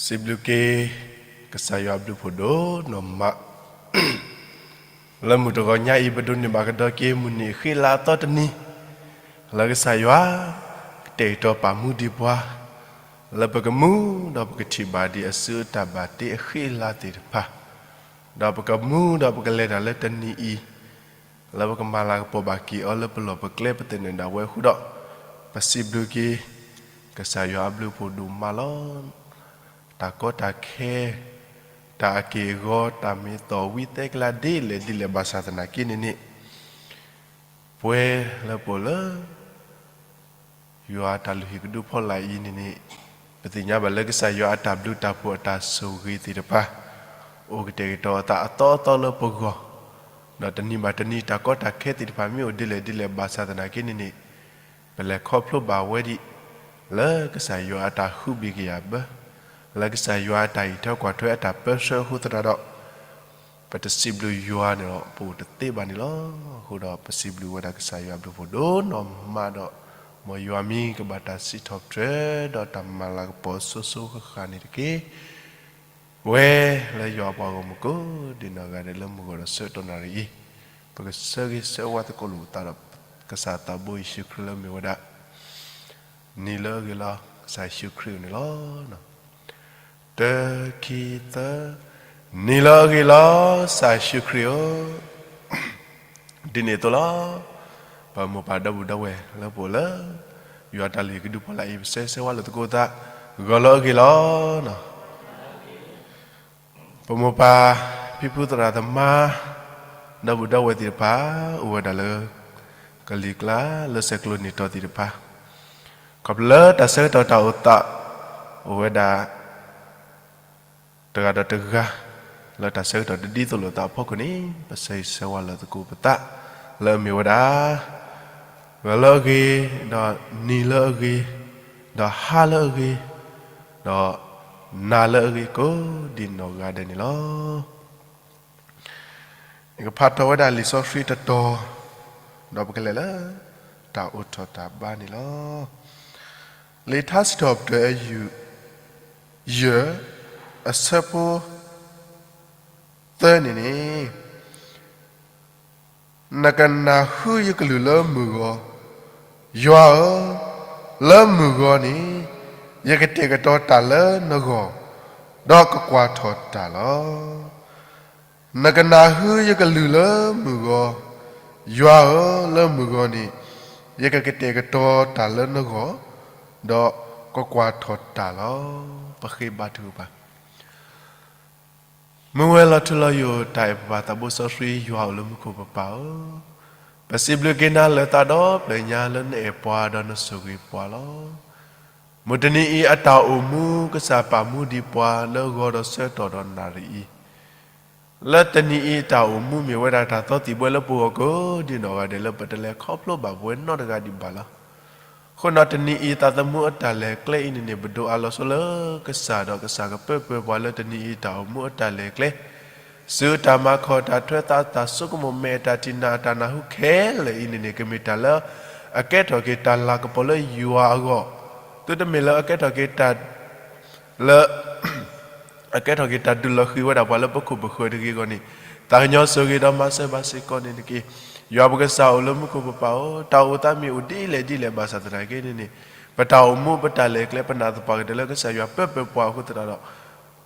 စံးဘျုးက့ၤ ကစၢ်ယွၤအဘျုးဖးဒိၣ်နီၢ်မး, လၢမုၢ်တဂီၤညါအံၤ ပဒိးန့ၢ်ဘၣ်ကဒီးက့ၤ မုၢ်နံၤအဃံအလၤအသီတနံၤ, လၢကစၢ်ယွၤ ကတဲာ်ကတီၤပာ်မူဒံးပှၤ, လၢပကမူဒီးပကထံၣ်ဘၣ်ဒံးအစုအတၢ်ဘၣ်တ့အဃံအလၤသ့ၣ်တဖၣ်, ဒီးပကမူဒီးပကလဲၤတၢ်လၢတနံၤအံၤ လၢပကမၤလၤကပီၤဘၣ်က့ၤအီၤလၢပလီၢ်ပကျဲ ပသန့ၤဒၣ်ဝဲအဃိဒီး, ပစံးဘျုးက့ၤ ကစၢ်ယွၤအဘျုးဖးဒိၣ်မးလီၤ. တၢ်ကီတၢ်ခဲ, တၢ်အက့ၢ်အဂီၤ, တၢ်မ့ၢ်သီၣ်ဝံသဲကလၤဒ်လဲၣ်ဒ်လဲၣ်ဘၣ်ဆၣ်သနာ်က့န့ၣ်န့ၣ်, ပဝဲလၢပအိၣ်လၢ ယွၤအတၢ်လုၢ်ဟံၣ်ကဒုဖီလာ်အံၤန့ၣ်န့ၣ်, ပသ့ၣ်ညါဘၣ်လၢကစၢ်ယွၤအတၢ်ဘျုးတၢ်ဖှိၣ်အတၢ်ဆိၣ်ဂ့ၤသ့ၣ်တဖၣ် အိၣ်ကတဲာ်ကတီၤအသးအသီအသီလၢပဂီၢ်, ဒီးတနံၤဘၣ်တနံၤ တၢ်ကီတၢ်ခဲသ့ၣ်တဖၣ်မ့ၢ်အိၣ်ဒ်လဲၣ်ဒ်လဲၣ်ဘၣ်ဆၣ်သနာ်က့န့ၣ်န့ၣ်, ပလဲၤခီဖျိဘၣ်ဝဲဒံး လၢကစၢ်ယွၤအတၢ်ဟုဘံၣ်ကယာ်ဘၢ, လၢကစၢ်ယွၤအတၢ်အံးထွဲကွၢ်ထွဲအတၢ်ပၢဆှၢအဃိသတးဒီး ပတစံးဘျုးယွၤန့ၣ်ဒီး ပအိၣ်တသ့ဘၣ်န့ၣ်လီၤ. အဃိဒီး ပစံးဘျုးဝဲဒၣ်ကစၢ်ယွၤအဘျုးဖးဒိၣ်နီၢ်မးဒီး, မ်ယွၤမံၤကဘၣ်တၢ်စံးထီၣ်ပတြၢၤဒီးတၢ်မၤလၤကပီၤစိၤစိၤဃၣ်ဃၣ်န့ၣ်တက့ၢ်. ပဝဲလၢယွၤအပှၤဂီၢ်မုၢ်ကိးဒံးနီၢ်ဂၤဒဲးလၢမုၢ်ဂီၤဒီးဆၢကတီၢ်နၣ်ရံၣ်အံၤ, ပကဆၢဂ့ၤဆၢဝါသကိးလိာ်ပသးဒီး ကစၢ်သးဘိယ့ၣ်ၡူးခရံာ်လၢမ့ၢ်ဝဲဒၣ် နံၤလၢအဂ့ၤလီၤ, ကစၢ်ယ့ၣ်ၡူးခရံာ်အအိၣ်န့ၣ်လီၤ. တၢ ခံ သၢ, နံၤလၢအဂ့ၤလီၤ, ကစၢ်ယ့ၣ်ၡူးခရံာ်ဧၢ. ဒ်န့ၣ်အသိးလီၤ. ပမိၢ်ပၢ်ဒီပုၢ်ဒီဝဲၢ်လၢပအိၣ်လၢ ယွၤတၢ်လုၢ်ဟံၣ်ကဒုဖီလာ်အံၤ ပဆၢဂ့ၤဆၢဝါလိာ်သကိးသး, ဂီၤလၢအဂ့ၤလီၤ. ပမိၢ်ပၢ် ဖံဖုသရၣ်သမါ ဒီပုၢ်ဒီဝဲၢ်သ့ၣ်တဖၣ် အိၣ်ဝဲဒၣ်လၢ ကလံၤကျါလၢဆဲးကျိးနံၣ်တီၢ်သ့ၣ်တဖၣ်, ခီဖျိလၢတၢ်ဆၢကတီၢ်တၢ်အိၣ်သး အိၣ်ဝဲဒၣ် တဂၤဒီးတဂၤ လၢတၢ်ဆၢကတီၢ်တဒ်သိးလိာ်သးအဖီခိၣ်န့ၣ် ပဆၢဂ့ၤဆၢဝါလိာ်သကိးပသး လၢအမ့ၢ်ဝဲဒၣ် ဂီၤလၢအဂ့ၤ, ဒီးနံၤလၢအဂ့ၤ, ဒီးဟါလၢအဂ့ၤ, ဒီးနၤလၢအဂ့ၤ ကိးဒံးနီၢ်ဂၤဒဲးန့ၣ်လီၤ. ယကဖးထီၣ်ဝဲဒၣ်လံာ်စီဆှံတတီၤ, ဒီးပကလဲၤလၢ တၢ်အိးထီၣ်တၢ်ဘါန့ၣ်လီၤ. လံာ်ထါစံးထီၣ်ပတြၢၤ ယဲၢ် အဆၢဖိ သၢန့ၣ်န့ၣ်, နကနၢ်ဟူယကလုၢ်လၢမုၢ်ဂီၤ, ယွၤဧၢ, လၢမုၢ်ဂီၤန့ၣ် ယကတဲာ်ကတီၤတၢ်လၢနဂီၢ်, ဒီးကကွၢ်ထီၣ်တၢ်လီၤ. နကနၢ်ဟူယကလုၢ်လၢမုၢ်ဂီၤ, ယွၤဧၢ, လၢမုၢ်ဂီၤန့ၣ် ယကကတဲာ်ကတီၤတၢ်လၢနဂီၢ်, ဒီးကကွၢ်ထီၣ်တၢ်လီၤ. ပဃ့ဘါထုကဖၣ်. မုၢ်ဝဲၤလီၤထူလီၤယိာ် တၢ်အဲၣ်ပပၢ်သးဘိစီဆှံ ယွၤအိၣ်လၢမူခိၣ်ပပၢ်ဧၢ, ပစံးဘျုးက့ၤနၤလၢသးဒီဖျၢၣ်ညါလၢနအဲၣ်ပှၤဒီးနဆိၣ်ဂ့ၤပှၤလီၤ. မုၢ်တနံၤအံၤအတၢ်အိၣ်မူ ကစၢ်ပာ်မူဒံးပှၤလၢဂီၤဒီးဆၢကတီၢ်ဒီးနၣ်ရံၣ်အံၤ, လၢတနံၤအံၤတၢ်အိၣ်မူမ့ၢ်ဝဲဒၣ်တၢ်သီသံၣ်ဘှဲလၢပဂီၢ်ကိးဒံးနီၢ်ဂၤဒဲးလၢပတလဲၤခီဖျိဘၣ်ပဝဲနီတဂၤဒံးဘၣ်လီၤ. အဃိဒီးတနံၤအံၤသးသမူအတၢ်လဲၤကျဲအံၤန့ၣ်န့ၣ် ပဒိးအးလီၤဆိလၢကစၢ်ဒီးကစၢ်ကပၢပၢၤပှၤလၢတနံၤအံၤတၢ်အိၣ်မူအတၢ်လဲၤကျဲ, စုတၢ်မၤခီၣ်တၢ်ထွဲသးတၢ်ဆိကမိၣ်မဲာ်တၢ်ထံၣ်နၢ်အတၢ်နၢ်ဟူခဲလၢာ်အံၤန့ၣ်န့ၣ် ကမ့ၢ်တၢ်လၢအကဲထီၣ်က့ၤတၢ်လၤကပီၤလၢယွၤအဂီၢ်, သုတမ့ၢ်လၢအကဲထီၣ်က့ၤတၢ် လၢ အကဲထီၣ်က့ၤတၢ်ဒုးလီၤဃံၤဝဲဒၣ်ပှၤလၢပခိၣ်ပဃၢၤတဂ့ၤအဂီၢ်န့ၣ်, သးကညီၤဆိၣ်ဂ့ၤဒီးမၤစၢၤဘၣ်စ့ၢ်ကီးန့ၣ်တက့ၢ်. ယွၤပကစၢ်အိၣ်လၢမူခိၣ်ပပၢ်ဧၢ, တၢ်အိၣ်သးမ့ၢ်အိၣ်ဒ်လဲၣ်ဒ်လဲၣ်ဘၣ်ဆၣ်သနာ်က့န့ၣ်န့ၣ်, ပတၢ်အိၣ်မူပတၢ်လဲၤကျဲ ပနာ်သပှၢ်ကတၢၢ်လၢကစၢ်ယွၤပၢပၢၤပှၤအဃိသတးဒီး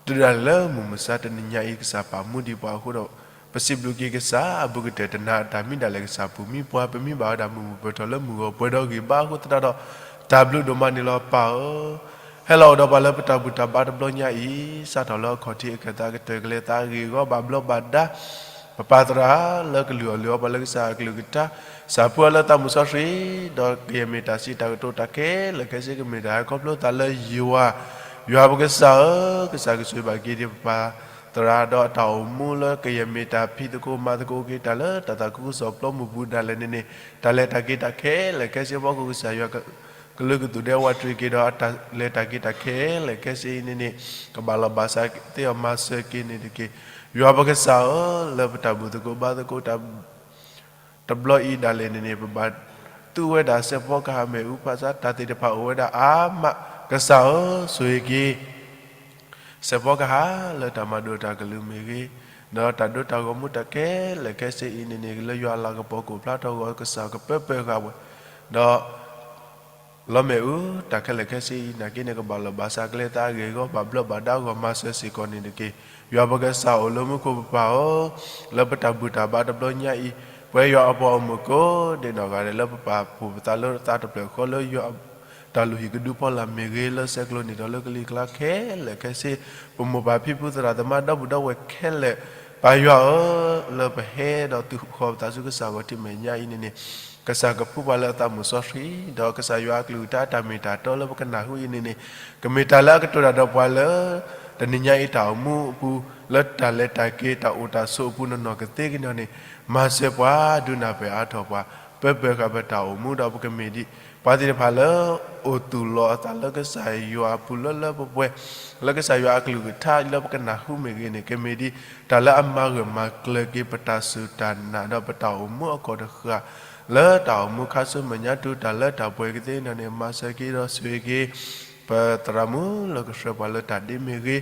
တုၤဒၣ်လဲာ်လၢမုၢ်မဆါတနံၤညါအံၤ ကစၢ်ပာ်မူဒံးပှၤအဃိဒီး, ပစံးဘျုးက့ၤကစၢ်အဘူးကတၢၢ်တနၤအတၢ်မံဒၣ်လဲာ် ကစၢ်ပူၤမံပှၤ ပမံဘၣ်ဝဲဒၣ်မုၢ်မုၢ်ပၢၢ်ထီၣ်လၢမုၢ်ဂီၤ ပှဲၤဒီးဂံၢ်ဘါအဃိသတးဒီး, တၢ်ဘျုးဒိၣ်မးန့ၣ်လီၤပၢ်ဧၢ. ဟဲလီၤအိၣ်ဒီးပှၤလၢပတၢ်ဘူၣ်တၢ်ဘါတဘျီညါအံၤ, စးထီၣ်လၢအခီၣ်ထံးအခၢၣ်သးကတၢၢ်ကလဲၤသးဂ့ၢ်ဂီၢ်ဘၣ်ဘျီးဘၣ်ဒါ ပပၢ်သရၣ်လၢကလုၢ်အီၣ်လုၢ်အီပှၤလၢကစၢ်အကလုၢ်ကထါ, စၢ်ဖှူအီၤလၢသးမုၢ်စီဆှံ, ဒီးကယဲၢ်မ့ၢ်တၢ်စံးတၢ်ကတိၤတၢ်ခဲလၢာ်ခဲဆ့ ကမ့ၢ်တၢ်ဟဲခီဖျိသးလၢယွၤ, ယွၤပကစၢ်ဧၢ, ကစၢ်ကဆိၣ်ဂ့ၤဘၣ်က့ၤဒံးပပၢ်သရၣ်ဒီးအတၢ်အိၣ်မူလၢကယဲၢ်မ့ၢ်တၢ်ဖံးသကိးမၤသကိးက့ၤတၢ်လၢတၢ်သးခုကစီၣ်ပျီမုၢ်ပူၤဒၣ်လဲာ်န့ၣ်န့ၣ်, တၢ်လဲၤတၢ်က့ၤတၢ်ခဲလၢာ်ခဲဆ့အဖီခိၣ်ကစၢ်ယွၤ ကလုာ်ကသူၣ်ဒဲဝးတရံးက့ၤဒီးအတၢ်လဲၤတၢ်က့ၤတၢ်ခဲလၢာ်ခဲဆ့အံၤန့ၣ်န့ၣ်, ကဘၣ်လီၤဘၣ်စးသ့အီၤမၤစၢၤက့ၤန့ၣ်တက့ၢ်. ယွၤပကစၢ်ဧၢ, လၢပတၢ်ဘူၣ်သကိးဘါသကိးတၢ် တဘျီအံၤဒၣ်လဲာ်န့ၣ်န့ၣ် ပဘၣ်သူဝဲဒၣ်စဲးဖီကဟၣ်မဲာ်အူဖးဆါ တၢ်သ့ၣ်တဖၣ်အိၣ်ဝဲဒၣ်အါမး, ကစၢ်ဧၢ, ဆိၣ်ဂ့ၤက့ၤ စဲးဖီကဟၣ်လၢတၢ်မၤဒိၣ်တၢ်ကလုၢ်မ့ၢ်ဂ့ၤ, ဒီးတၢ်ဒိတၢ်ဂီၤမူတၢ်ခဲလၢာ်ခဲဆ့အံၤန့ၣ်န့ၣ် လၢယွၤအလၤကပီၤကအိၣ်ဖျါထီၣ်အဂီၢ် ကစၢ်ကပၢပၢၢ်ဃာ်ပှၤ, ဒီး လီၤမ့ၣ်အူတၢ်ခဲလၢာ်ခဲဆ့အံၤ နာ်က့န့ၣ် ကဘၣ်လီၢ်ဘၣ်စး ကလဲၤသးအဂ့ၢ်အဂီၢ် ဘၣ်ဘျီးဘၣ်ဒါအဂီၢ် မၤစၢၤစ့ၢ်ကီးန့ၣ်တက့ၢ်. ယွၤပကစၢ်အိၣ်လၢမူခိၣ်ပပၢ်ဧၢ, လၢပတၢ်ဘူၣ်တၢ်ဘါတဘျီညါအံၤ, ပဝဲယွၤအပှၤအိၣ်မုာ်ကိးဒဲးနီၢ်ဂၤဒဲး လၢပပာ်ဖှိၣ်ပသးလၢသးတဖျၢၣ်ဃီ လၢယွၤတၢ်လုၢ်ဟံၣ်ကဒုဖီလာ်မ့ၢ်ဂ့ၤ, လၢဆဲးကျိးနံၣ်ဒီးလၢကလံၤကျါခဲလၢာ်ခဲဆ့, ပမိၢ်ပၢ်ဖံဖုသရၣ်သမါဒီပုၢ်ဒီဝဲၢ်ခဲလၢာ်, ပၢ်ယွၤဧၢ, လၢပဟဲဒီးသုးဃီၤပသးဆူကစၢ်ဂီၢ်ထံးမဲာ်ညါအံၤန့ၣ်န့ၣ်, ကစၢ်ကဖှူပှၤလၢအသးမုၢ်စီဆှံ, ဒီးကစၢ်ယွၤအကလုၢ်ကထါတၢ်မ့ၢ်တၢ်တီလၢပကနၢ်ဟူအံၤန့ၣ်န့ၣ်, ကမ့ၢ်တၢ်လၢအကတိၤတၢ်ဒီးပှၤလၢ တနံၤညါအံၤတၢ်အိၣ်မူအပူၤ, လၢတၢ်လဲၤတၢ်က့ၤတၢ်အိၣ်တၢ်ဆိးအပူၤနီၢ်နီၢ်ကသ့ကညီၤန့ၣ်, မၤစၢၤပှၤ ဒုးနၢ်ပၢၢ်အါထီၣ်ပှၤ, ပၢပၢၢ်ဃာ်ပတၢ်အိၣ်မူဒီးပကမ့ၢ်ဒ် ပှၤသ့ၣ်တဖၣ်လၢ အိၣ်သူၣ်လီၤအသးလၢကစၢ်ယွၤအပူၤလၢလၢပှဲၤပှဲၤ, လၢကစၢ်ယွၤအကလုၢ်ကထါလၢပကနၢ်ဟူမ့ၢ်ဂ့ၤန့ၣ် ကမ့ၢ်ဒ် တၢ်လၢအမၤဂၢၢ်မၤကျၢၤက့ၤပတၢ်စူၢ်တၢ်နာ်ဒီးပတၢ်အိၣ်မူအကီၢ်တဃၣ်, လၢတၢ်အိၣ်မူခါဆူမဲာ်ညါတုၤတၢ်လၢတၢ်ပှဲၤကသ့ကညီၤန့ၣ် မၤစၢၤက့ၤဒီးဆိၣ်ဂ့ၤက့ၤ ပသရၣ်မုၣ်လၢကဆှၢပှၤလၢတၢ်ဒ့မ့ၢ်ဂ့ၤ,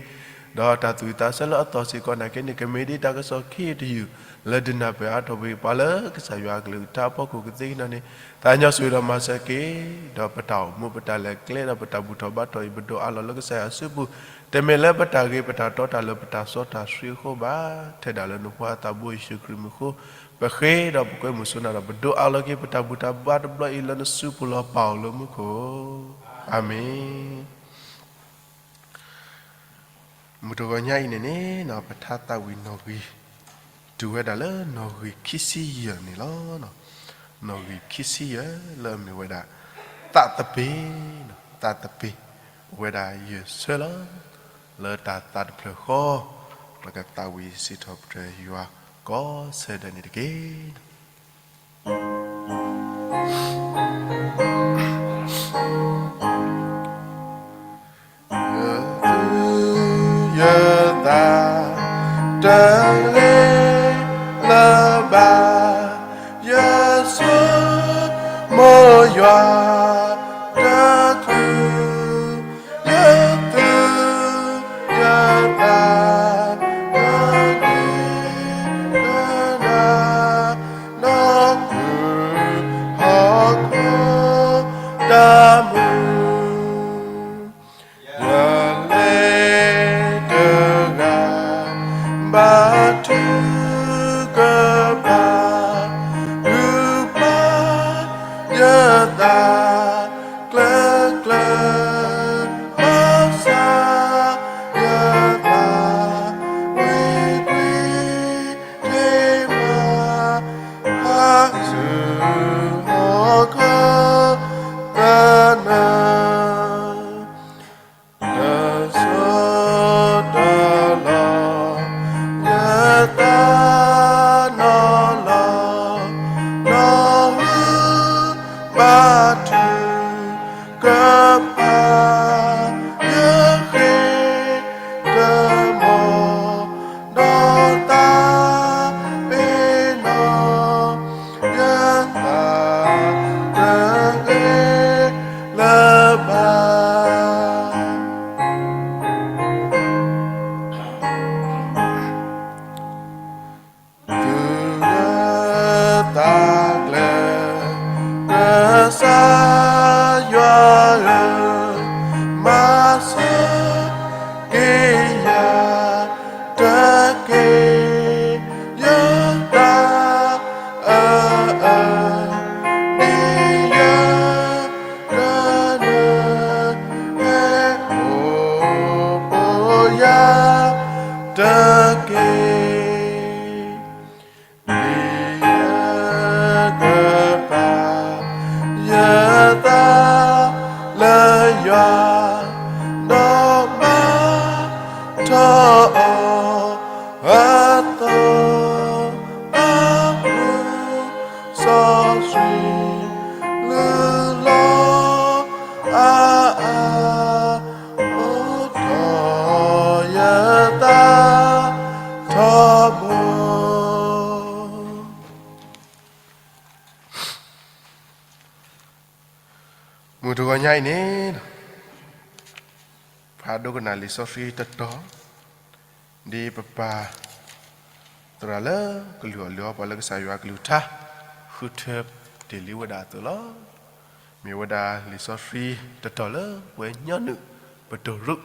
ဒီးတၢ်သူၣ်ဝံၣ်သးဆၢလၢအသီစ့ၢ်ကီးနာ်က့န့ၣ် ကမ့ၢ်ဒ်တၢ်ကစီၣ်ခံတယုၢ် လၢဒုးနၢ်ပၢၢ်အါထီၣ်ဝဲပှၤလၢကစၢ်ယွၤအကလုၢ်ကထါအဖီခိၣ်ကသ့ကညီၤန့ၣ်, သးကညီၤဆိၣ်ဂ့ၤဒီးမၤစၢၤက့ၤ, ဒီးပတၢ်အိၣ်မူပတၢ်လဲၤကျဲဒီးပတၢ်ဘူၣ်ထီၣ်ဘါထီၣ်အံၤ ပဒိးအးလီၤလၢကစၢ်ယွၤစုပူၤ, တမ့ၢ်လၢပတၢ်ဂ့ၤပတၢ်တီတၢ်လိၤပတၢ်စီတၢ်ဆှံအဃိဘၣ်, ထဲဒၣ်လၢနဖိသးဘိယ့ၣ်ၡူးခရံာ်မံၤအဃိ, ပဃ့ဒီးပကွဲမုာ်စိနၤဒီး ပဒိးအးလီၤက့ၤပတၢ်ဘူၣ်တၢ်ဘါတဘျီအံၤလၢနစုပူၤလီၤ ပၢ်အိၣ်လၢမူခိၣ်, အၤမ့ၣ်. မုၢ်တဂီၤညါအံၤန့ၣ်န့ၣ် ပထါသးဝံၣ်နီၣ်ဂံၢ်, တုၤဝဲဒၣ်လၢနီၣ်ဂံၢ်ခံဆံယဲၢ်န့ၣ်လီၤ. နီၣ်ဂံၢ်ခံဆံယဲၢ်လၢအမ့ၢ်ဝဲဒၣ် သးသပ့ၤ, သးသပ့ၤ, အိၣ်ဝဲဒၣ်ယဲၢ်ဆၢလီၤ. လၢတၢ်သးတဖျၢၣ်ဃီ, ပကသးဝံၣ်စံးထီၣ်ပတြၢၤယွၤကိးဆၢဒၢးန့ၣ်တက့ၢ်. ယသုယသးတဂ့ၤလၢၤဘၣ်, ယဆိကမိၣ်ယွၤတချုး, ယသုယသးတဂ့ၤလၢၤဘၣ်, ဒီးကုၢ်ဟီၣ်ခိၣ်တၢ်မုာ်, ယလဲၤတဂၤ ဘါထုကဖၣ်, ဒုးပာ်ယသးကျၢၤကျၢၤ, ဘၣ်ဆၣ်ယသးကွံကွံ တ့မး, ဟးဆူဟီၣ်ခိၣ်သနၢၣ်, တစိၢ်တလီၢ် ယသးနီၢ်လီၤ, နီၢ်ဟူဘါထုကဖၣ်, ယဃ့တမီၤ ဒီးသးပ့ၤနီၣ်, ယသးတဂ့ၤလၢၤဘၣ်. သုဂၢၢ်သးကျၢၤ ကစၢ်ယွၤဧၢ, မၤစၢၤက့ၤယၤတက့ၢ်, ယသးအၢအၢ, ဒ်ယကနၢၤ ဟဲအိၣ်ပိာ်ယၤတက့ၢ်. မ့ၢ်ယကပာ်ယသးလၢယွၤ, ဒီးဘါထီၣ်အီၤအသိး, အပူၤစီဆှံ လုၢ်လီၤအါအါ, အိးထီၣ်ယသးထီဘိ. မုၢ်တဂီၤညါအံၤန့ၣ်, ပ ဖးဒိကနၣ်လံာ်စီဆှံတတီၤ, ဒ်ပပၢ်သရၣ်လၢကလုၢ်အီၣ်လုၢ်အီပှၤလၢကစၢ်ယွၤအကလုၢ်ကထါ ဃုထၢတ့ၢ်လံဝဲဒၣ်အသိးလီၤ. မ့ၢ်ဝဲဒၣ်လံာ်စီဆှံတတီၤလၢပှဲၤညီနုၢ်ပတရူး,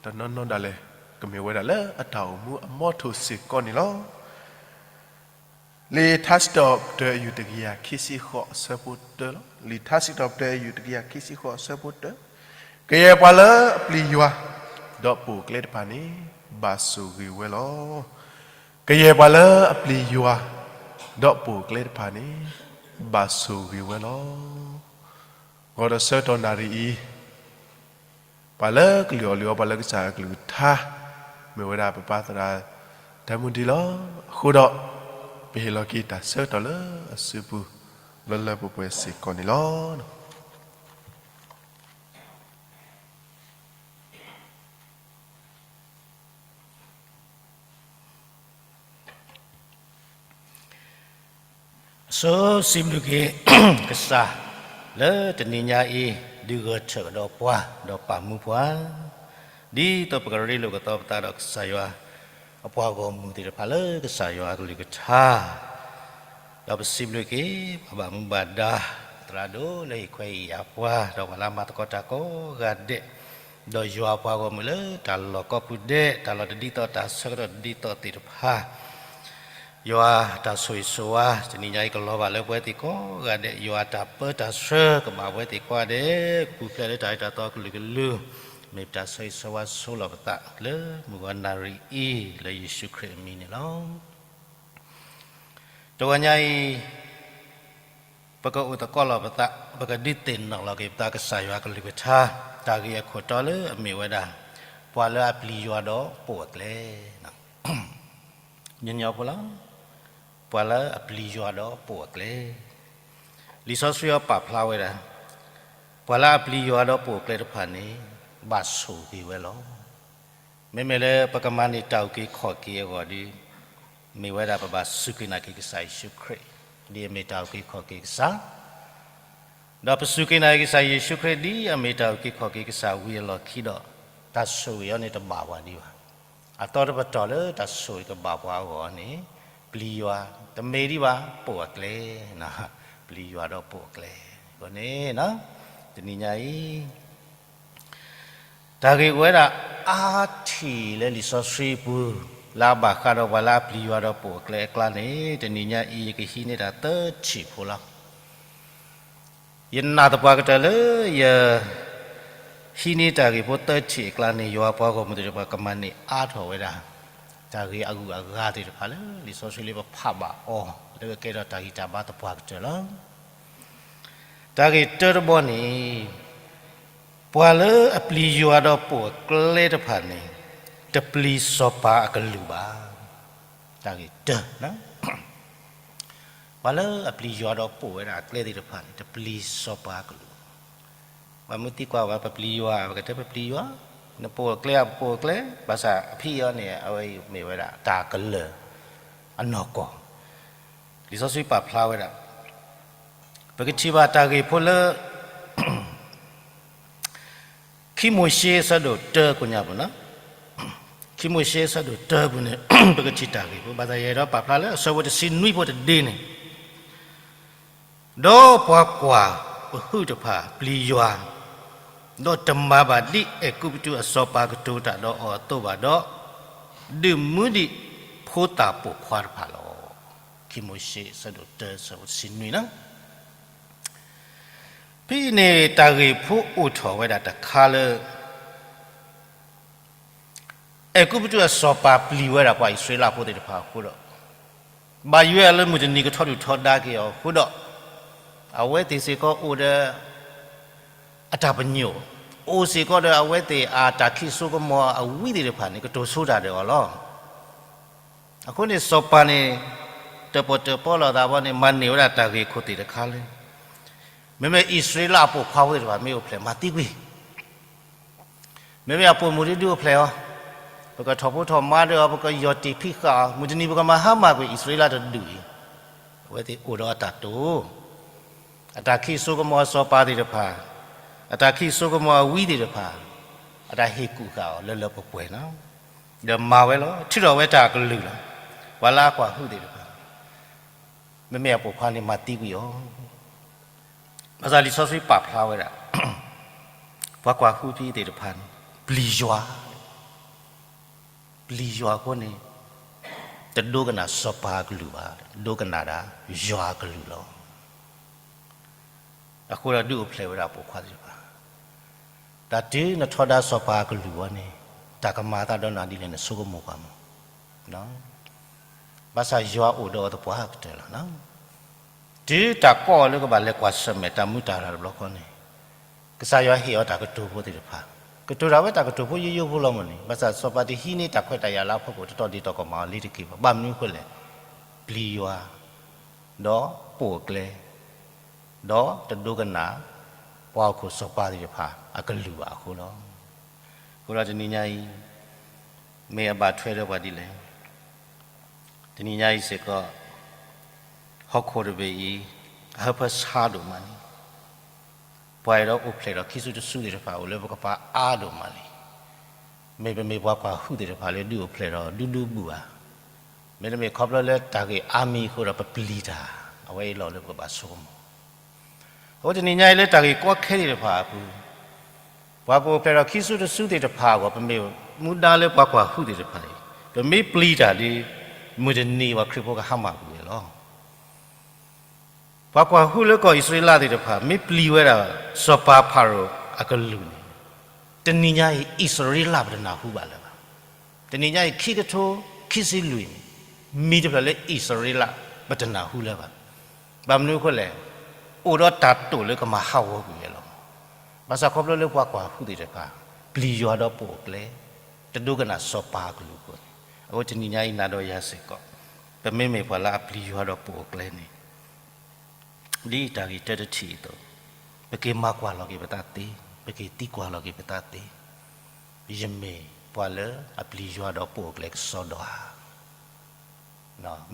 တနီၤနီၤဒၣ်လဲာ် ကမ့ၢ်ဝဲဒၣ်လၢအတၢ်အိၣ်မူအမီထိၣ်စ့ၢ်ကီးန့ၣ်လီၤ. လံာ်ထါစံးထီၣ်ပတြၢၤအယူၢ်တကယၤခံဆံဃိးအဆၢဖိတၢလီၤ. လံာ်ထါစံးထီၣ်ပတြၢၤအယူၢ်တကယၤခံဆံဃိးအဆၢဖိတၢ, ကယဲၢ်ပှၤလၢအပျံၤယွၤ, ဒီးပိာ်အကျဲတဖၣ်န့ၣ် ဘၣ်ဆိၣ်ဂ့ၤဝဲလီၤ. ကယဲၢ်ပှၤလၢအပျံၤယွၤ, ဒီးပိာ်အကျဲတဖၣ်န့ၣ် ဘၣ်ဆိၣ်ဂ့ၤဝဲလီၤ. ဂီၤဒီးဆၢကတီၢ်နၣ်ရံၣ်အံၤ ပှၤလၢကလုၢ်အီၣ်လုၢ်အီပှၤလၢကစၢ်အကလုၢ်ကထါ မ့ၢ်ဝဲဒၣ်ပပၢ်သရၣ်ဒၢမူဒံလီၤ. အဃိဒီး ပဟ့ၣ်လီၤက့ၤတၢ်ဆၢကတီၢ်လၢအစုပူၤ လၢလၢပှဲၤပှဲၤစ့ၢ်ကီးန့ၣ်လီၤ. အဆိစံးဘျုးက့ၤ ကစၢ် လၢတနံၤညါအံၤ ဒုးဂဲၤဆၢထၢၣ်ကဒီးပှၤ ဒီးပာ်မူပှၤ ဒ်သိးပကရ့လိာ်ကသီပသးဒီးကစၢ်ယွၤ အပှၤဂီၢ်မုၢ်သ့ၣ်တဖၣ်လၢကစၢ်ယွၤအကလုၢ်ကထါ ဒီးပစံးဘျုးက့ၤ ပှၤဘၣ်မူဘၣ်ဒါ သရၣ်ဒိၣ်လၢဟ့ၣ်ခွဲးဟ့ၣ်ယာ်ပှၤ ဒီးပှၤလၢအမၤသကိးတၢ်ကိးဂၤဒဲး, ဒီးယွၤပှၤဂီၢ်မုၢ်လၢတၢ်လီၢ်ကိးပူၤဒဲး တၢ်လီၢ်တဒ်သိးတၢ်ဆၢကတီၢ်တဒ်သိးသ့ၣ်တဖၣ် ယွၤတၢ်ဆိၣ်ဂ့ၤဆိၣ်ဝါ တနံၤညါအံၤကလီၤဘၣ်လၢပဝဲသ့ၣ်ကိးဂၤဒဲး ယွၤတၢ်ပၢတၢ်ဆှၢကဘၣ်ပဝဲသ့ၣ်ကိးဂၤဒဲး ကပူၤဖျဲးလၢတၢ်အၢတၢ်သီအကလုာ်ကလုာ် မ့ၢ်ပတၢ်ဆိၣ်ဂ့ၤဆိၣ်ဝါဆိလီၤပသးလၢမုၢ်ဂီၤနၣ်ရံၣ်အံၤ လၢယ့ၣ်ၡူးခရံာ်အမံၤန့ၣ်လီၤ. တဂီၤညါအံၤ ပကအိၣ်သကိးလီၤပသး ပကဒုးသ့ၣ်နီၣ်လီၤက့ၤပသးကစၢ်ယွၤကလုၢ်ကထါ တၢ်ဂ့ၢ်အခိၣ်တီလၢအမ့ၢ်ဝဲဒၣ် ပှၤလၢအပျံၤယွၤဒီးပိာ်အကျဲ ညီညီဖိလီၤ. ပှၤလၢအပျံၤယွၤဒီးပိာ်အကျဲ လံာ်စီဆှံအံၤပာ်ဖျါဝဲဒၣ် ပှၤလၢအပျံၤယွၤဒီးပိာ်အကျဲတဖၣ်န့ၣ် ဘၣ်ဆိၣ်ဂ့ၤဝဲလီၤ. မ့မ့ၢ်လၢပကမၤန့ၢ်တၢ်အုၣ်က့ၤခီၣ်က့ၤအဂီၢ်ဒီး မ့ၢ်ဝဲဒၣ်ပဘၣ်စူၢ်က့ၤနာ်က့ၤကစၢ်ယ့ၣ်ၡူးခရံာ် ဒ်အမ့ၢ်တၢ်အုၣ်က့ၤခီၣ်က့ၤကစၢ် ဒီးပစူၢ်က့ၤနာ်က့ၤကစၢ်ယ့ၣ်ၡူးခရံာ် ဒ်အမ့ၢ်တၢ်အုၣ်က့ၤခီၣ်က့ၤကစၢ်ဝံၤအလီၢ်ခံဒီး တၢ်ဆိၣ်ဂ့ၤအီၤန့ၣ်တဘၣ်ပှၤဒံးဘၣ်. အသီတပတီၢ်လၢတၢ်ဆိၣ်ဂ့ၤကဘၣ်ပှၤအဂီၢ်န့ၣ် ပျံၤယွၤ တမ့ၢ်ဒံးဘၣ် ပိာ်အကျဲ ပျံၤယွၤဒီးပိာ်အကျဲ အဃိန့ၣ် တနံၤညါအံၤ တၢ်ဂ့ၢ်အိၣ်ဝဲဒၣ်အါထံၣ်လၢလံာ်စီဆှံပူၤ လၢအဘၣ်ဃးဒီးပှၤလၢအပျံၤယွၤဒီးပိာ်အကျဲအကျါန့ၣ် တနံၤညါအံၤ ယကဟံးန့ၢ်တၢ်သၢထံၣ်ဖိလီၤ. ယနာ်သပှၢ်ကတၢၢ်လၢယ ဟံးန့ၢ်တၢ်ဂ့ၢ်ဖိသၢထံၣ်အကျါန့ၣ် ယွၤပှၤဂီၢ်မုၢ်သ့ၣ်တဖၣ်ကမၤန့ၢ်အါထီၣ်ဝဲဒၣ် တၢ်ဂ့ၢ်အဂုၤအဂၤသ့ၣ်တဖၣ်လၢ လံာ်စီဆှံလၢပဖးဘၣ်အီၤ လၢကကဲထီၣ်တၢ်ဂံၢ်တၢ်ဘါသပှၢ်ကတၢၢ်လီၤ. တၢ်ဂ့ၢ်တၢတဘီန့ၣ် ပှၤလၢအပျံၤယွၤဒီးပိာ်အကျဲတဖၣ်န့ၣ် တပျံၤစီၤပၤအကလုၢ်ဘၣ်. တၢ်ဂ့ၢ်တၢ ပှၤလၢအပျံၤယွၤဒီးပိာ်ဝဲဒၣ်အကျဲသ့ၣ်တဖၣ်န့ၣ် တပျံၤစီၤပၤအကလုၢ်ဘၣ်. ပှၤမ့ၢ်သံကွၢ်ဝဲ ပပျံၤယွၤ ပကတဲပပျံၤယွၤ, နပိာ်အကျဲ ပပိာ်အကျဲ, ဘၣ်ဆၣ်အဖံအံၤန့ၣ် အဝဲအံၤမ့ၢ်ဝဲဒၣ်တၢ်ကလၢာ်အနီၢ်ကီၢ် လံာ်စီဆှံပာ်ဖျါဝဲဒၣ် ပကထံၣ်ဘၣ်တၢ်ဂ့ၢ်ဖိလၢ ခံမိၤၡ့အဆၢဒိၣ်တၢကိးညါပူၤ, ခံမိၤၡ့အဆၢဒိၣ်တၢပူၤန့ၣ် ပကထံၣ်တၢ်ဂ့ၢ်ဖိ ဘၣ်ဆၣ်ယအဲၣ်ဒိးပာ်ဖျါလၢအဆၢဖိတဆံနွံဖိတဒ့န့ၣ် ဒီးပှၤကွၢ်ပဟုၣ်တဖၣ်ပျံၤယွၤ, ဒီးတမၤဘၣ်ဒ်အဲၤကူပတူးအစီၤပၤကတိၤတၢ်ဒီးအီၤအသိးဘၣ်ဒီး, ဒုးမူဒံးဖိသၣ်ပိာ်ခွါတဖၣ်လီၤ. ခံမိၤၡ့အဆၢဒိၣ်တၢအဆၢဖိတဆံနွံလီၤ. ဖဲအံၤန့ၣ် တၢ်ဂ့ၢ်ဖိအိၣ်ထီၣ်ဝဲဒၣ်တခါလၢ အဲၤကူပတူးအစီၤပၤပျံၤဝဲဒၣ်ပှၤအံၣ်စရ့လးဖိသ့ၣ်တဖၣ်အဃိဒီး, ဘၣ်ယွၤလၢမုၢ်တနံၤကထီဒုၣ်ထီဒါက့ၤအီၤအဃိဒီး, အဝဲသ့ၣ်စ့ၢ်ကီးအိၣ်ဒီး အတၢ်ပညိၣ်, အိၣ်စ့ၢ်ကီးဒီးအဝဲသ့ၣ်အတၢ်ခံးစိကမီၤအဝံသ့ၣ်တဖၣ်န့ၣ် ကတိၤဆိတၢ်ဒီးအီၤလီၤ. အဃိန့ၣ် စီၤပၤန့ၣ် တၢၣ်ပီၣ်တၢၣ်ပီလိာ်သးဘီန့ၣ် မၤန့ၢ်ဝဲဒၣ်တၢ်ဂ့ၢ်ခိၣ်သ့ၣ်တခါလၢ မ့မ့ၢ်အံၣ်စရ့လးအပိာ်ခွါဖိသ့ၣ်တဖၣ်မ့ၢ်အိၣ်ဖျဲၣ်မၤသံကွံာ်, မ့မ့ၢ်အပိာ်မုၣ်ဒုဒုအိၣ်ဖျဲၣ်အီၤ, ပကထီၣ်ဖိထီၣ်မါဒီးအီၤ ပကယီၢ်တံၢ်ဖံးဃာ်အီၤ, မုၢ်တနံၤပကမၤဟါမၢ်ကွံာ်အံၣ်စရ့လးတဒူၣ်အံၤ, အဝဲသ့ၣ်အိၣ်ဒီးအတၢ်တိာ် အတၢ်ခံးစိကမီၤအစီၤပၤသ့ၣ်တဖၣ်, အတၢ်ခံးစိကမီၤအဝံသ့ၣ်တဖၣ်, အတၢ်ဟ့ၣ်ကူၣ်ဃာ်အီၤလၢလၢပှဲၤပှဲၤနီၤ, ဒီးမၤဝဲလီၤ, ထုးထီၣ်ဝဲတၢ်အကလုၢ်လီၤ. ပှၤလၢအကွၢ်ဟုၣ်သ့ၣ်တဖၣ်, မ့မ့ၢ်အပိာ်ခွါန့ၣ်မၤသံကွံာ်အီၤ, ဘၣ်ဆၣ်လံာ်စီဆှံပာ်ဖျါဝဲဒၣ် ပှၤကွၢ်ဟုၣ်ဖဲသ့ၣ်တဖၣ်န့ၣ် ပျံၤယွၤ, ပျံၤယွၤအဃိန့ၣ် တဒိကနၣ်စီၤပၤအကလုၢ်ဘၣ်, ဒိကနၣ်ဒၣ်ယွၤအကလုၢ်လီၤ. အဃိဒီးဒုးအိၣ်ဖျဲၣ်ဝဲဒၣ်ပိာ်ခွါသ့ၣ်တဖၣ်, တၢ်တုၤနထီဒါစီၤပၤအကလုၢ်ဝဲန့ၣ် တၢ်ကမၤအသးဒီးနၤဒ်လဲၣ်န့ၣ် ဆိကမိၣ်ကွၢ်မး, ဘၣ်ဆၣ်ယွၤအိၣ်ဒီးအီၤသပှၢ်ကတၢၢ်လီၤ. တုၤတၢ်ကီအီၤလၢကဘၣ်လဲၤကွၢ်ဆၢၣ်မဲာ်တၢ်မူတၢ်ရၢ်တဘျီဃီန့ၣ် ကစၢ်ယွၤဟ့ၣ်အီၤတၢ်ကတိၤဖိသ့ၣ်တဖၣ်, ကတိၤတၢ်ဝဲတၢ်ကတိၤဖိယိယိဖိလီၤမးန့ၣ်, ဘၣ်ဆၣ်စီၤပၤတဟံးန့ၢ်တၢ်ခွဲးတၢ်ယာ်လၢအဖီခိၣ် တတီၢ်ဒ်သိးကမၤအီၤလံတက့ၢ်ဘၣ်. ဘၣ်မနုၤအဃိလဲၣ်, ပျံၤယွၤ ဒီးပိာ်အကျဲ, ဒီးတဒိကနၣ် ပှၤဟီၣ်ခိၣ်စီၤပၤသ့ၣ်တဖၣ်အကလုၢ်ဘၣ်အဃိလီၤ. အဃိဒီးတနံၤညါအံၤ မ့ၢ်အဘၣ်ထွဲဒီးပှၤဒ်လဲၣ်, တနံၤညါအံၤစ့ၢ်ကီး ဟီၣ်ခိၣ်တဘ့ၣ်အံၤ အဟၢဖၢဆါဒိၣ်မးန့ၣ်, ပှၤအဲၣ်ဒိးအိၣ်ဖျဲၣ်ဒီးခံစုတစုသ့ၣ်တဖၣ်အိၣ်လၢပကပၤအါဒိၣ်မးလံ. မ့ၢ်ပမ့ၢ်ပှၤကွၢ်ဟုၣ်သ့ၣ်တဖၣ်လၢဒုးအိၣ်ဖျဲၣ်ဒီးဒူဒူဘူၣ်ဧါ, မ့တမ့ၢ်ခီဖျိလၢတၢ်ဂ့ၢ်အါမံၤအဃိဒီးပပျံၤတၢ်, အဝဲအံၤလီၤလၢပကဘၣ်ဆိကမိၣ်. အဃိတနံၤညါအံၤလၢတၢ်ဂ့ၢ်ကီခဲသ့ၣ်တဖၣ်အပူၤ, ပှၤကအိၣ်ဖျဲၣ်ဒီးခံစုတစုသ့ၣ်တဖၣ်အဂီၢ် ပမ့ၢ်မူဒါလၢပှၤကွၢ်ဟုၣ်သ့ၣ်တဖၣ်အံၤ ပမ့ၢ်ပျံၤတၢ်ဒီး မုၢ်တနံၤပှၤခရံာ်ဖိကဟါမၢ်ကွံာ်ဝဲလီၤ. ပှၤကွၢ်ဟုၣ်လၢကီၢ်အံၣ်စရ့လးသ့ၣ်တဖၣ် မ့ၢ်ပျံၤဝဲဒၣ် စီၤပၤဖၤရိၤအကလုၢ်န့ၣ်, တနံၤညါအံၤ အံၣ်စရ့လးပတနၢ်ဟူဘၣ်လၢၤဘၣ်. တနံၤညါအံၤ ခံကထိခံဆံလွံၢ်န့ၣ် မံၤတဖျၢၣ်လၢအံၣ်စရ့လး ပတနၢ်ဟူလၢၤဘၣ်. ဘၣ်မနုၤအဃိလဲၣ်, အိၣ်ဒီးတၢ်တိာ်လၢကမၤဟးဂီၤကွံာ်ဝဲလီၤ. ဘၣ်ဆၣ်ခီဖျိလၢပှၤကွၢ်ဟုၣ်သ့ၣ်တဖၣ် ပျံၤယွၤဒီးပိာ်အကျဲ, တဒိကနၣ်စီၤပၤအကလုၢ်အဃိန့ၣ်, အဃိတနံၤညါအံၤနၤဒီးယၤစ့ၢ်ကီး ပမ့မ့ၢ်ပှၤလၢအပျံၤယွၤဒီးပိာ်အကျဲန့ၣ် ဒ်တၢ်ဂ့ၢ်တၢတထံၣ်အသိး, ပက့ၤမၤကွၢ်လီၤက့ၤပသးသ့, ပက့ၤသံကွၢ်လီၤက့ၤပသးသ့, ယမ့ၢ်ပှၤလၢအပျံၤယွၤဒီးပိာ်အကျဲကစီဒီဧါ.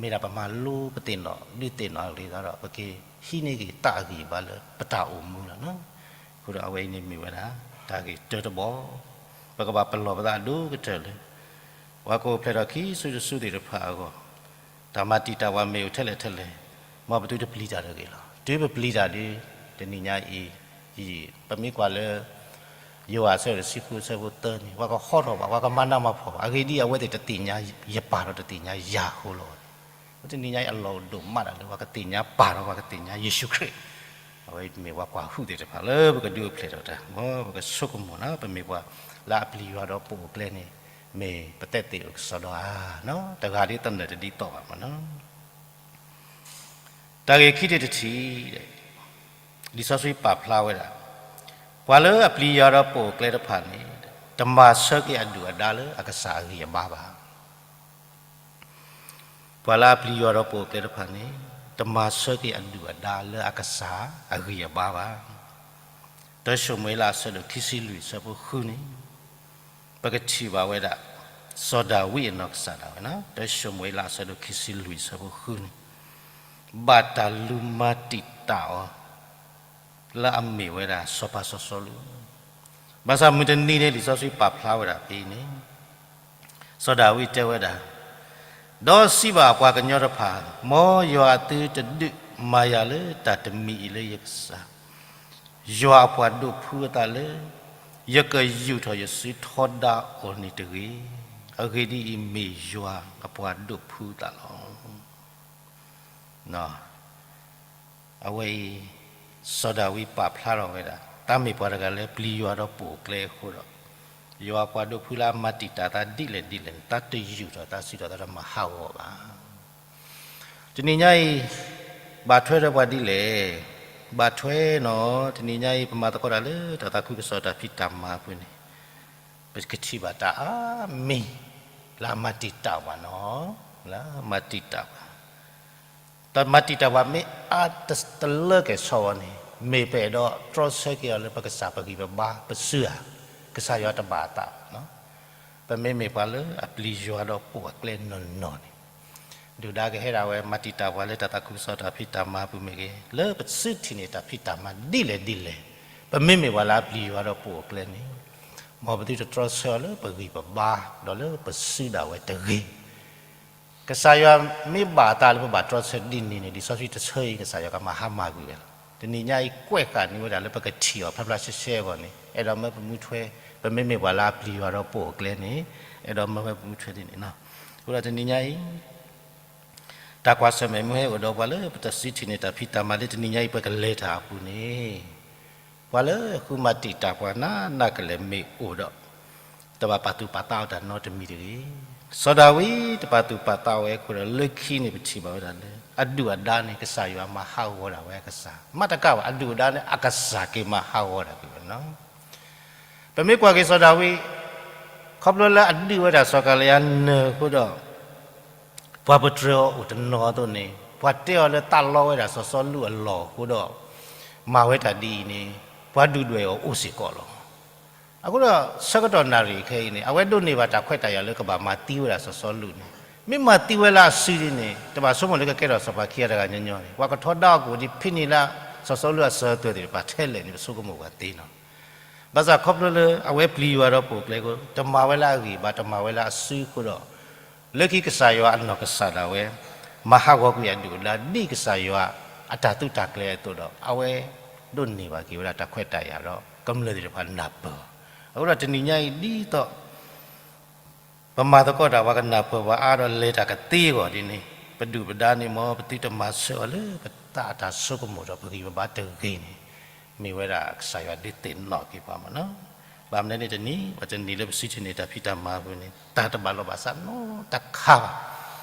မ့ၢ်ဒၣ်ပမၤလိပသ့ၣ်နီၣ် ဒုးသ့ၣ်နီၣ်အဂ့ၢ်သးဒီး ပက့ၤဟံးန့ၢ်က့ၤသးအဂံၢ်အဘါလၢပတၢ်အိၣ်မူလီၤ. အဃိဒီးအဝဲအံၤန့ၣ်မ့ၢ်ဝဲဒၣ် တၢ်ဂ့ၢ်တၢတဘီ, ပကဘၣ်ပလီၢ်ပသးအဒိၣ်ကတၢၢ်လၢ ပှၤကအိၣ်ဖျဲၣ်ထီၣ်ခံစုတစုသ့ၣ်တဖၣ်အဂီၢ် တၢ်မၤတံာ်တာ်ပှၤမ့ၢ်အိၣ်ထဲလဲၣ်ထဲလဲၣ်, မ်ပသုတပျံၤတၢ်တဂ့ၤလီၤ. တုၤပပျံၤတၢ်ဒီး တနံၤညါအံၤ, ပမ့ၢ်ကွၢ်လၢ ယိၤဟၣ်အဆၢဒိၣ်တဆံဃုအဆၢဖိသၢန့ၣ် ပှၤကဟီထီၣ်ဘၣ်, ပှၤကမၤနးမၤဖှီၣ်ဘၣ်. အဂ့ၢ်ဒ်အံၤ အဝဲသ့ၣ်တသ့ၣ်ညါယပၢ်ဒီးတသ့ၣ်ညါယၤအဃိလီၤ. တနံၤညါအံၤအလီၢ်ဒိၣ်မးတၢ်လၢပှၤကသ့ၣ်ညါပၢ်ဒီးပှၤကသ့ၣ်ညါယ့ၣ်ၡူးခရံာ်, အဝဲမ့ၢ်ပှၤကွၢ်ဟုၣ်သ့ၣ်တဖၣ်လၢပကဒုးအိၣ်ဖျဲၣ်ထီၣ်တၢ်, မ်ပကဆိကမိၣ်နီၤ ပမ့ၢ်ပှၤလၢအပျံၤယွၤဒီးပိာ်အကျဲန့ၣ် မ့ၢ်ပသးသ့ၣ်အိၣ်ကစီဒီဧါ, တဂၤဒ်သနၢၣ်တဒ်သိးဘၣ်မးနီၤ. တၢ်ဂ့ၢ်ခံထံၣ်တထံၣ်, လံာ်စီဆှံပာ်ဖျါဝဲဒၣ်, ပှၤလၢအပျံၤယွၤဒီးပိာ်အကျဲတဖၣ်န့ၣ် တမၤဆၢက့ၤအဒုၣ်အဒါလၢအကစၢ်အဂံၢ်အဘါဘၣ်. ပှၤလၢအပျံၤယွၤဒီးပိာ်အကျဲတဖၣ်န့ၣ် တမၤဆၢက့ၤအဒုၣ်အဒါလၢအကစၢ်အဂံၢ်အဘါဘၣ်. တၢၡမူၤအ့လးအဆၢဒိၣ်ခံဆံလွံၢ် အဆၢဖိဃုန့ၣ် ပကထံၣ်ဘၣ်ဝဲဒၣ် စီၤဒၤဝံးအနီၢ်ကစၢ်ဒၣ်ဝဲ, တၢၡမူၤအ့လးအဆၢဒိၣ်ခံဆံလွံၢ် အဆၢဖိဃုန့ၣ် ဘၣ်တၢ်လူၤမၤတံာ်တာ်အီၤ လၢအမ့ၢ်ဝဲဒၣ်စီၤပၤစီၤစီလူး, ဘၣ်ဆၣ်မုၢ်တနံၤန့ၣ် လံာ်စီဆှံပာ်ဖျါဝဲဒၣ်ဖဲအံၤန့ၣ် စီၤဒၤဝံးတဲဝဲဒၣ်, ဒီးစံးဘၣ်အပှၤကညီတဖၣ်, မ်ယွၤအသုတဒုးမၤယၤလၢတၢ်တမံၤအံၤလၢယကစၢ်, ယွၤအပှၤဒိးဖှူအသးလၢ ယကယူာ်ထီၣ်ယစုထီဒါအီၤန့ၣ်တဂ့ၤ. အဂ့ၢ်ဒ်အံၤ, မ့ၢ်ယွၤအပှၤဒိးဖှူသးလီၤ. အဝဲအံၤ စီၤဒၤဝံးပာ်ဖျါထီၣ်ဝဲဒၣ် တၢ်မ့ၢ်ပှၤတဂၤလၢပျံၤယွၤဒီးပိာ်အကျဲအဃိဒီး ယွၤအပှၤဒိးဖှူလၢအမၤတံာ်တာ်သးဒ်လဲၣ်ဒ်လဲၣ်န့ၣ် တၢ်တယူာ်ထီၣ်တၢ်စံးထီၣ်သးတမၤဟးဂီၤဘၣ်. တနံၤညါအံၤ ဘၣ်ထွဲဒီးပှၤဒ်လဲၣ်, ဘၣ်ထွဲနီၤ, တနံၤညါအံၤ ပမၤသကိးတၢ်လၢတၢ်သးခုကစီၣ်တၢ်ဖံးတၢ်မၤအပူၤန့ၣ် ပကထံၣ်ဘၣ်တၢ်အါမံၤ လၢအမၤတံာ်တာ်ပှၤနီၤ, လၢအမၤတံာ်တာ်ပှၤ တၢ်မၤတံာ်တာ်ပှၤမ့ၢ်အါတလၢကဲၣ်ဆိးဝဲန့ၣ် မ့ၢ်ပအဲၣ်ဒိးတြီဆၢက့ၤအီၤလၢပကစၢ်ပဂံၢ်ပဘါပစုဧါ, ကစၢ်ယွၤတဘၣ်အသးဘၣ်. ပမ့မ့ၢ်ပှၤလၢအပျံၤယွၤဒီးပိာ်အကျဲနီၢ်နီၢ်န့ၣ် ဒုၣ်ဒါကဟဲဒၣ်ဝဲမၤတံာ်တာ်ပှၤလၢတၢ်သးခုကစီၣ်တၢ်ဖံးတၢ်မၤအပူၤမ့ၢ်ဂ့ၤ, လၢပစုထံၣ်န့ၢ်တၢ်ဖံးတၢ်မၤဒ်လဲၣ်ဒ်လဲၣ်, ပမ့မ့ၢ်ပှၤလၢအပျံၤယွၤဒီးပိာ်အကျဲန့ၣ် မ်ပသုတတြီဆၢအီၤလၢပဂံၢ်ပဘါ ဒီးလၢပစုဒၣ်ဝဲတဂ့ၤ. ကစၢ်ယွၤမ့ၢ်ဘၣ်အသးလၢပဘၣ်တြီဆၢဒ်န့ၣ်န့ၣ် လံာ်စီဆှံတဆၢအံၤ ကစၢ်ယွၤကမၤဟါမၢ်ကွံာ်ဝဲလီၤ. တနံၤညါအံၤ ကွဲးဃာ်န့ၢ်ဝဲဒၣ်လၢပကထံၣ်အီၤဖျါဖျါရှဲရှဲအဂီၢ်န့ၣ် အဲၣ်ဒိးမၢပမူထွဲ, ပမ့မ့ၢ်ပှၤလၢအပျံၤယွၤဒီးပိာ်အကျဲန့ၣ် အဲၣ်ဒိးမၢဝဲပမူထွဲဒ်န့ၣ်လီၤ. အဃိဒီးတနံၤညါအံၤ တၢ်ကွၢ်ဆၢၣ်မဲာ်မ့ၢ်ဟဲအိၣ်ဒီးပှၤလၢပတစုထံၣ်န့ၢ်တၢ်ဖံးတၢ်မၤလၢတနံၤညါအံၤ ပကလဲၤတၢ်အပူၤန့ၣ်, ပှၤလၢဃုမၤတံာ်တာ်ပှၤနးနးကလဲာ်မ့ၢ်အိၣ်ဒီး တဘၣ်ပာ်သူၣ်ပာ်သးအီၤတၢ်နီတမံၤတဂ့ၤ. စီၤဒၤဝံးတပာ်သူၣ်ပာ်သးဝဲအဃိဒီး လၢခံန့ၣ်ပထံၣ်ဘၣ်ဝဲဒၣ်လၢ အဒုၣ်အဒါန့ၣ် ကစၢ်ယွၤမၤဟးဂီၤဒၣ်ဝဲအကစၢ်, မ့တမ့ၢ်ဘၣ် အဒုၣ်အဒါန့ၣ် အကစၢ်က့ၤမၤဟးဂီၤဒၣ်က့ၤဝဲလီၤ. ပမ့ၢ်ကွၢ်က့ၤစီၤဒၤဝံး ခီဖျိလၢအဒုးဝဲဒၣ်စီၤကၤလယါနၢၤအဃိဒီး ပှၤပတြၢၤအီၤအိၣ်တနီၤအသိးန့ၣ် ပှၤတဲအီၤလၢသးလီဝဲဒၣ်စီၤစီလူးအလီၢ်အဃိဒီး မၤဝဲတၢ်ဒ်အံၤန့ၣ် ပှၤဒုၣ်ဒွဲၣ်အီၤအိၣ်စ့ၢ်ကီးလီၤ. အဃိဒီးဆၢကတီၢ်နၣ်ရံၣ်ခဲအံၤန့ၣ် အဝဲဒိးန့ၢ်ဘၣ်တၢ်ခွဲးတၢ်ယာ်လၢကဘၣ်မၤသံဝဲဒၣ်စီၤစီလူးန့ၣ် မ့ၢ်မၤသံဝဲလၢအစုဒ်န့ၣ် တဘၣ်ဆိကမိၣ်လၢကကဲထီၣ်စီၤပၤခံဂၤတဂၤညီညီန့ၣ် ပှၤကထီဒါအီၤကအိၣ်ဒံးဖဲန့ၣ်လၢ စီၤစီလူးအစၢၤအသွဲၣ်သ့ၣ်တဖၣ်ထဲလဲၣ်န့ၣ် ပဆိကမိၣ်ပှၤသ့လီၤ. ဘၣ်ဆၣ်ခီဖျိလၢအဝဲပျံၤယွၤဒီးပိာ်အကျဲအဃိ တမၤဝဲလၢအဂံၢ်ဘါ တမၤဝဲလၢအစုအဃိဒီး လၢခံကစၢ်ယွၤအနီၢ်ကစၢ်ဒၣ်ဝဲ မၤဟးဂီၤကွံာ်အဒုၣ်အဒါဒ်ကစၢ်ယွၤအတၢ်သုးတၢ်ကျဲၤအသိးဒီး အဝဲဒိးန့ၢ်ဘၣ်က့ၤဝဲဒၣ်တၢ်ခွဲးတၢ်ယာ်ဒီး ကမျၢၢ်သ့ၣ်တဖၣ်နၢ်ပၢၢ်အီၤ. အဃိဒီးတနံၤညါအံၤဒ်သိး ပမၤသကိးတၢ် ပှၤကနၢ်ပၢၢ်ပှၤအါဒီးလဲၤတၢ်ကသ့အဂီၢ်ဒ်န့ၣ် ပဒုၣ်ပဒါန့ၣ် မ်ပသုတမၤဆၢအီၤလၢပတၢ်အတၢ်ဆိကမိၣ်ဒီးပဂံၢ်ပဘါတဂ့ၤန့ၣ် မ့ၢ်ဝဲဒၣ်ကစၢ်ယွၤဒုးသ့ၣ်နီၣ်က့ၤပှၤမ့ၢ်နီၤ. ဘၣ်မနုၤန့ၣ်တနံၤ ပှၤတနံၤလၢပစုထံၣ်န့ၢ်တၢ်ဖံးတၢ်မၤအပူၤန့ၣ် တၢ်တဘၣ်လိာ်ဘၣ်စးနီတခါဘၣ်.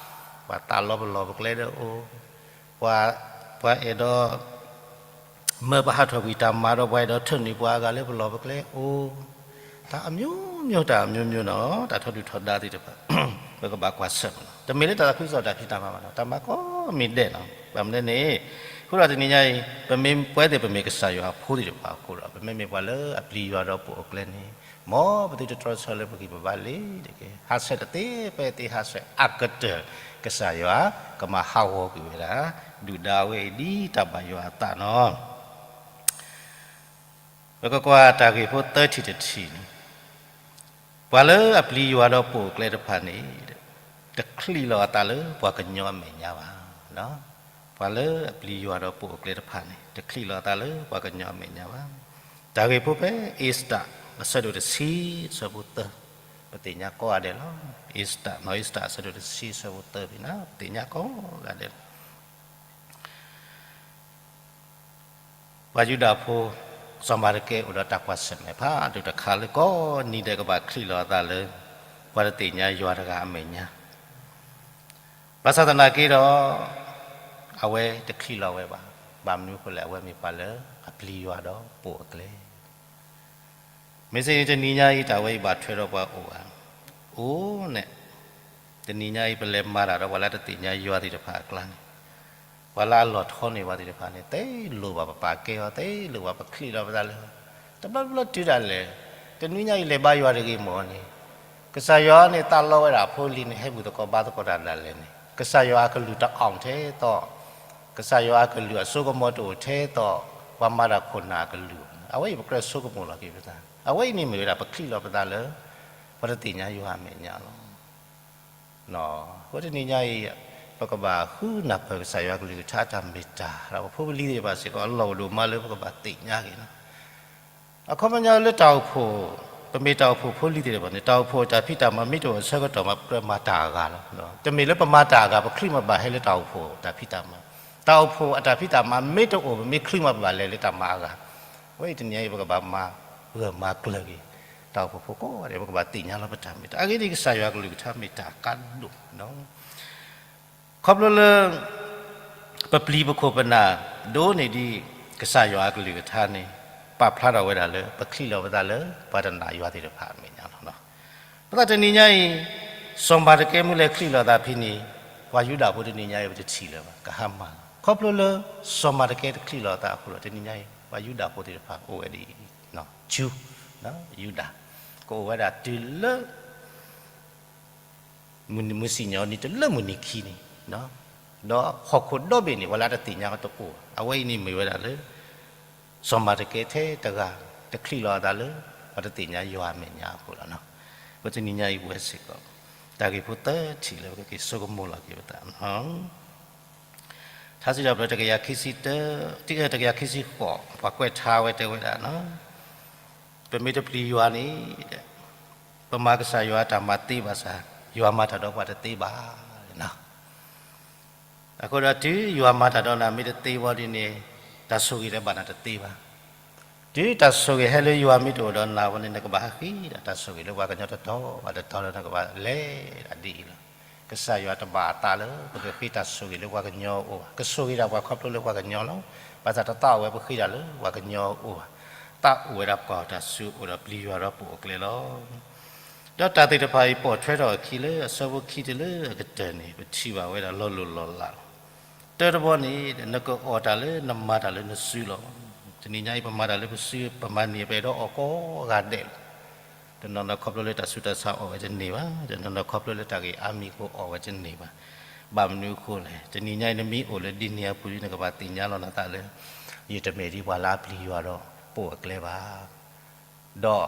ပှၤသးလီပလီၢ်ပကျဲဒီးအိၣ်, ပှၤ, ပှၤအဲၣ်ဒိး မၢပဟးထီၣ်ကွံာ်တၢ်မၤဒီး ပှၤအဲၣ်ဒိးထၢနုာ်ပှၤအဂၤလၢပလီၢ်ပကျဲအိၣ်, တၢ်အမျိုးမျိုး တၢ်အမျိုးမျိုးနီၤ တၢ်ထီဒုၣ်ထီဒါသ့ၣ်တဖၣ် ပကဘၣ်ကွၢ်ဆၢၣ်မးနီၤ. တမ့ၢ်လၢတၢ်သးခုကစီၣ်တၢ်ဖံးတၢ်မၤဘၣ်နီၤ တၢ်မၤကိးမံၤဒဲးနီၤ. ဘၣ်မနုၤန့ၣ် အဃိဒီးတနံၤညါအံၤ ပမ့ၢ်ပဝဲသ့ၣ် ပမ့ၢ်ကစၢ်ယွၤအဖိသ့ၣ်တဖၣ်အဃိဒီး ပမ့မ့ၢ်ပှၤလၢအပျံၤယွၤဒီးပိာ်အကျဲန့ၣ် မ်ပသုတတြီဆၢလၢပဂံၢ်ပဘါလံတက့ၢ်. ဟးဆှဲးတသ့ ပဲသ့ဟးဆှဲးအကတၢၢ် ကစၢ်ယွၤကမၤဟးဂီၤကွံာ်ဝဲဒၣ် ဒုၣ်ဒါဝဲအံၤဒ်တၢ်ဘၣ်ယွၤအသးနီၤ. ပကကွၢ်တၢ်ဂ့ၢ်ဖိသၢထံၣ်တထံၣ်န့ၣ် ပှၤလၢအပျံၤယွၤဒီးပိာ်အကျဲတဖၣ်န့ၣ် တချံးလီၤအသးလၢပှၤကညီအမဲာ်ညါဘၣ်. ပှၤလၢအပျံၤယွၤဒီးပိာ်အကျဲတဖၣ်န့ၣ် တချံးလီၤအသးလၢပှၤကညီအမဲာ်ညါဘၣ်. တၢ်ဂ့ၢ်ဖိဖဲ အ့စတၢၣ် အဆၢဒိၣ်တဆံ အဆၢဖိသၢ ပသ့ၣ်ညါကိးဂၤဒဲးလီၤ. အ့စတၢၣ် နီၢ်အ့စတၢၣ် အဆၢဒိၣ်တဆံ အဆၢဖိသၢဖဲန့ၣ် ပသ့ၣ်ညါကိးဂၤဒဲးလီၤ. ပှၤယူဒၤဖိ စီၤမၤရကဲ အိၣ်ဒီးတၢ်ကွၢ်ဆၢၣ်မဲာ်ဖးဒိၣ်တခါလၢကိးနံၤဒဲးကဘၣ်ချံးလီၤအသးလၢ ပှၤတသ့ၣ်ညါယွၤတဂၤအမဲာ်ညါ ဘၣ်ဆၣ်သနာ်က့ဒီး အဝဲတချံးလီၤဝဲဘၣ်. ဘၣ်မနုၤအဃိလဲၣ် အဝဲမ့ၢ်ပှၤလၢအပျံၤယွၤဒီးပိာ်အကျဲ မ့ၢ်စ့ၢ်န့ၣ် တနံၤညါအံၤ တၢ်ဝဲအံၤဘၣ်ထွဲဒီးပှၤအိၣ်ဧါ. အိၣ်န့ၣ် တနံၤညါအံၤ ပလဲၤမၤတၢ်ဒီးပှၤလၢတသ့ၣ်ညါယွၤသ့ၣ်တဖၣ်အကျါန့ၣ် ပှၤလၢအလီၢ်ထီန့ၢ်ပှၤသ့ၣ်တဖၣ်န့ၣ် သ့လိၣ်ဘၣ်ပပာ်ကဲအီၤ သ့လိၣ်ဘၣ်ပချံးလီၤပသးလၢ တဘျီတဘျီတုၤဒၣ်လဲာ် တနွံညါအံၤလဲၤဘါယွၤတဂ့ၤမ့ၢ်န့ၣ် ကစၢ်ယွၤန့ၣ် သးလီဝဲဒၣ်အဖိအလံၤန့ၣ် ဟဲဘူၣ်သကိးဘါသကိးတၢ်ဒၣ်လဲာ်န့ၣ် ကစၢ်ယွၤအကလုၢ်တအိၣ်ထဲသိး ကစၢ်ယွၤအကလုၢ်အစိကမီၤတအိၣ်ထဲသိး ပှၤမၤတၢ်ခိၣ်နၢ်အကလုၢ် အဝဲအံၤပကြၢးဆိကမိၣ်လီၤက့ၤပသး အဝဲအံၤန့ၣ်မ့ၢ်ဝဲဒၣ်ပချံးလီၤပသးလၢ ပှၤတသ့ၣ်ညါယွၤအမဲာ်ညါလီၤ. အဃိတနံၤညါအံၤ ပကဘၣ်ဃုနၢ်ပၢၢ်ကစၢ်ယွၤကလုၢ်ကထါအတၢ်မ့ၢ်တၢ် ဒီးပဖိပလံၤသ့ၣ်တဖၣ်စ့ၢ်ကီး အလီၢ်အိၣ်ဒိၣ်မးလၢပကဘၣ်သ့ၣ်ညါက့ၤလီၤ. အခီပညီလၢတၢ်အိၣ်ဖှိၣ် ပမ့ၢ်တၢ်အိၣ်ဖှိၣ်ဖိလံၤသ့ၣ်တဖၣ်န့ၣ် တၢ်အိၣ်ဖှိၣ်အတၢ်ဖံးတၢ်မၤမ့ၢ်တအိၣ်အဆၢကတီၢ်မး ပကြၢးမၤတၢ်အဂၤလီၤ. တမ့ၢ်လၢပမၤတၢ်အဂၤ ပချုးမၤဘၣ်ဟဲလၢတၢ်အိၣ်ဖှိၣ်တၢ်ဖံးတၢ်မၤ, တၢ်အိၣ်ဖှိၣ်အတၢ်ဖံးတၢ်မၤမ့ၢ်တအိၣ် ပမ့ၢ်ချုးမၤဘၣ်လဲၤလၢတၢ်မၤအဂၤ, အဝဲအံၤတနံၤအံၤ ပကဘၣ်မၤဂၢၢ်မၤကျၢၤက့ၤ တၢ်အိၣ်ဖှိၣ်ဖိကိးဂၤဒဲး ပကဘၣ်သ့ၣ်ညါလီၤပတၢ်မ့ၢ်တၢ် အဂ့ၢ်ဒ်အံၤ ကစၢ်ယွၤကလုၢ်ကထါမ့ၢ်တၢ်ကါဒိၣ် ခီဖျိလၢ ပပျံၤပခိၣ်ပနၢ် ဒိၣ်န့ၢ်ဒံး ကစၢ်ယွၤအကလုၢ်ကထါန့ၣ် ပာ်ဖျါထီၣ်ဝဲဒၣ်လၢ ပချံးလီၤပသးလၢ ပှၤတနာ်ယွၤသ့ၣ်တဖၣ်အမဲာ်ညါလီၤ. ပသးတနံၤညါအံၤ စီၤမၤတကဲမ့ၢ်လဲၤချံးလီၤသးဖဲန့ၣ် ပှၤယူဒၤဖိတနံၤညါအံၤ ပတထံၣ်လၢၤဘၣ် ကဟါမၢ်လီၤ. ခီဖျိလၢ စီၤမၤတကဲတချံးလီၤသးအဃိဒီး တနံၤညါအံၤ ပှၤယူဒၤဖိသ့ၣ်တဖၣ်အိၣ်ဝဲဒ်အံၤ, ယူ, ယူဒၤ, ကအိၣ်ဝဲဒၣ်တုၤလၢ မုၢ်စံၣ်ညီၣ်နံၤတလၢမုၢ်နံၤခံန့ၣ်, ဒီးဟီၣ်ခိၣ်ဒီဘ့ၣ်န့ၣ် ပှၤလၢအတသ့ၣ်ညါအီၤတအိၣ်ဘၣ်. အဝဲအံၤန့ၣ်မ့ၢ်ဝဲဒၣ်လၢ စီၤမၤတကဲထဲတဂၤ တချံးလီၤအသးလၢ ပှၤတသ့ၣ်ညါယွၤအမဲာ်ညါအဃိလီၤ. ပတနံၤညါအံၤပဝဲစ့ၢ်ကီး တၢ်ဂ့ၢ်ဖိသၢထံၣ်လၢပကက့ၤဆိကမိၣ်လီၤက့ၤပသး ထါစံးထီၣ်ပတြၢၤ တကယၤခံဆံတၢ, တကယၤခံဆံဃိး ပှၤကွဲးထါဝဲတဲဝဲဒၣ်, ပမ့ၢ်တပျံၤယွၤန့ၣ်, ပမၤကစၢ်ယွၤအတၢ်မၤသ့ဘၣ်ဆၣ်, ယွၤမၤတၢ်ဒီးပှၤတသ့ဘၣ်. အဃိဒီးတုၤယွၤမၤတၢ်ဒီးနၤမ့ၢ်တသ့ဘၣ်ဒ်န့ၣ်, တၢ်ဆိၣ်ဂ့ၤလၢဘၣ်နၤတသ့ဘၣ်. တုၤတၢ်ဆိၣ်ဂ့ၤဟဲလၢယွၤမ့ၢ်တအိၣ်ဒီးနၤဝဲန့ၣ် နကဘၣ်ဟးဃ့ဒၣ်တၢ်ဆိၣ်ဂ့ၤလၢပှၤကညီတတီၤဘၣ်တတီၤလၢနကဘၣ်လဲၤဒၣ်ဒ်အံၤလီၤ. ကစၢ်ယွၤတဘၣ်အသးလၢ ပကဃ့တၢ်ဆိၣ်ဂ့ၤလၢပှၤကညီအအိၣ်ဘၣ်. ကဆိၣ်ဂ့ၤဒၣ်ပှၤခီဖျိလၢပှၤကညီလီၤ. ဘၣ်ဆၣ်တသးအိၣ်ဝဲပဃ့ဒၣ်လၢပှၤကညီအအိၣ်ဘၣ်. သးအိၣ်ဝဲဒၣ်ပှၤတၢ်စုအိၣ်ဒီးပျံၤယွၤဒီးပိာ်အကျဲလီၤ. ဒီးတၢ်သ့ၣ်တဖၣ်အံၤပိာ်ထွဲထီၣ်အခံလၢအဆၢဖိခံတုၤလၢအကတၢၢ်န့ၣ် ပထံၣ်ဘၣ်ဝဲဒၣ်လီၤလိၢ်လီၤလးလီၤ. တၢတဘီန့ၣ် နကအီၣ်တၢ်လၢနမၤတၢ်လၢနစုလီၤ. တနံၤညါအံၤပမၤတၢ်လၢပစု ပမၤန့ၢ်ပှဲၤဒီးအီၣ်ကိးဂၤဒဲးလီၤ. တနီၤနီၤခီဖျိလၢတၢ်ဆူးတၢ်ဆါအီၣ်ဝဲတန့ၢ်ဘၣ်, တနီၤနီၤခီဖျိလၢတၢ်ဂ့ၢ်အါမံၤအဃိအီၣ်ဝဲတန့ၢ်ဘၣ်. ဘၣ်မနုၤအဃိလဲၣ်, တနံၤညါအံၤနမ့ၢ်အိၣ်လၢဒ်န့ၣ်အပူၤ နကဘၣ်သ့ၣ်ညါလီၤနသးလၢ ယတမ့ၢ်ဒ်ပှၤလၢအပျံၤယွၤဒီးပိာ်အကျဲဘၣ်. ဒီး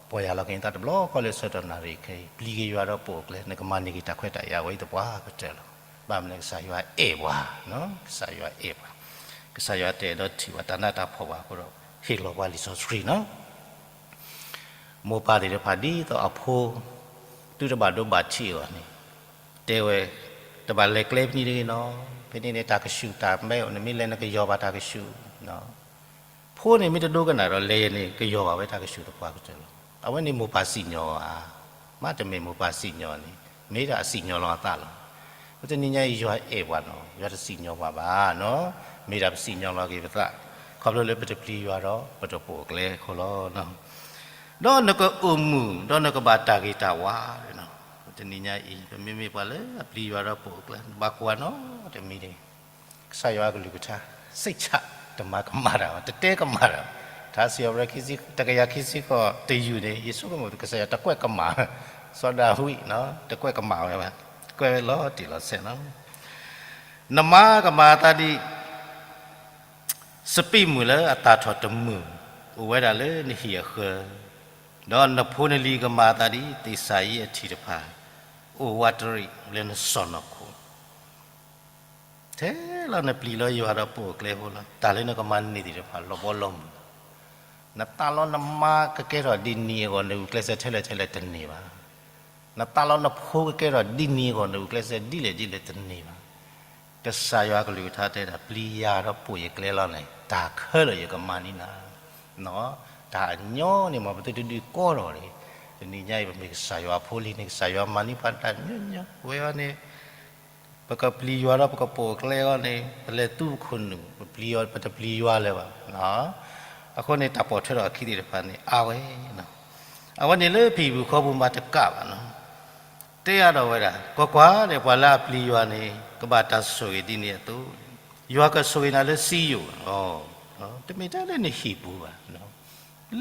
ပီၢ်ယၢ်လီၤက့ၤနသးတဘျီဃီလၢဆၢကတီၢ်နၣ်ရံၣ်ခဲအံၤ, ပျံၤက့ၤယွၤဒီးပိာ်အကျဲ, နကမၤန့ၢ်က့ၤတၢ်ခွဲးတၢ်ယာ်ဝဲအံၤသပှၢ်ကတၢၢ်လီၤ. ဘၣ်မနုၤလဲၣ် ကစၢ်ယွၤအဲၣ်ပှၤ, ကစၢ်ယွၤအဲၣ်ပှၤ, ကစၢ်ယွၤတအဲၣ်ဒိးထံၣ်ပှၤတၢ်နးတၢ်ဖှီၣ်ဘၣ်အဃိဒီး ဟ့ၣ်လီၤပှၤလံာ်စီဆှံနီၤ. မိၢ်ပၢ်သ့ၣ်တဖၣ်ဒ်သိးအဖိ သုတဘၣ်ဒိဘၣ်ထံးအဂီၢ်န့ၣ်, တဲဝဲ, တဘၣ်လဲၤကျဲဖဲန့ၣ်တဂ့ၤနီၤ, ဖဲန့ၣ်န့ၣ် တၢ်ကဆူၣ်တၢ်မဲအိၣ်, နမ့ၢ်လဲၤနကယီၢ်ဘၣ်တၢ်ကဆူၣ်. ဖိန့ၣ်မ့ၢ်တဒိကနၣ်ဒီးလဲၤန့ၣ် ကယီၢ်ဘၣ်ဝဲတၢ်ကဆူၣ်သပှၢ်ကတၢၢ်လီၤ. အဝဲန့ၣ်မိၢ်ပၢ်စံၣ်ညီၣ်ဧါ, မ့တမ့ၢ်မိၢ်ပၢ်စံၣ်ညီၣ်န့ၣ်, မ့ၢ်ဒၣ်အစံၣ်ညီၣ်လီၤအသးလီၤ. ပတနံၤညါအံၤယွၤအဲၣ်ပှၤနီၤ, ယွၤတစံၣ်ညီၣ်ပှၤဘၣ်နီၤ, မ့ၢ်ဒၣ်ပစံၣ်ညီၣ်လီၤက့ၤပသး, ခီဖျိလၢပတပျံၤယွၤဒီးပတပိာ်အကျဲအဃိလီၤ. ဒီးနကအိၣ်မုာ်, ဒီးနကဘၣ်တၢ်ဂ့ၤတၢ်ဝါ, တနံၤညါအံၤ ပမ့မ့ၢ်ပှၤလၢအပျံၤယွၤဒီးပိာ်အကျဲ ဘၣ်ကွၢ်နီတမံၤန့ၣ်, ကစၢ်ယွၤအကလုၢ်ကထါ စိတ်ချ တမၤကမၣ်တၢ်ဘၣ်, တတဲကမၣ်တၢ်ဘၣ်. ထါစံးထီၣ်ပတြၢၤ တကယၤခံဆံဃိးတယုၢ်န့ၣ် ယဆိကမိၣ်ကစၢ်ယွၤတကွဲးကမၣ်, စီၤဒၤဝံး တကွဲးကမၣ်ဝဲဘၣ်, ကွဲးဝဲလီၤတံၢ်လီၤဆဲးလီၤ. နမါကမၤအသးဒ် စပံးမုၢ်လၢအသၣ်ထီၣ်တမုၢ် အိၣ်ဝဲဒၣ်လၢနဟံၣ်အဃၢၤ, ဒီးနဖိနလံၤကမၤအသးဒ်သ့ၣ်စၢ်ယံအထံးတဖၣ် အိၣ်ဝးတရံးလၢနစီၢ်နီၤခိၣ်. ထဲလီၤနပျံၤလီၤယွၤဒီးပိာ်အကျဲအဃိလီၤ. တၢ်လၢနကမၤန့ၢ်သ့ၣ်တဖၣ်လီၤဘီလီၤမုၢ်လီၤ. နသးလီနမါကကဲထီၣ်ဒ်န့ၣ်အဂီၢ် နဂုာ်ကျဲးစၢးထဲလဲၣ်ထဲလဲၣ်တန့ၢ်ဘၣ်. နသးလီနဖိကကဲထီၣ်ဒ်န့ၣ်အဂီၢ် နဂုာ်ကျဲးစၢးဒ်လဲၣ်ဒ်လဲၣ်တန့ၢ်ဘၣ်. ကစၢ်ယွၤအကလုၢ်ကထါတဲဒၣ် ပျံၤယၤဒီးပိာ်ယကျဲလီၤန့ၣ် တၢ်ခဲလၢာ်ယကမၤန့ၢ်နၤ. တၢ်အညီန့ၣ် မ်ပသုတဒုးကီထီၣ်န့ၣ်, တနံၤညါအံၤ ပမ့ၢ်ကစၢ်ယွၤအဖိလံန့ၣ် ကစၢ်ယွၤမၤန့ၢ်ပှၤတၢ်ညီညီဝဲအီၤန့ၣ်, ပကပျံၤယွၤဒီးပကပိာ်အကျဲအီၤန့ၣ် ပလဲၤသူပခိၣ်နူာ် ပပျံၤအီၤ ပတပျံၤယွၤလၢၤဘၣ်. အဃိန့ၣ် တၢ်ပိာ်ထွဲထီၣ်အခံသ့ၣ်တဖၣ်န့ၣ် အါဝဲ, အဝဲန့ၣ်လၢဖံၣ်ပူၤဃီပူၤမၤတကးဘၣ်နီၤ. တဲအါထီၣ်ဝဲဒၣ် ကွၢ်ကွၢ်ဒီး ပှၤလၢအပျံၤယွၤန့ၣ် ကဘၣ်တၢ်ဆိၣ်ဂ့ၤဒ်န့ၣ်အသိး, ယွၤကဆိၣ်ဂ့ၤနၤလၢစံယိၣ်လီၤ. တမ့ၢ်ထဲလၢနဟံၣ်ပူၤဘၣ်,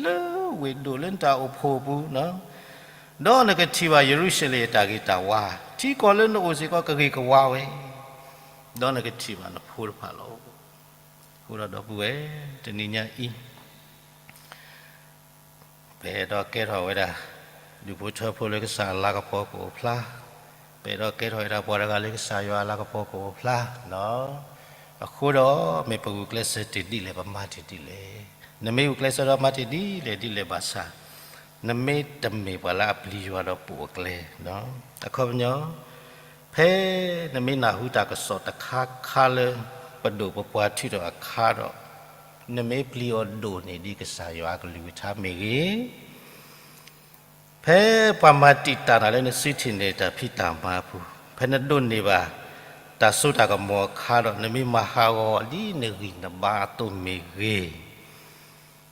လၢဝ့ၢ်ဒိၣ်လၢနတၢ်အိၣ်ဖှိၣ်အပူၤ, ဒီးနကထံၣ်ဘၣ်ယရူၤၡလ့ၣ်အတၢ်ဂ့ၤတၢ်ဝါ, ထံကီၢ်လၢနအိၣ်စ့ၢ်ကီးကဂ့ၤကဝါဝဲ, ဒီးနကထံၣ်ဘၣ်နဖိတဖၣ်လီၤ. အဃိဒီးဒီပုၢ်ဝဲၢ်, တနံၤညါအံၤ ပအဲၣ်ဒိးကဲထီၣ်ဝဲဒၣ် ဒူၣ်ဖိထၢဖိလၢကစၢ်အလၤကပီၤကအိၣ်ဖျါ, ပအဲၣ်ဒိးကဲထီၣ်ဝဲဒၣ်ပှၤတဂၤလၢကစၢ်ယွၤအလၤကပီၤကအိၣ်ဖျါ, အဃိဒီး မ့ၢ်ပဂုာ်ကျဲးစၢးတ့ၢ်ဒ်လဲၣ် ပမၤတ့ၢ်ဒ်လဲၣ်, နမ့ၢ်ဂုာ်ကျဲးစၢးဒီးမၤတ့ၢ်ဒ်လဲၣ်ဒ်လဲၣ်ဘၣ်ဆၣ်, နမ့ၢ်တမ့ၢ်ပှၤလၢအပျံၤယွၤဒီးပိာ်အကျဲ, အခီပညီ ဖဲနမ့ၢ်နၢ်ဟူတၢ်ကစီၣ်တခါခါလၢ ပဒိၣ်ပပှၢ်ထုးထီၣ်အခါဒီး, နမ့ၢ်ပျံၤအီၤဒိၣ်န့ၢ်ဒံးကစၢ်ယွၤအကလုၢ်ကထါမ့ၢ်ဂ့ၤ, ဖဲပှၤမၤတံာ်တာ်နၤလၢနစုထံၣ်န့ၢ်တၢ်ဖံးတၢ်မၤအပူၤ, ဖဲနဒိးန့ၢ်ဘၣ်တၢ်စိတၢ်ကမီၤအခါဒီး နမ့ၢ်မၤဟးဂီၤဒ်နဂံၢ်နဘါအသိးမ့ၢ်ဂ့ၤ,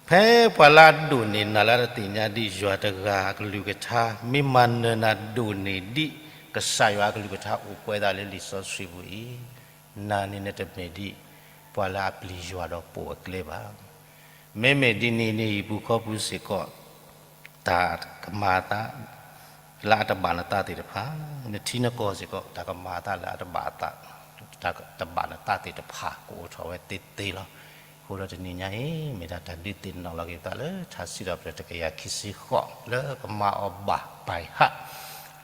ဖဲပှၤလၢအဒိၣ်န့ၢ်နၤလၢအတသ့ၣ်ညါဒံးယွၤတဂၤအကလုၢ်ကထါ မ့ၢ်မၤနၢၤနၤဒိၣ်န့ၢ်ဒံး ကစၢ်ယွၤအကလုၢ်ကထါအိၣ်ပှဲၤသးလၢလံာ်စီဆှံပူၤအံၤ, နၤန့ၣ်နတမ့ၢ်ဒံး ပှၤလၢအပျံၤယွၤဒီးပိာ်အကျဲဘၣ်. မ့မ့ၢ်ဒ်န့ၣ် နဟံၣ်ပူၤဃီပူၤစ့ၢ်ကီး တၢ်ကမၤအသး လၢအတဘၣ်နသးသ့ၣ်တဖၣ်, နထံနကီၢ်စ့ၢ်ကီး တၢ်ကမၤအသးလၢအတဘၣ်အသး တၢ်တဘၣ်နသးသ့ၣ်တဖၣ် ကအိၣ်ထီၣ်ဝဲသ့သ့လီၤ. အဃိဒီးတနံၤညါအံၤ မ့ၢ်ဒၣ်တၢ်ဒုးသ့ၣ်နီၣ်လီၤက့ၤပသးလၢ ထါစံးထီၣ်ပတြၢၤတကယၤခံဆံဃိး လၢပမၤအီၤဘၣ် by heart,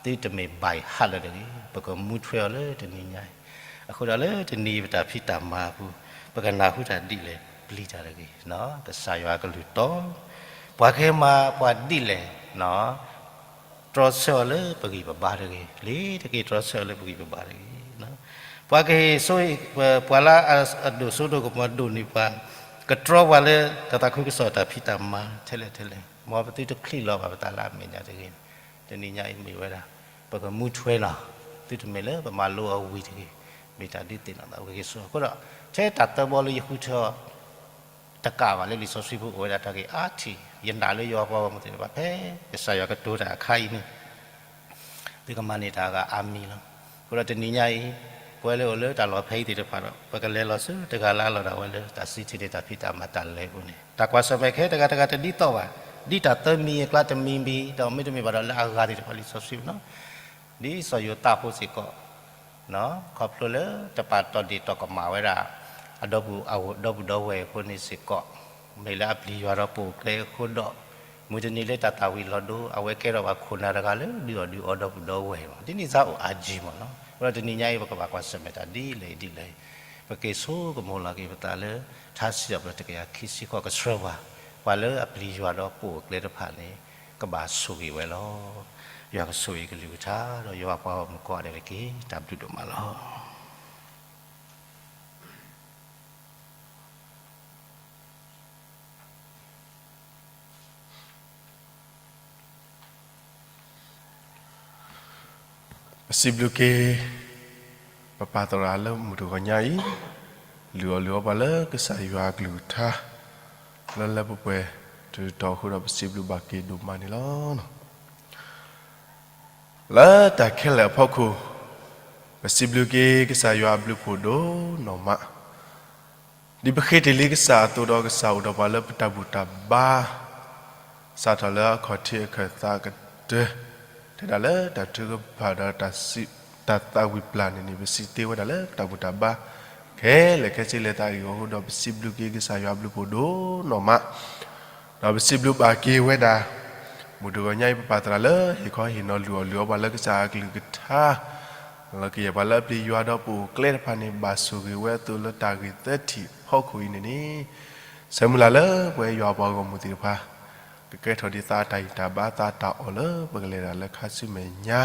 သုတမ့ၢ် by heart လၢၤတဂ့ၤ, ပကမူထွဲအီၤလၢတနံၤညါအံၤ. အဃိဒီးလၢတနံၤအံၤ ပတၢ်ဖံးတၢ်မၤအပူၤ ပကနၢ်ဟူတၢ်ဒ်လဲၣ် ပျံၤတၢ်တဂ့ၤ, ကစၢ်ယွၤအကလုၢ်တီ, ပှၤကဟဲမၤပှၤဒ်လဲၣ် တြီဆၢအီၤလၢပဂံၢ်ပဘါတဂ့ၤ, လ့ၤတက့ၤတြီဆၢအီၤလၢပဂံၢ်ပဘါတဂ့ၤ. ပှၤကဟ့ၣ်စိ ပှၤလၢအဒိၣ်စိဒိၣ်ကမီၤဒိၣ်န့ၢ်ပှၤ, ကတြီပှၤလၢတၢ်သးခုကစီၣ်တၢ်ဖံးတၢ်မၤထဲလဲၣ်ထဲလဲၣ်, မ်ပသုတချံးလီၤဘၣ်ပသးလၢအမဲာ်ညါတဂ့ၤန့ၣ်, တနံၤညါအံၤမ့ၢ်ဝဲဒၣ် ပကမူထွဲလီၤ. သုတမ့ၢ်လၢပမၤလိအီၤဝံၤတဂ့ၤ, မ့ၢ်တၢ်ဒုးသ့ၣ်နီၣ်သး ပကဟ့ၣ်စိအဃိဒီး ထဲတၢ်သၢဘီလၢယဃုထၢအီၤ တကးဘၣ်လၢလံာ်စီဆှံပူၤအိၣ်ဝဲဒၣ်တၢ်ဂ့ၢ်အါထံၣ်, ယနာ်လၢယွၤပှၤဂီၢ်မုၢ်သ့ၣ်တဖၣ် ဖဲကစၢ်ယွၤကတိၤတၢ်အခါအံၤန့ၣ် သုကမၤန့ၢ်တၢ်အဂၤအါမံၤလီၤ. အဃိဒီးတနံၤညါအံၤ ပဝဲလၢအိၣ်လၢတၢ်လီၢ်ဖဲအံၤသ့ၣ်တဖၣ်ဒီး ပကလဲၤလီၤဆူတဂၤလၢအလီၢ်ဒၣ်ဝဲလၢတၢ်စံးထံၣ်န့ၢ်တၢ်ဖံးတၢ်မၤတၢ်လဲၤအပူၤန့ၣ် တၢ်ကွၢ်ဆၢၣ်မဲာ်ခဲတဂၤတဂၤတဒ်သိးဘၣ်, ဒ်တၢ်သၢမံၤအကျါတမံၤမံၤ ဒီးမ့တမ့ၢ်ဘၣ်ဒီးလၢအဂၤသ့ၣ်တဖၣ်လံာ်စီဆှံပူၤနီၤ ဒ်စီၤယိၤသးဖိစ့ၢ်ကီး ခီဖျိလၢတပာ်တီၢ်ဒ့ၣ်တီၢ်ကမၣ်ဝဲဒၣ် အဒီပုၢ်အဝဲၢ်ဒီပုၢ်ဒီဝဲၢ်အဃိန့ၣ်စ့ၢ်ကီး, မ့ၢ်လၢအပျံၤယွၤဒီးပိာ်အကျဲအဃိဒီး, မုၢ်တနံၤလၢတၢ်သၣ်ဝံၤလီၤဒိ အဝဲကဲထီၣ်ဘၣ်ခိၣ်နၢ်တဂၤလၢဒုးအီၣ်ဒုးအီဒီပုၢ်ဒီဝဲၢ်လီၤ. ဒ်န့ၣ်စ့ၢ်အိၣ်အါကံမ့ၢ်နီၤ. အဃိဒီးတနံၤညါအံၤ ပကဘၣ်ကွၢ်ဆၢၣ်မဲာ်တၢ်ဒ်လဲၣ်ဒ်လဲၣ်, ပက့ၤဆိကမိၣ်လီၤက့ၤပသးလၢ ထါစံးထီၣ်ပတြၢၤတကယၤခံဆံဃိး ကဆှၢပှၤ, ပှၤလၢအပျံၤယွၤဒီးပိာ်အကျဲတဖၣ်န့ၣ် ကဘၣ်ဆိၣ်ဂ့ၤဝဲလီၤ. ယွၤကဆိၣ်ဂ့ၤကလုၢ်ကထါ ဒီးယွၤပှၤဂီၢ်မုၢ်ကိးဂၤဒဲးတက့ၢ်. တၢ်ဘျုးဒိၣ်မးလီၤ. ပစံးဘျုးက့ၤ ပပၢ်သရၣ်လၢမုၢ်တဂီၤညါအံၤ, လုၢ်အီၣ်လုၢ်အီပှၤလၢကစၢ်ယွၤအကလုၢ်ကထါ လၢလၢပှဲၤပှဲၤတတီၤအဃိဒီး ပစံးဘျုးဘၣ်က့ၤဒိၣ်မးန့ၣ်လီၤ. လၢတၢ်ခဲလၢာ်အဖီခိၣ်, ပစံးဘျုးက့ၤကစၢ်ယွၤအဘျုးဖှိၣ်ဒိၣ်နီၢ်မး, ဒ်ပဃ့တ့ၢ်လံကစၢ်အသိးဒီး ကစၢ်အိၣ်ဒီးပှၤလၢပတၢ်ဘူၣ်တၢ်ဘါ, စးထီၣ်လၢအခီၣ်ထံးအခၢၣ်သးကတၢၢ်, တဲဒၣ်လၢတၢ်ထုကဖၣ်ဒီး တၢ်သးဝံၣ်ပျၢ်န့ၣ်န့ၣ် ပစံးတ့ၢ်ဝဲဒၣ်လၢတၢ်ဘူၣ်တၢ်ဘါ ခဲလၢာ်ခဲဆ့လၢသးအဂ့ၢ်အဃိဒီး ပစံးဘျုးက့ၤကစၢ်ယွၤအဘျုးဖှိၣ်ဒိၣ်နီၢ်မး ဒီးပစံးဘျုးဘၣ်က့ၤဝဲဒၣ် မုၢ်တဂီၤညါအံၤ ပပၢ်သရၣ်လၢဟ့ၣ်ခီဟ့ၣ်နီၤလုၢ်အီၣ်လုၢ်အီပှၤလၢကစၢ်အကလုၢ်ကထါ, လၢကယဲၢ်ပှၤလၢအပျံၤယွၤဒီးပိာ်အကျဲတဖၣ်န့ၣ် ဘၣ်ဆိၣ်ဂ့ၤဝဲအသိးလၢတၢ်ဂ့ၢ်သၢထံၣ်ဖီခိၣ်အံၤန့ၣ်န့ၣ်, ဆၢမုၢ်လၢ်လၢပဝဲယွၤအပှၤဂီၢ်မုၢ်သ့ၣ်တဖၣ် ကကဲထီၣ်ဒ်သးအတၢ်ဂံၢ်တၢ်ဘါသးတၢ်အီၣ်လၢပကလဲၤတၢ်လၢခါဆူမဲာ်ညါ,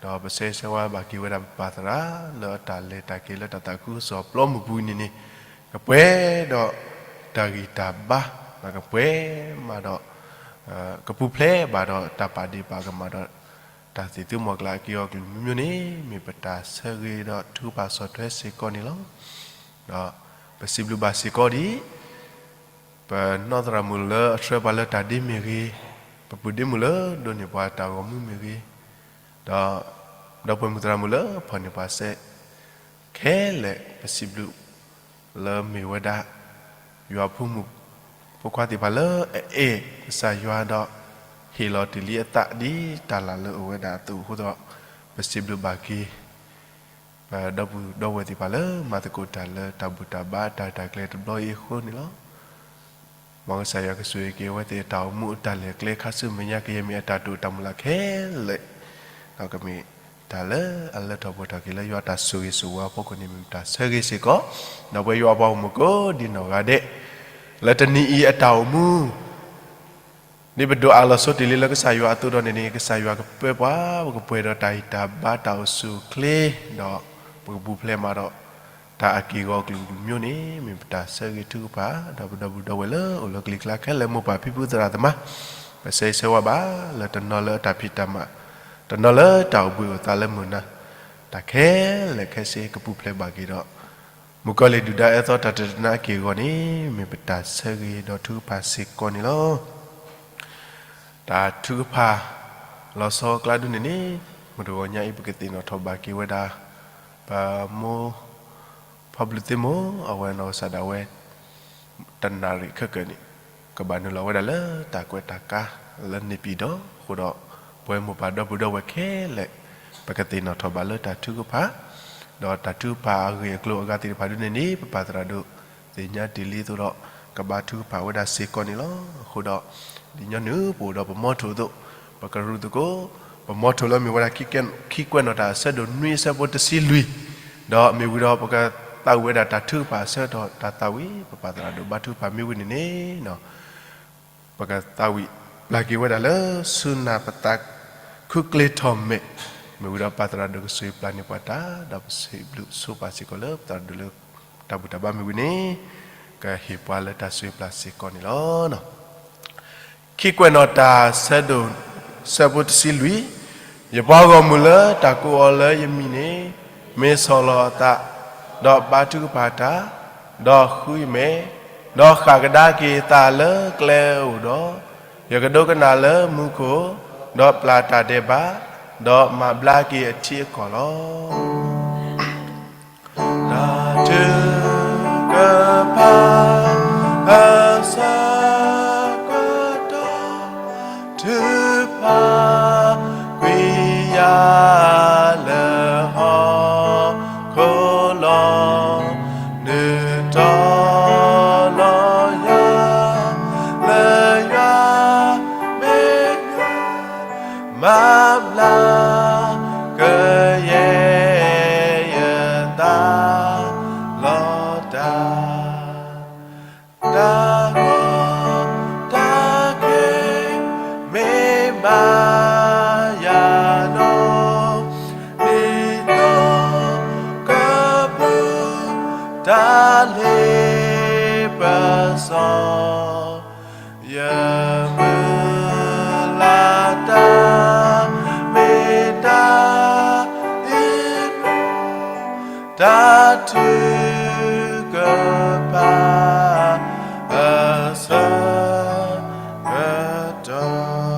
ဒီးပဆၢဂ့ၤဆၢဝါဘၣ်က့ၤဝဲဒၣ်ပပၢ်သရၣ်လၢအတၢ်လဲၤတၢ်က့ၤလၢတၢ်သးခုကစီၣ်ပျီမုၢ်ပူၤအံၤန့ၣ်န့ၣ်, ကပှဲၤဒီးတၢ်ဂံၢ်တၢ်ဘါ, ဒီးကပှဲၤမးဒီး ကပူၤဖျဲးဘၣ်ဒီးတၢ်ပာ်ဒ့ၣ်ပာ်ကမၣ်ဒီး တၢ်သ့ၣ်သုမီၤကျၢ်အက့ၢ်အဂီၤကလုာ်မံၤမံၤန့ၣ် မ့ၢ်ပတၢ်ဆၢဂ့ၤဒီးထုကဖၣ်ဆီၣ်ထွဲစ့ၢ်ကီးန့ၣ်လီၤ. ဒီးပစံးဘျုးဘၣ်စ့ၢ်ကီးဒ် ပနီၢ်သရၣ်မုၣ်လၢအဆှၢပှၤလၢတၢ်ဒ့မ့ၢ်ဂ့ၤ, ပပုၢ်ဒ့မုၣ်လၢဒိးန့ၢ်ပှၤတၢ်ဂီၤမူမ့ၢ်ဂ့ၤ, ဒီး ဒီပုၢ်ဝဲၢ်မုၣ်သရၣ်မုၣ်လၢဖီၣ်န့ၢ်ပှၤစဲး ခဲလၢာ်ပစံးဘျုး လၢမ့ၢ်ဝဲဒၣ် ယွၤဖိမုၣ်ဖိခွါသ့ၣ်တဖၣ်လၢအအဲၣ်ကစၢ်ယွၤဒီး ဟ့ၣ်လီၤတ့ၢ်လံအသးဒ်တၢ်လၢ်လၢအအိၣ်ဝဲဒၣ်အသိးအဃိဒီး ပစံးဘျုးဘၣ်က့ၤ ပဒီပုၢ်ဒီဝဲၢ်သ့ၣ်တဖၣ်လၢမၤသကိးတၢ်လၢတၢ်ဘူၣ်တၢ်ဘါတၢ်ရဲၣ်တၢ်ကျဲၤတဘျီအံၤအဃိန့ၣ်လီၤ. မ်ကစၢ်ယွၤကဆိၣ်ဂ့ၤက့ၤအဝဲသ့ၣ်အတၢ်အိၣ်မူအတၢ်လဲၤကျဲခါဆူမဲာ်ညါကယဲၢ်မ့ၢ်အတၢ်တိာ်တၢ်မုၢ်လၢ်ခဲလၢာ်, ဒီးကမ့ၢ်တၢ်လၢအလၢထီၣ်ပှဲၤထီၣ်က့ၤလၢယွၤတၢ်ဆိၣ်ဂ့ၤဆိၣ်ဝါအဖီခိၣ်န့ၣ် မ့ၢ်တၢ်ဆၢဂ့ၤစ့ၢ်ကီး, ဒီးပဝဲယွၤအပှၤဂီၢ်မုၢ်ကိးဒ်နီၢ်ဂၤဒဲး လၢတနံၤအံၤအတၢ်အိၣ်မူ ဒ်ပဒိးအးလီၤဆိတ့ၢ်လံလၢကစၢ်ယွၤအသိးဒီးန့ၣ်န့ၣ် ကစၢ်ယွၤကပၢပှၤ ပကပှဲၤဒီးတၢ်ဂံၢ်တၢ်ဘါတၢ်အိၣ်ဆူၣ်အိၣ်ချ့, ဒီးပကပူၤဖျဲးမးဒီး တၢ်အက့ၢ်အဂီၤကလုာ်ကလုာ်မံၤန့ၣ် မ့ၢ်ပတၢ်ဆၢဂ့ၤထုကဖၣ်, ဒီးပဒီပုၢ်ဒီဝဲၢ်လၢအိၣ်လၢကလံၤကျါခဲလၢာ်မိၢ်ပၢ်ဖံဖုသရၣ်သမါ, ပဆၢဂ့ၤဆၢဝါဘၣ်လၢတနီၤလၢအတၢ်ဖံးတၢ်မၤ, တနီၤလၢတၢ်အိၣ်ဘှံးအိၣ်သါလၢမုၢ်နၤ, တၢ်ခဲလၢာ်ခဲဆ့ကပူၤဖျဲးဘၣ်က့ၤဒီး မုၣ်ကီၤလံၤဒုၣ်ဒါအဲၣ်သီတၢ်တနါအက့ၢ်အဂီၤန့ၣ် မ့ၢ်ပတၢ်ဆၢဂ့ၤဒီးထုကဖၣ်စ့ၢ်ကီးန့ၣ်လီၤ. တၢ်ထုကဖၣ်လီၤဆီအကျါဒ်န့ၣ်န့ၣ် မုၢ်တဂီၤညါအံၤ ပကသ့ၣ်နီၣ်ထီၣ်ဘၣ်က့ၤဝဲဒၣ် ပမိၢ်ဖီဘျုးသ့ၣ်မိၢ် အဝဲနီၢ်ကစၢ်ဒၣ်ဝဲ တနၣ်ရံၣ်ခဲကၢၣ်န့ၣ် ကဘၣ်နုာ်လီၤဝဲဒၣ်လၢတၢ်ကွဲးတၢ်ကါလၢန့ၣ်ပံၤဒီးအဃိဒီး ပဝဲမိၢ်ပၢ်ဒီပုၢ်ဒီဝဲၢ်ခဲလၢာ် ပကသ့ၣ်နီၣ်ထီၣ်ဘၣ်လၢတၢ်ထုကဖၣ်, ဒီးတၢ်ထုကဖၣ်အဂ့ၢ်အကျိၤအဂၤသ့ၣ်တဖၣ်ဒ်န့ၣ်န့ၣ် ပပၢ်သရၣ်ဒိၣ် သ့ၣ်ညါတ့ၢ်လံအသိးဒီး ကဘါထုကဖၣ်ဝဲဒၣ်စ့ၢ်ကီးန့ၣ်လီၤ. အဃိဒီး ဒ်ညီနုၢ်ပအိၣ်ဒီးပမီထိၣ်အသိး, ပကရူၢ်သကိး, ပမီထိၣ်လၢမ့ၢ်ဝဲဒၣ် ခံကွဲးနီၣ်တၢ်အဆၢဒိၣ်နွံအဆၢဖိတဆံလွံၢ်, ဒီးမ့ၢ်ဝံၤဒီးပကသးဝံၣ်ဝဲဒၣ်တၢ်ထုကဖၣ်အဆၢကတီၢ်တၢ်သးဝံၣ် ပပၢ်သရၣ်ဒိၣ်ဘါထုကဖၣ်မ့ၢ်ဝံၤန့ၣ်န့ၣ် ပကသးဝံၣ်ပျၢ်က့ၤဝဲဒၣ်လၢဆူနၢ်ပသးခုကျ့ထီၣ်မဲာ်, မ့ၢ်ဝံၤဒီးပၢ်သရၣ်ဒိၣ်ကစၢ်ယွၤပျၢ်န့ၢ်ပှၤတၢ် ဒီးပစံးဘျုးဆိပာ်စ့ၢ်ကီးလၢပသရၣ်ဒိၣ်လၢ တၢ်ဘူၣ်တၢ်ဘါမ့ၢ်ဝံၤန့ၣ် ကဟ့ၣ်ပှၤလၢတၢ်ဆိၣ်ဂ့ၤပျၢ်စ့ၢ်ကီးန့ၣ်လီၤ. ခံကွဲးနီၣ်တၢ်ဆၢဒိၣ် ဆၢဖိတဆံလွံၢ်, ယပှၤဂီၢ်မုၢ်လၢတၢ်ကိးအီၤလၢယမံၤန့ၣ် မ့ၢ်ဆီၣ်လီၤအသး, ဒီးဘါထုကဖၣ်တၢ်, ဒီးဃုယမဲာ်, ဒီးဃၣ်ကဒါက့ၤအသးလၢကျဲအအိၣ်ဒီး, ယကဒိကနၣ်လၢမူခိၣ်, ဒီးပျၢ်တၢ်ဒဲးဘး, ဒီးမၤဘျါက့ၤအထံအကီၢ်လီၤ. တၢ်ထုကဖၣ်အဆၢကတီၢ် ထုကဖၣ်ကွံာ်ယၤလၢဟီၣ်ခိၣ်လီၤ. နုာ်တီၤလီၤယၤ လၢယွၤမ့ၢ် မၤဘျါကယဲၢ်ယသးလီၤတၢ်. တၢ်ကီတၢ်ခဲမ့ၢ်ဘၣ်ယၤဒီး, ဒ်သိးကပူၤတၢ်လ့ပစီ ယမုၢ်လၢ်တၢ် မ့ၢ်တၢ်အံၤ တၢ်ထုကဖၣ်အဆၢကတီၢ်.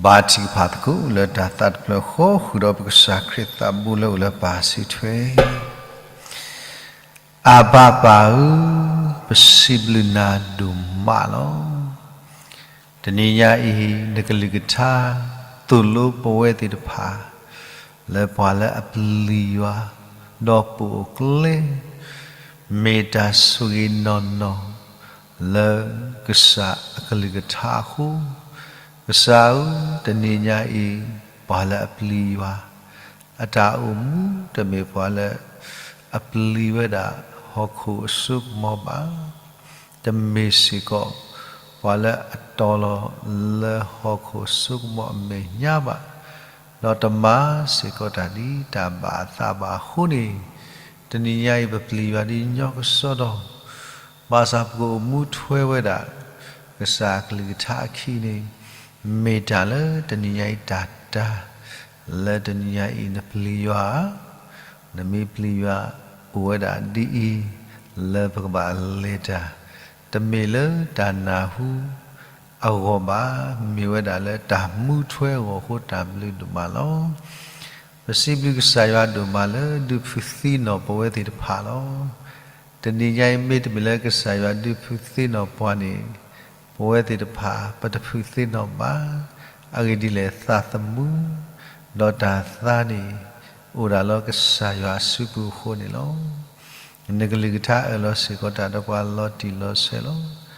ဘါထုကဖၣ်သကိးလၢတၢ်သးတဖျၢၣ်ဃီ ဃုာ်ဒီးပကစၢ်ခရံာ်သးဘိလၢအိၣ်လၢပၢ်စုထွဲ အဘၣ်ပၢ်ဧၢ, ပစံးဘျုးနၤဒိၣ်မးလီၤ. တနံၤညါအံၤ နကလုၢ်ကထါ သိၣ်လိပဝဲသ့ၣ်တဖၣ် လၢပှၤလၢအပျံၤယွၤ ဒီးပအိၣ်ကျဲ မ့ၢ်တၢ်ဆိၣ်ဂ့ၤနီၢ်နီၢ် လၢကစၢ်အကလုၢ်ကထါအဃိ, ကစၢ်ဧၢ, တနံၤညါအံၤ ပှၤလၢအပျံၤယွၤ အတၢ်အိၣ်မူတမ့ၢ်ပှၤလၢ အပျံၤဝဲဒၣ်ဟီၣ်ခိၣ်အစိကမီၤဘၣ်. တမ့ၢ်စ့ၢ်ကီး ပှၤလၢအတီၤလီၤလၢဟီၣ်ခိၣ်အစိကမီၤအမဲာ်ညါဘၣ်, ဒီးတမၤစ့ၢ်ကီးတၢ်ဒ်တၢ်ဘၣ်အသးဘၣ်အဃိန့ၣ်, တနံၤညါအံၤ ပပျံၤယွၤဒ်ညီကစီဒီ, ဘၣ်ဆၣ်ပကအိၣ်မူထွဲဝဲဒၣ် ကစၢ်အကလုၢ်ကထါအခံန့ၣ်, မ့ၢ်တၢ်လၢတနံၤညါအံၤတၢ်တၢ်, လၢတနံၤညါအံၤနပျံၤယွၤဧါ, နမ့ၢ်ပျံၤယွၤ အိၣ်ဝဲဒၣ်ဒ်အံၤ, လၢပကဘၣ်လဲၤတၢ်, တမ့ၢ်လၢတၢ်နၢ်ဟူအဂီၢ်ဘၣ်, မ့ၢ်ဝဲဒၣ်လၢတၢ်မူထွဲအဂီၢ်အဃိ တၢ်ဘျုးဒိၣ်မးလီၤ. ပစံးဘျုးကစၢ်ယွၤဒိၣ်မးလၢဒုးဖုးသ့ၣ်နီၣ်ပဝဲသ့ၣ်တဖၣ်လီၤ. တနံၤညါအံၤမ့တမ့ၢ်လၢကစၢ်ယွၤဒုးဖုးသ့ၣ်နီၣ်ပှၤန့ၣ်, ပဝဲသ့ၣ်တဖၣ်ပတဖုးသ့ၣ်နီၣ်ဘၣ်. အဂ့ၢ်ဒ်လဲၣ်သးသမူ, ဒီးတၢ်သါန့ၣ်, အိၣ်ဒၣ်လၢကစၢ်ယွၤအစုပူၤအဃိန့ၣ်လီၤ. နကလုၢ်ကထါအၢၣ်လီၤစ့ၢ်ကီးတၢ်ဒီးပှၤလီၤတံၢ်လီၤဆဲးလီၤ.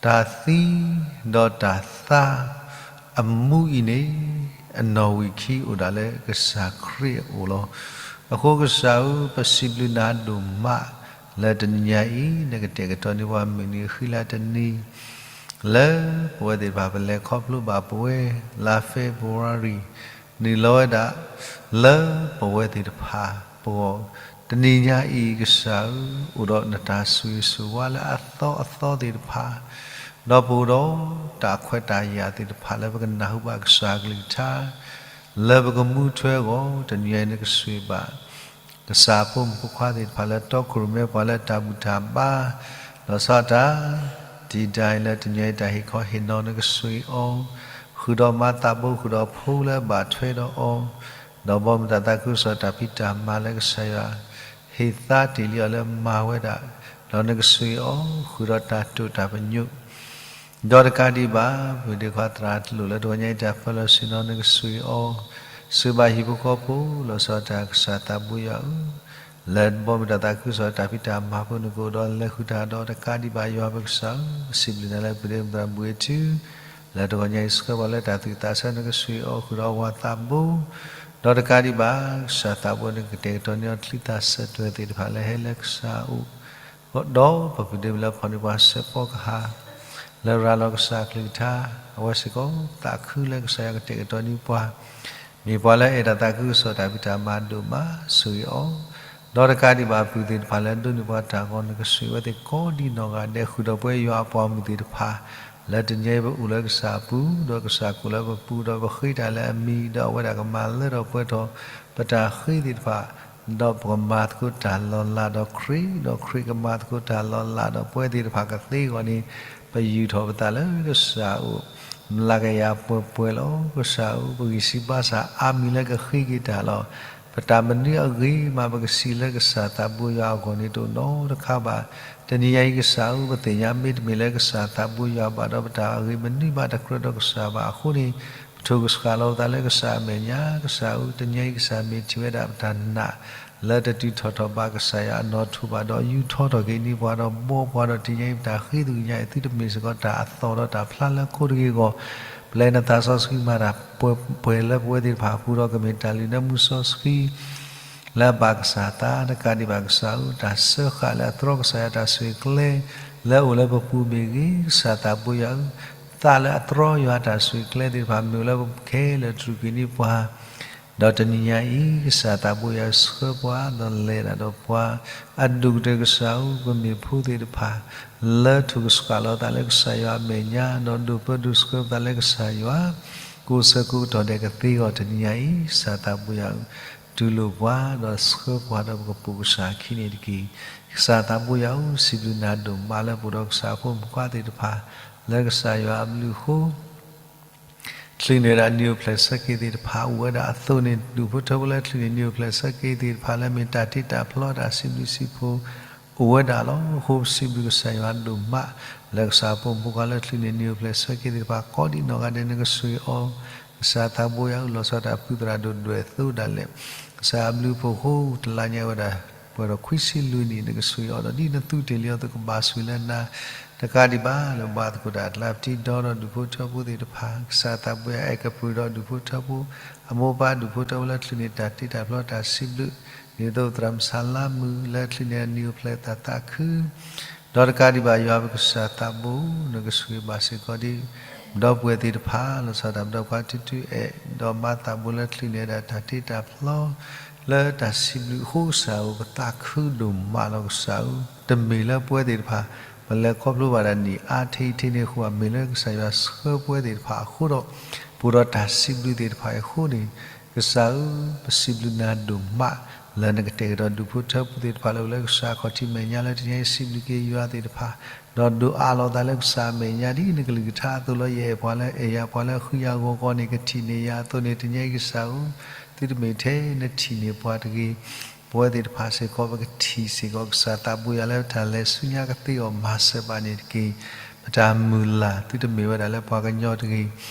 တၢ်သံ, ဒီးတၢ်သါ, အမူအံၤန့ၣ်, အနီၣ်ဝံာ်ခံအိၣ်ဒၣ်လၢကစၢ်ခရံာ်အအိၣ်လီၤ. အဃိကစၢ်ဧၢ, ပစံးဘျုးနၤဒိၣ်မး, လၢတနံၤညါအံၤ နကတဲာ်ကတီၤန့ၢ်ပှၤမုၢ်နံၤအဃံလၤတနံၤ လၢပဝဲသ့ၣ်တဖၣ်ပလဲၤခီဖျိဘၣ်ပဝဲ လါ February နုာ်လီၤဝဲဒၣ် လၢပဝဲသ့ၣ်တဖၣ်ပဂီၢ်, တနံၤညါအံၤကစၢ်ဧၢ, အိၣ်ဒီးနတၢ်ဆိၣ်ဂ့ၤဆိၣ်ဝါလၢအသီအသီသ့ၣ်တဖၣ်, ဒီးပအိၣ်ဒီးတၢ်ခွဲးတၢ်ယာ်သ့ၣ်တဖၣ်လၢပကနၢ်ဟူဘၣ်ကစၢ်အကလုၢ်ကထါ လၢပကမူထွဲအဂီၢ်, တနံၤညါအံၤနကဆိၣ်ဂ့ၤဘၣ် ကစၢ်အဖိမုၣ်ဖိခွါသ့ၣ်တဖၣ်လၢတီခိၣ်ရိၣ်မဲ ပှၤလၢတၢ်ဘူၣ်တၢ်ဘါ, ဒီးစးထီၣ် တံၤဒၣ်အံၤလၢတနံၤညါအံၤတၢ်ဟ့ၣ်ခီဟ့ၣ်နီၤနကဆိၣ်ဂ့ၤအီၤ, ဃုာ်ဒီးမါသးဘိ ဃုာ်ဒီးဖိလၢအဘၣ်ထွဲဒီးအီၤ, ဒီးဘီမုၢ်သးသးခုကစီၣ်တၢ်ဖံးတၢ်မၤလၢကစၢ်ယွၤ ဟ့ၣ်သါတ့ၢ်လံအီၤလၢမၤဝဲဒၣ်, ဒီးနကဆိၣ်ဂ့ၤအီၤ ဃုာ်ဒီးတၢ်တိာ်တၢ်ပညိၣ် ဒီးတကးဒံးဘၣ် ပဒ့ခွါသရၣ်တလိၣ်လၢတဂီၤညါအံၤ တၢ်ပၢလီၤဆ့ၣ်နီၤနကစၢ်အံၤအီၤ, ဆှၢဘၣ်ဟံၣ်ဖိဃီဖိ လီၤဆီဒၣ်တၢ်ကစၢ်သးဘိယွၤဧၢ, လၢဘီမုၢ်တၢ်သးခုကစီၣ်တၢ်ဖံးတၢ်မၤဖိ နကအိၣ်ဒီးလဲၤဃုာ်တၢ်ဒီး တကးဒံးဘၣ်ယွၤပကစၢ်ဧၢ, ပစံးဘျုးနၤလၢပဒ့မုၢ်သရၣ်ဘှံးထူ လၢတဂီၤညါအံၤ ဆှၢပှၤလၢတၢ်သူၣ်သးဆၢနကစၢ်အံၤအီၤ ဃုာ်ဒီးအဝၤသးဘိ ဒီးတကးဒံးဘၣ် ကစၢ်သးဘိ နကတဲာ်ကတီၤန့ၢ်အီၤ ချံသၣ်စဲးတွဲၤသ့ၣ်တဖၣ်လၢဟဲလၢကစၢ်အအိၣ် ဒီးပပဒ့မုၢ်လၢဖီၣ်န့ၢ်ပှၤစဲးဖီကဟၣ် လၢရၤလီၤကစၢ်ကလုၢ်ကထါ အဝဲစ့ၢ်ကီး သးခုလၢကစၢ်ယွၤကတဲာ်ကတီၤန့ၢ်ပှၤ မ့ၢ်ပှၤလၢအဲၣ်တၢ်သးခုကစီၣ်တၢ်ဖံးတၢ်မၤဒိၣ်မး ဆိၣ်ဂ့ၤအီၤ, ဒီးတကးဒံးဘၣ်ပုၢ်သ့ၣ်တဖၣ်လၢအဒိးန့ၢ်ပှၤတၢ်ဂီၤ နကဆိၣ်ဂ့ၤဝဲသ့ၣ်ကိးဒံနီၢ်ဂၤဒဲး ဃုာ်ဒီးပဝဲယွၤအပှၤမုၢ်သ့ၣ်တဖၣ် လၢတနံၤအံၤပအိၣ်လၢကစၢ်အပူၤ ဒီးကစၢ်ကအိၣ်လၢပပူၤ ဒီးပဃ့တၢ်လၢအမံၤ ဒီးအဝဲဒၣ်ကမၤလၢထီၣ်ပှဲၤထီၣ် ပတၢ်ဃ့သ့ၣ်တဖၣ် ဒီးပကမၤသကိးတၢ်လီၤလးဒီးခရံာ် ဒီးခရံာ်ကမၤသကိးတၢ်လီၤလးဒီးပဝဲသ့ၣ်တဖၣ်ကသ့အဂီၢ်န့ၣ် ပယူာ်ထီၣ်ပသးလၢကစၢ်အအိၣ် မျးကယၤပှဲၤပှဲၤလီၤ. ကစၢ်ဧၢ ပဂံၢ်စၢ်ဘါစၢ်အါမံၤလၢကဃ့က့ၤတၢ်လီၤ. ပတၢ်မနုၤအဂ့ၤမး ပကစံးလၢကစၢ်သးဘိယွၤအဂီၢ်န့ၣ်တအိၣ်နီတခါဘၣ်. တနံၤညါအံၤကစၢ်ဧၢ ပသ့ၣ်ညါမ့တမ့ၢ်လၢကစၢ်သးဘိယွၤဘၣ်ဒီး ပတၢ်အဂ့ၤမနုၤမးတကြၢးဒီးကစၢ်ဘၣ်အဃိန့ၣ် ပထိၣ်ကဆှၣ်လီၤပသးလၢကစၢ်အမဲာ်ညါ, ကစၢ်ဧၢ တနံၤညါအံၤကစၢ်မ့ၢ်ထံၣ်ဝဲဒၣ်ပတၢ်နာ် လၢတတုၤထီၣ်ထီၣ်ဘၣ်ကစၢ်ယွၤအနီၣ်ထိၣ်ဘၣ်ဒီး ယူာ်ထီၣ်ထီၣ်က့ၤန့ၢ်ပှၤဒီးဘှီပှၤဒီး တနံၤညါအံၤပတၢ်ဃ့သ့ၣ်ညါအံၤ သုတမ့ၢ်စ့ၢ်ကီးတၢ်အသီၣ်ဒီးတၢ်ဖျါလၢခိတဂ့ၤအဂီၢ်, ပျဲနသးစီဆှံမၤတၢ်ပှဲၤပှဲၤလၢပဝဲသ့ၣ်တဖၣ်အပူၤဒီး ကမ့ၢ်တၢ်လုၢ်နၢမူစီဆှံ လၢအဘၣ်ကစၢ်အသး တကးဒံးဘၣ်ကစၢ်ဧၢ တၢ်စၢဃာ်လၢအတြီကစၢ်ယွၤတၢ်ဆိၣ်ဂ့ၤကျဲ လၢအအိၣ်လၢပပူၤမ့ၢ်ဂ့ၤ, ကစၢ်သးဘိယွၤဧၢ, သးလၢအတြီယွၤတၢ်ဆိၣ်ဂ့ၤကျဲသ့ၣ်တဖၣ် မ့ၢ်အိၣ်လၢပခဲလၢာ်တြူာ်က့ၤန့ၢ်ပှၤ ဒီးတနံၤညါအံၤ ကစၢ်သးဘိယွၤဧၢ ဆှၢပှၤဒီးလဲၤဒၣ်ဒီးပှၤ အဒိၣ်ကတၢၢ်ကစၢ်ဧၢ ပမ့ၢ်ဖိသ့ၣ်တဖၣ် လၢထိၣ်ကဆှၣ်လီၤသးလၢကစၢ်ယွၤအမဲာ်ညါ ဒီးဒိးပၢဒိးဆှၢပသးလၢကစၢ်ယွၤ ကိးဆၢကိးကတီၢ်ဒဲးကသ့အဂီၢ် တနံၤညါအံၤ ကစၢ်သးဘိယွၤဧၢ တူၢ်လိာ်ပှၤ ဒီးဆှၢပှၤဒီးပကပိာ်ကစၢ်အခံန့ၣ်တက့ၢ်. ကစၢ်သးဘိယွၤဧၢ စံးဘျုးနၤဒိၣ်မးလၢပအိၣ်ဒီးကစၢ်ဖိမုၣ်ဖိခွါသ့ၣ်တဖၣ် လၢကစၢ်ယွၤအဘျုးအဃိ ချုးန့ၢ်ဝဲဒၣ်နံၣ်အိၣ်ဖျဲၣ်ဆၢက့ၤသ့ၣ်တဖၣ် အိၣ်ဝဲဒၣ်အသိးန့ၣ် ဒူၣ်ဖိထၢဖိလၢချုးန့ၢ်နံၣ်အိၣ်ဖျဲၣ်ဆၢက့ၤသ့ၣ်တဖၣ် လၢမ့ၢ်တၢ်တ့တၢ်ဖျီတၢ်စံးဘျုးစံးဖှိၣ် အိၣ်ဝဲဒၣ်လီၤ. အဃိပစံးဘျုးကစၢ်ယွၤဒိၣ်မး လၢကစၢ်ဖိမုၣ်ဖိခွါလၢချုးန့ၢ်နံၣ်အိၣ်ဖျဲၣ်ဆၢက့ၤသ့ၣ်တဖၣ် ကိးဒံနီၢ်ဂၤဒဲး နကဆိၣ်ဂ့ၤအီၤ ကစၢ်သးဘိယွၤဧၢ လီၤဆီဒၣ်တၢ်ဖုသရၣ်ဒိၣ်ဒွဲၣ်အသိးဒၣ်လဲာ် ကစၢ်အဘျုးအဖှိၣ်အဃိ တလါညါဝဲဒၣ် ပှဲၤဒီးခွံဆံလွံၢ်နံၣ် နကဆိၣ်ဂ့ၤအီၤဒီး ဒ်နသူတ့ၢ်လံအီၤအသိး ကဘၣ်ဆိၣ်ဂ့ၤလၢနၤ တကးဒံးဘၣ်လၢဘၣ်သကိးတၢ်အကျါ ပထံၣ်ဒီဒီးဒူၣ်ဖိထၢဖိသ့ၣ်တဖၣ် ကစၢ်သးဘိယွၤအဲၣ်ကပုာ်ဒီးဒူၣ်ဖိထၢဖိ အမိၢ်ပၢ်ဒူၣ်ဖိထၢဖိလၢချုးန့ၢ်တၢ်တ့တၢ်ဖျီတၢ်စံးဘျုး ဒ်သိးသရၣ်မုၣ်ဆါလါမုၣ်လၢချုးန့ၢ်နံၣ်အိၣ်ဖျဲၣ်သးသးခု ဒီးတကးဒံးဘၣ်ယွၤပကစၢ်သးဘိ နကဆိၣ်ဂ့ၤဘၣ်စ့ၢ်ကီးဒ် ပဒီပုၢ်ဝဲၢ်သ့ၣ်တဖၣ် လီၤဆီဒၣ်တၢ်ပဒီပုၢ်ဝဲၢ်ခွါ ထူထူအဲၣ် ဒီးမၤသးဘိလၢချုးန့ၢ်ဝဲဒၣ်တၢ်တ့တၢ်ဖျီ လၢတၢ်စံးဘျုးအဃိ ကစၢ်ဧၢ ပသးခုဒိၣ်မးလီၤ ကစၢ်ဧၢ, တမ့ၢ်လၢပဝဲသ့ၣ်တဖၣ် ပလဲၤခီဖျိဘၣ်ဒၣ်နံၣ်အါထဲအံၤထဲန့ၣ်အဃိဘၣ်, မ့ၢ်လၢကစၢ်ယွၤဆှၢပဝဲသ့ၣ်တဖၣ်အဃိဒီး ပအိၣ်ဒီးတၢ်စံးဘျုးသ့ၣ်တဖၣ်အံၤအဃိန့ၣ် ကစၢ်ဧၢ, ပစံးဘျုးနၤဒိၣ်မး လၢနကတဲာ်ကတီၤဒူၣ်ဖိထၢဖိသ့ၣ်တဖၣ်လၢအိၣ်လၢကစၢ်ခီၣ်ထံးမဲာ်ညါလၢတနံၤအံၤ စံးဘျုးက့ၤယွၤသ့ၣ်တဖၣ် ဒီးဒိးအးလီၤသးလၢကစၢ်အမဲာ်ညါ ဒ်နကလုၢ်ကထါအသိးလီၤ. ယအဲၣ်ပှၤလၢအဲၣ်ယၤ ပှၤလၢအဃုယၤဂီၤဂီၤန့ၣ် ကထံၣ်န့ၢ်ယၤအသိးန့ၣ် တနံၤအံၤကစၢ်ဧၢ, သုတမ့ၢ်ထဲနထံၣ်န့ၢ်ပှၤတဂ့ၤ, ပဝဲသ့ၣ်တဖၣ်စ့ၢ်ကီး ပကထံၣ်စ့ၢ်ကီး ကစၢ်သးဘိယွၤလၢတၢ်လဲၤဆူညါကသ့အီၤ မၤစၢၤဘၣ်န့ၣ်တက့ၢ်. ပတၢ်မုၢ်လၢ် သုတမ့ၢ်ဝဲဒၣ်လၢပှၤကညီတဂ့ၤ,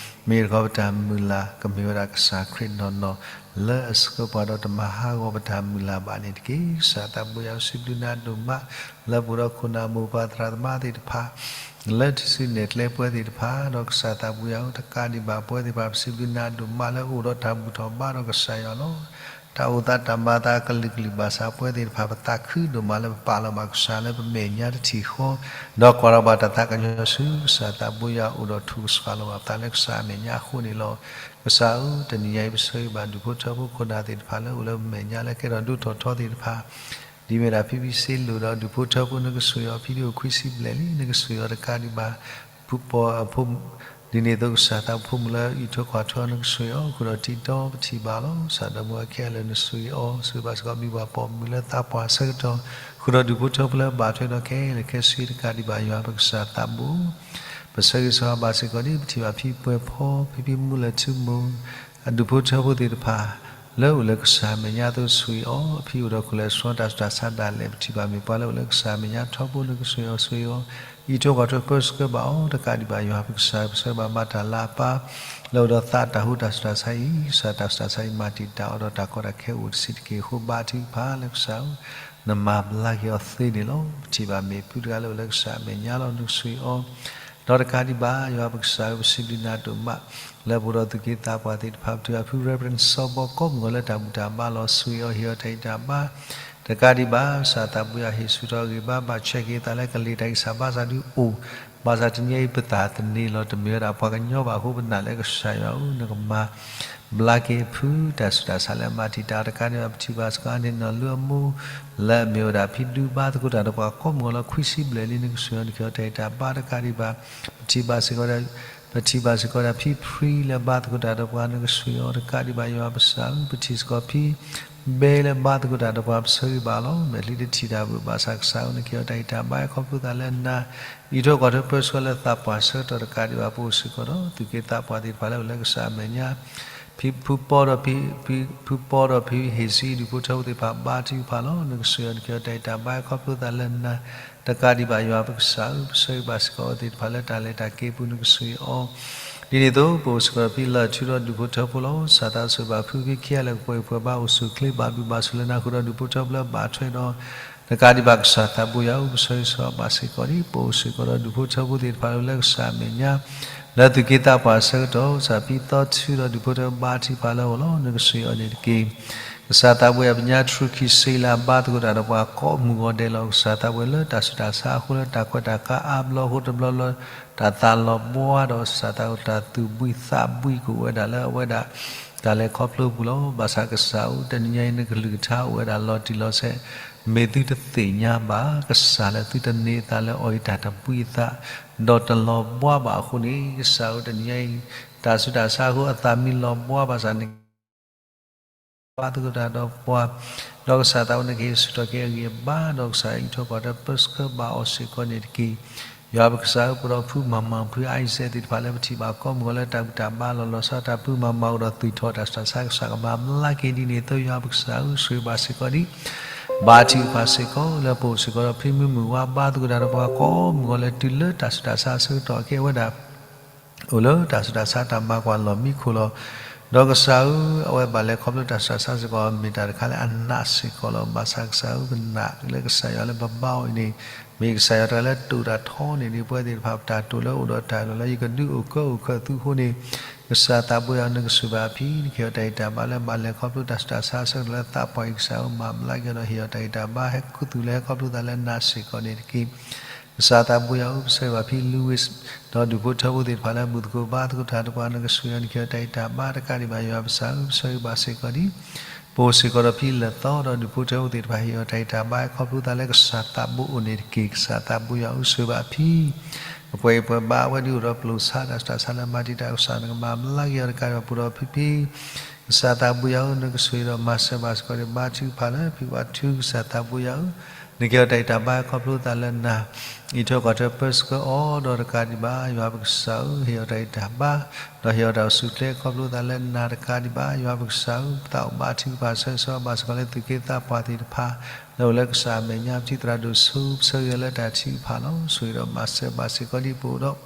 မ့ၢ်တခီ ပတၢ်မုၢ်လၢ်ကမ့ၢ်ဝဲဒၣ်ကစၢ်ခရံာ်နီၢ်နီၢ် လၢအဆှၢပှၤဒီးတမၤဟးဂီၤပတၢ်မုၢ်လၢ်ဘၣ်န့ၣ်တက့ၢ်. ကစၢ်သးဘိယွၤဧၢ စံးဘျုးနၤဒိၣ်မး လၢပအိၣ်ဒီးခိၣ်နၢ်မိၢ်ပၢ်သရၣ်သမါသ့ၣ်တဖၣ် လၢထူၣ်စုနဲၣ်ကျဲပဝဲသ့ၣ်တဖၣ် ဒီးကစၢ်သးဘိယွၤဧၢ တကးဒံးဘၣ်ပဝဲသ့ၣ်တဖၣ် ပစံးဘျုးနၤဒိၣ်မးလၢအိၣ်ဒီးတၢ်ဘူၣ်ထီၣ်ဘါထီၣ်ကစၢ်ယွၤလီၤ. တၢ်အိၣ်သးတၢ်မၤသးကလုာ်ကလုာ်ဘၣ်ဆၣ် ပဝဲသ့ၣ်တဖၣ် ပသးခုဒိၣ်မးလၢပပာ်လီၤဘၣ်ကစၢ်လၢပမဲာ်ညါတထံၣ်ဃီ ဒီးကွၢ်လီၤဘၣ်တၢ်သးကညီၤဆူကစၢ်သးဘိယွၤအအိၣ်ဒီးထိၣ်ကဆှၣ်လီၤဘၣ်ပသးလၢကစၢ်အမဲာ်ညါအဃိန့ၣ်လီၤ. ကစၢ်ဧၢ, တနံၤညါအံၤ ပဆၢဂ့ၤဘၣ်ဒူၣ်ဖိထၢဖိခိၣ်နၢ်သ့ၣ်တဖၣ်လၢအိၣ်လၢပမဲာ်ညါလၢကဲထီၣ်ဒိၣ်ထီၣ်ထီသ့ၣ်တဖၣ် ဒ်မ့ၢ်ဒၣ်ဖံဖံစ့လိၣ်ဒီးဒူၣ်ဖိထၢဖိ နကဆိၣ်ဂ့ၤအီၤ ဖံဒ့အိၣ်ခွံဆံဘျဲၣ်လံ နကဆိၣ်ဂ့ၤအီၤတကးဒံးဘၣ် ဖုပီၤအဖိ ဒ်န့ၣ်အသိးကစၢ်သးဖိမုၣ်လၢအအံးထွဲကွၢ်ထွဲအီၤ နကဆိၣ်ဂ့ၤအီၤ ဃုာ်ဒီးထံဒီပထံၣ်ဘၣ်လီၤ. ကစၢ်ဒီမါဝၤခဲလၢာ် နဆိၣ်ဂ့ၤအီၤ ဆိၣ်ဂ့ၤဘၣ်စ့ၢ်ကီး ဘံၣ်ပှၤပိာ်မုၣ်လၢသးပှၢ်အဆၢကတီၢ် ဃုာ်ဒီးဒူၣ်ဖိထၢဖိလၢဘၣ်ထွဲဒီးခဲလၢာ်ခဲဆ့တကးဒံးဘၣ် ယွၤပကစၢ်သးဘိ ပဆၢဂ့ၤဆၢဝါဘၣ်စ့ၢ်ကီးဒ်ပထံၣ်ဘၣ်ဖံပှဲၤဖီ ဖံဖံမူလၢၢ်ထူမိၢ် အဒူၣ်ဖိထၢဖိသ့ၣ်တဖၣ် လၢအိၣ်လၢကစၢ်အမဲာ်ညါအသိး ဆိၣ်ဂ့ၤအီၤ, အဖံအိၣ်ဒီးခိၣ်လဲၤဆှီ တၢ်ဆူးတၢ်ဆါဒၣ်လဲာ် ပထံၣ်ဘၣ်မ့ၢ်ပှၤလၢအိၣ်လၢကစၢ်အမဲာ်ညါထီဘိ နကဆိၣ်ဂ့ၤအီၤဆိၣ်ဂ့ၤအီၤ, အံးထွဲကွၢ်ထွဲပၢဆှၢဘၣ်အီၤ တကးဒံးဘၣ် ယွၤပကစၢ်ဧၢ, ပဆၢဂ့ၤဘၣ်မၤတၢ်လၤအပၢ် လၢအိၣ်ဒီးသးအတၢ်ဟူတၢ်ဆူးတၢ်ဆါအံၤ, ကစၢ်တၢ်ဆူးတၢ်ဆါအံၤ မၤတံာ်တာ်အီၤဒီးတၢ်ကီတၢ်ခဲအိၣ်တဆံးတက့ၢ်အဃိ ဘါထုကဖၣ်လၢကစၢ်ဧၢ, နမၤဘျါက့ၤအီၤသ့န့ၣ်လီၤ. ပထံၣ်ဘၣ်မ့ၢ်ဖုတဂၤလၢအိၣ်လၢကစၢ်အမဲာ်ညါလီၤ နကဆိၣ်ဂ့ၤအီၤ ဒီးတကးဒံးဘၣ် ယွၤပကစၢ်ဧၢ, ပစံးဘျုးနၤဒိၣ်မး လၢပအိၣ်ဒီးသူၣ်က့သးပှၢ်သ့ၣ်တဖၣ် ပထံၣ်ဘၣ်ဖု Reverend စီၤဘီ ကိးမုၢ်ဂီၤလၢတၢ်ဘူၣ်တၢ်ဘါလီၤ ဆိၣ်ဂ့ၤအီၤ ဟ့ၣ်အီၤတၢ်ဂံၢ်တၢ်ဘါ, တကးဒံးဘၣ် ကစၢ်သးဘိယွၤ ဟ့ၣ်ဆူၣ်ထီၣ်ဂံၢ်ဘါ ဘၣ်ဆဲးက့ၤသးလၢကလ့ၢ်တၢ်ဂံၢ်စၢ်ဘါစၢ်ဒုအိၣ်, ဘၣ်ဆၣ်တနံၤအံၤပသးသန့ၤလီၤ တမ့ၢ်ဝဲဒၣ်ပှၤကညီဘၣ်အဃိ ပနာ်လၢကစၢ်ယွၤဧၢ နကမၤ ဘျါက့ၤဖု တၢ်ဆူးတၢ်ဆါလၢအမၤတံာ်တာ် တကးဒံးဘၣ် ပထံၣ်ဘၣ်စ့ၢ်ကီး အန့ၣ်နီၢ်လုၢ်အမိၢ် လၢအမ့ၢ်ဝဲဒၣ်ဖံဒူဘါသကိးတၢ်ဒီးပှၤကိးမုၢ်ဂီၤလီၤ ခွံဆံဘျဲၣ်လံ နကဆိၣ်ဂ့ၤအီၤ နကဟ့ၣ်အီၤတၢ်ဂံၢ်တၢ်ဘါ တကးဒံးဘၣ် ပထံၣ်ဘၣ်စ့ၢ်ကီးဒီး ပထံၣ်ဘၣ်စ့ၢ်ကီးဒီးဖံဖရံလၢဘါသကိးတၢ်ဒီးပှၤ နကဆိၣ်ဂ့ၤအီၤ တကးဒံးဘၣ် ယွၤပကစၢ်ဧၢ, ပထံၣ်စ့ၢ်ကီးဖံ ဘဲလၢဘါသကိးတၢ်ဒီးပှၤ ပဆၢဂ့ၤဘၣ်အီၤလီၤ. မဲာ်ချံတထံၣ်တၢ်ဘၣ် ဘၣ်ဆၣ်ကစၢ်ဧၢ နကဟ့ၣ်အီၤတၢ်ဂံၢ်တၢ်ဘါ ခီဖျိသးလၢနၤ အံးထွဲကွၢ်ထွဲပၢဆှၢလၢသးပှၢ်ဆၢကတီၢ် တကးဒံးဘၣ် ပအိၣ်စ့ၢ်ကီးဒီး သူၣ်က့သးပှၢ်သ့ၣ်တဖၣ်လၢအိၣ်လၢကစၢ်အမဲာ်ညါ ဖံဖုပီဒီးဖံ ဖံဖုပီဒီးဖံဟ့ၣ်ဆံ ဒူၣ်ဖိထၢဖိသ့ၣ်တဖၣ် ဘါထုကဖၣ်လီၤ နကဆိၣ်ဂ့ၤအီၤ နကဟ့ၣ်အီၤတၢ်ဂံၢ်တၢ်ဘါ ခီဖျိသးလၢနၤ တကးဒံးဘၣ် ယွၤပကစၢ်ဧၢ, ပဆၢဂ့ၤဘၣ်စ့ၢ်ကီးအဝဲသ့ၣ်တဖၣ်လၢတၢ်လဲၤတၢ်က့ၤအပူၤ နကဆိၣ်ဂ့ၤအီၤ ဒ်န့ၣ်အသိး ပအိၣ်စ့ၢ်ကီးဒီးဖံလၢၢ်ထူဒီးဒူၣ်ဖိထၢဖိလီၤ. ကစၢ်သးအိၣ်ဆိၣ်ဂ့ၤဘၣ်ဖု ဖံခံဂၤလၢကပှဲၤဂံၢ်ပှဲၤဘါ အိၣ်ဆူၣ်အိၣ်ချ့ ဘၣ်ဘျုးဘၣ်ဆိၣ်လၢနၤ ဃုာ်ဒီးဒူၣ်ဖိထၢဖိလၢအဘၣ်ထွဲဒီး တကးဒံးဘၣ် ကစၢ်သးဘိယွၤဧၢ, ပဆၢဂ့ၤဆၢဝါဘၣ်စ့ၢ်ကီးန့ၣ် ပအိၣ်စ့ၢ်ကီးဒီးဒူၣ်ဖိထၢဖိသ့ၣ်တဖၣ်လၢအိၣ်လၢကစၢ်အမဲာ်ညါ လၢသူၣ်က့သးပှၢ်အဆၢကတီၢ် ကစၢ်ဖံသီထူဒီးဒူၣ်ဖိထၢဖိ ဘါထုကဖၣ်လၢအအိၣ်လီၤ နကဆိၣ်ဂ့ၤအီၤန့ၣ်တက့ၢ်. ကစၢ်သးဘိယွၤ ပညါ ထြူခံစ့လး ဘါသကိးတၢ်ဒီးပှၤကိးမုၢ်ဂီၤဒဲးလီၤ. ကစၢ်သးဘိယွၤလၢတၢ်ဆူးတၢ်ဆါအဃိ လၢတၢ်ကွဲးတၢ်ကါအါဘျီအဃိ တဘျီလၢ တၢ်သးလီၤဘှါဒီး ကစၢ်သးဘိယွၤ တၢ်သူၣ်ဘှံးသးဘှံးကအိၣ်ဝဲဒၣ်လၢအဝဲဒၣ် တၢ်လဲၤခီဖျိပူၤလီၤ. ဘၣ်ဆၣ်ကစၢ်ဧၢ တနံၤညါအံၤ နကလုၢ်ကထါအိၣ်ဝဲဒၣ်လီၤတံၢ်လီၤဆဲး မ့ၢ်သုတသ့ၣ်ညါဘၣ် ကစၢ်လၢသုတန့ၢ်သးလၢအီၤအံၤ တၢ်တဘှံးအသး ဒီးတလီၤဘှါဘၣ်အဃိန့ၣ် ကစၢ်ဧၢ တနံၤညါအံၤ တၢ်ဆူးတၢ်ဆါအဃိ အသးမ့ၢ်လီၤဘှါဘၣ်ဆၣ် နက ဘါသကိးတၢ်ဒီးပှၤ, ဒီးကစၢ်သးဘိ နကဟ့ၣ်ဆူၣ်ထီၣ်က့ၤအဂံၢ်အဘါ ဒီးကစၢ်အံးထွဲကွၢ်ထွဲပၢဆှၢဘၣ်အီၤစ့ၢ်ကီးန့ၣ်တက့ၢ်. ယွၤပကစၢ်ဧၢ ပဒီးဖုမၤမၤ ဖုအါအံၤစဲးသ့ၣ်တဖၣ်လၢပထံၣ်ဘၣ်ကိးမုၢ်ဂီၤလၢတၢ်ဘူၣ်တၢ်ဘါလီၤလီၤဆီဆီ တၢ်ဖုမၤမၤအိၣ်ဒီးသွံၣ်ထီၣ်တၢ်ဆူးတၢ်ဆါ ကစၢ်ကမၤဘျါက့ၤဒ်န့ၣ်အသိး ယွၤပကစၢ်ဧၢ ဆိၣ်ဂ့ၤဘၣ်စ့ၢ်ကီးဒံး ဘါထုကဖၣ်စ့ၢ်ကီး လၢပအိၣ်စ့ၢ်ကီးဒီးဖံမုၢ်မုၢ်ဝါ ဘါသကိးတၢ်ဒီးပှၤကိးမုၢ်ဂီၤလၢတုၤလၢတၢ်ဆူးတၢ်ဆါအဆၢကတီၢ်အခဲအံၤဝဲဒၣ် အိၣ်လၢတၢ်ဆူးတၢ်ဆါတၢ်မၤကွၢ်လီၢ်မံခိၣ်လီၤ. ဒီးကစၢ်ဧၢ အဝဲဘၣ်လဲၤခီဖျိတၢ်ဆူးတၢ်ဆါစ့ၢ်ကီး မ့ၢ်တၢ်တခါလၢအနးစ့ၢ်ကီးလီၤ. ဘၣ်ဆၣ်ကစၢ်ဧၢ ပနာ်လၢကစၢ်ယွၤလၢပဘါအီၤအံၤန့ၣ် မ့ၢ်ကစၢ်ယွၤတဂၤလၢတိာ်တၢ်ထီန့ၢ်ဒံးပဝဲသ့ၣ်တဖၣ် ပတၢ်တိာ်လၢအိၣ်ဒီးတၢ်လီၤလၢယကဒုးအိၣ်ကၢအိၣ်ခၢၣ်သုအဃိန့ၣ် ကစၢ်သးဘိယွၤ နကဆိၣ်ဘၣ်အဖံ နကဟ့ၣ်အီၤတၢ်ဂံၢ်တၢ်ဘါလၢ ဘၣ်လဲၤခီဖျိတၢ်ဆူးတၢ်ဆါအဆၢကတီၢ်လၢသးပှၢ်အံၤ ကစၢ်ဧၢ မၤဘျါက့ၤဒီးဟ့ၣ်အီၤတၢ်ဂံၢ်တၢ်ဘါ ဟဲခူသူၣ်လၢဟဲခီဖျိသးလၢနၤစ့ၢ်ကီးန့ၣ်တက့ၢ်. ကစၢ်သးဘိယွၤဧၢ ပဆၢဂ့ၤဘၣ်ဖံ Louis ဒီးဒူၣ်ဖိထၢဖိသ့ၣ်တဖၣ်လၢဘူၣ်သကိးဘါသကိးတၢ်ဒီးပှၤ နကဆိၣ်ဂ့ၤအီၤ နကဟ့ၣ်အီၤတၢ်ဂံၢ်တၢ်ဘါ တကးဒံးဘၣ် ယွၤပကစၢ်ဧၢ ပဆၢဂ့ၤဘၣ်စ့ၢ်ကီးဒံး ပအိၣ်စ့ၢ်ကီးဒီးဖံလၢာ်သီဒီးဒူၣ်ဖိထၢဖိသ့ၣ်တဖၣ် ဟ့ၣ်အီၤတၢ်ဂံၢ်တၢ်ဘါ ခီဖျိသးလၢကစၢ်သးဘိအိၣ်န့ၣ်တက့ၢ်. ကစၢ်သးဘိယွၤဧၢ ဆိၣ်ဂ့ၤဘၣ်ဖံ ပှဲၤအံၤပှဲၤဘါ အဝဲဒၣ်အိၣ်ဒီးပျိာ်ဆါတၢ်ဆူးတၢ်ဆါလၢမၤတံာ်တာ် ကစၢ်နကမၤဘျါက့ၤအီၤ တကးဒံးဘၣ် ပအိၣ်ဒီးဖံဖံ ကစၢ်သးဘိယွၤဧၢ နကဆိၣ်ဂ့ၤဒီးမၤစၢၤဘၣ်စ့ၢ်ကီးဒံး ဘါထုကဖၣ်လၢဖံဝါထု ကစၢ်သးဘိယွၤဧၢ နကဟ့ၣ်အီၤတၢ်ဂံၢ်တၢ်ဘါ ခီဖျိသးလၢနၤ အံးထွဲကွၢ်ထွဲပၢဆှၢအီၤဒီး တကးဒံးဘၣ် ယွၤပကစၢ်ဧၢ ဟ့ၣ်အီၤတၢ်ဂံၢ်တၢ်ဘါ ဒီးဟ့ၣ်အီၤတၢ်အိၣ်ဆူၣ်အိၣ်ချ့ ခီဖျိသးလၢနၤ တကးဒံးဘၣ် ယွၤပကစၢ်ဧၢ ပသးအိၣ်ဘါထုကဖၣ်ဆၢဂ့ၤဆၢဝါဘၣ်စ့ၢ်ကီးလၢသူၣ်က့သးပှၢ်သ့ၣ်တဖၣ် လၢအိၣ်လၢကစၢ်အမဲာ်ညါ ပထံၣ်သရၣ်ဒိၣ်ဆူ ပဆၢဂ့ၤအီၤလၢတၢ်ထုကဖၣ်လီၤ. ဆိၣ်ဂ့ၤဒီးမၤစၢၤဘၣ်စ့ၢ်ကီးဒံး ပအိၣ်ဒီး